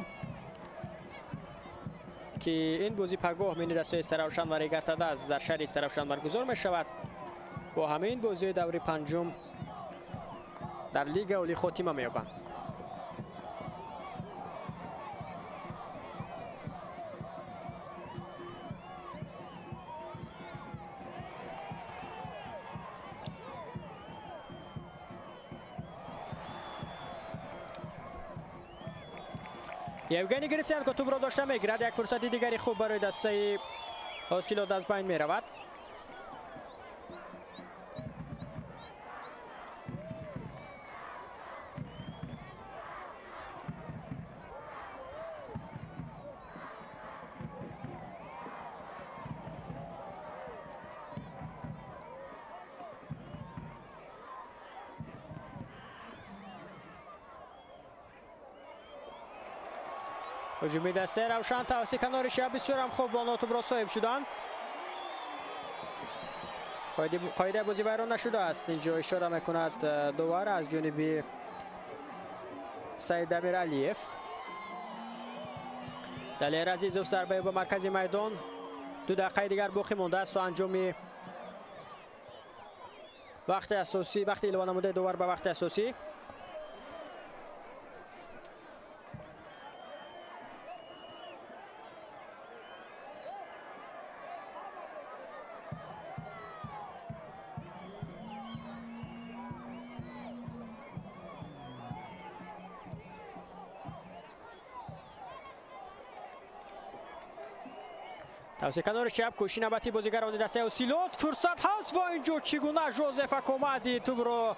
ки ин бозӣ пагоҳ миёни дастаҳои Саравшан ва Регартадаз дар шаҳри Саравшан баргузор мешавад. Бо ҳамин бозиҳои даври панҷум дар лига олӣ хотима меёбанд. Евгений Гриценко тӯбро дошта мегирад. Як фурсати дигари хуб барои дастаи Ҳосилот аз байн меравад. ҳуҷуми дастаи Равшан тавассути канори чап бисёрам хуб бо тӯбро соҳиб шуданд. Қоидаи бозӣ вайрон нашудааст. Инҷо ишора мекунад довар аз ҷониби Саидамир Алиев. Далер Азизов зарбаи ба маркази майдон. 2 дақиқаи дигар боқӣ мондааст то анҷоми вақти асосӣ, вақти илова намудаи довар ба вақти асосӣ. Тавсия канори чап кӯшиши навбатии бозигарони дастаи Ҳосилот. Фурсат ҳаст ва инҷо чӣ гуна Жозеф Акомади тӯбро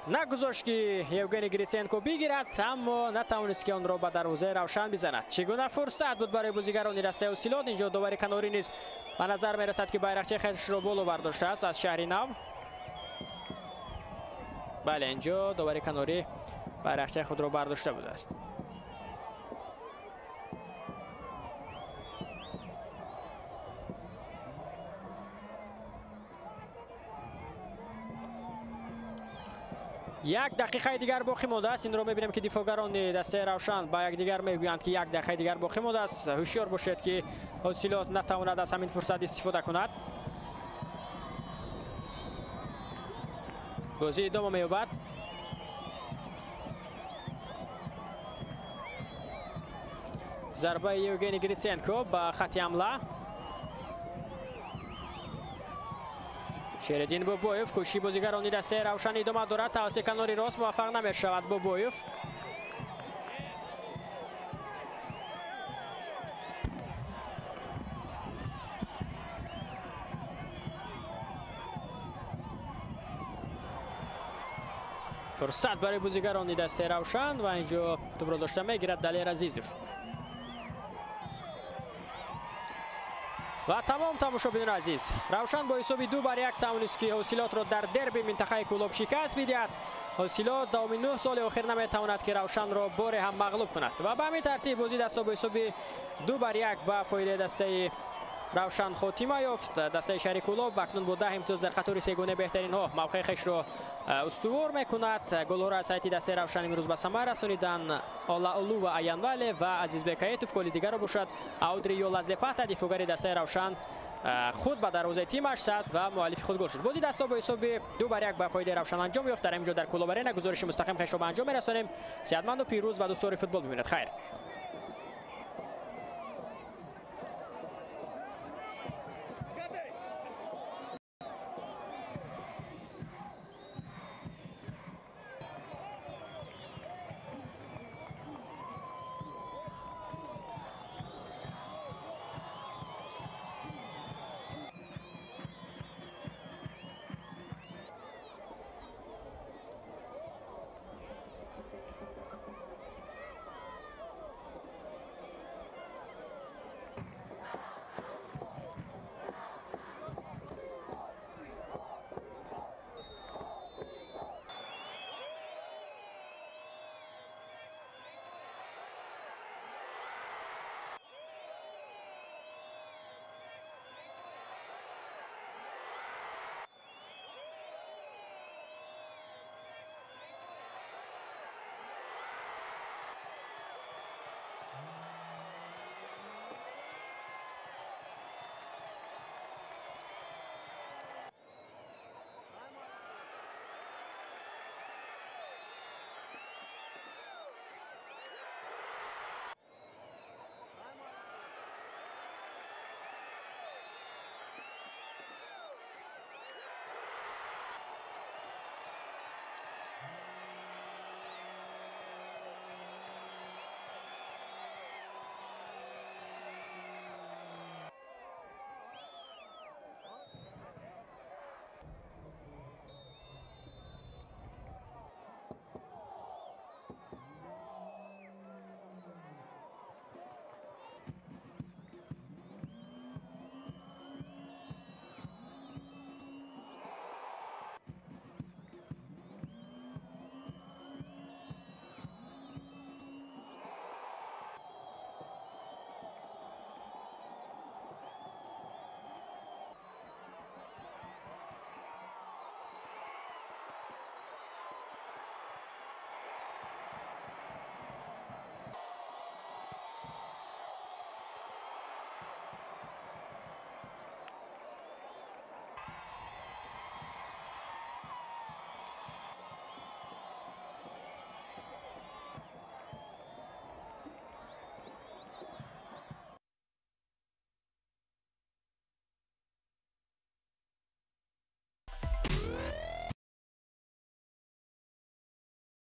нагузошт ки Евгений Гриценко бигирад, аммо натавонист ки онро ба дарвозаи Равшан бизанад. Чӣ гуна фурсат буд барои бозигарони дастаи Ҳосилот. Инҷо довари канорӣ низ ба назар мерасад ки байрақчаи худашро боло бардоштааст аз шаҳри нав. Бале, инҷо довари канорӣ байрақчаи худро бардошта будааст. Як дақиқаи дигар боқӣ мондааст. Инро мебинем ки дифоъгарони дастаи Равшан ба якдигар мегӯянд ки як дақиқаи дигар боқӣ мондааст. Ҳушёр бошед ки Ҳосилот натавонад аз ҳамин фурсат истифода кунад. Бозӣ идома меёбад. Зарбаи Евгений Гриценко ба хати ҳамла. Шериддин Бобоев кӯшиши бозигарони дастаи Равшан идома дорад. Тавассути канори рост муваффақ намешавад Бобоев. Фурсат барои бозигарони дастаи Равшан ва инҷо тӯбро дошта мегирад Далер Азизов. Ва тамом, тамошобинони азиз, Равшан бо ҳисоби 2-1 тавонист ки Ҳосилотро дар дерби минтақаи Кӯлоб шикаст бидиҳад. Ҳосилот давоми 9 соли охир наметавонад ки Равшанро боре ҳам мағлуб кунад. Ва ба ҳамин тартиб бозии даста бо ҳисоби 2-1 ба фоидаи дастаи Равшан хотима ёфт. Дастаи шаҳри Кӯлоб акнун бо 10 имтиёз дар қатори сегонаи беҳтаринҳо мавқеи хешро устувор мекунад. Голҳоро аз ҳайати дастаи Равшан имрӯз ба самар расониданд Олаулу ва Аянвале ва Азизбек Аетов. Голи дигарро бошад Аудри Ёлазепата, дифоъгари дастаи Равшан, худ ба дарвозаи тимаш зад ва муаллифи худ гол шуд. Бозии даста бо ҳисоби 2-1 ба фоидаи Равшан анҷом ёфт. Дар ҳамин ҷо дар Кӯлоб Арена гузориши мустақим хешро ба анҷом мерасонем. Сеҳатманду пирӯз ва дӯстдори футбол бимонед. Хайр.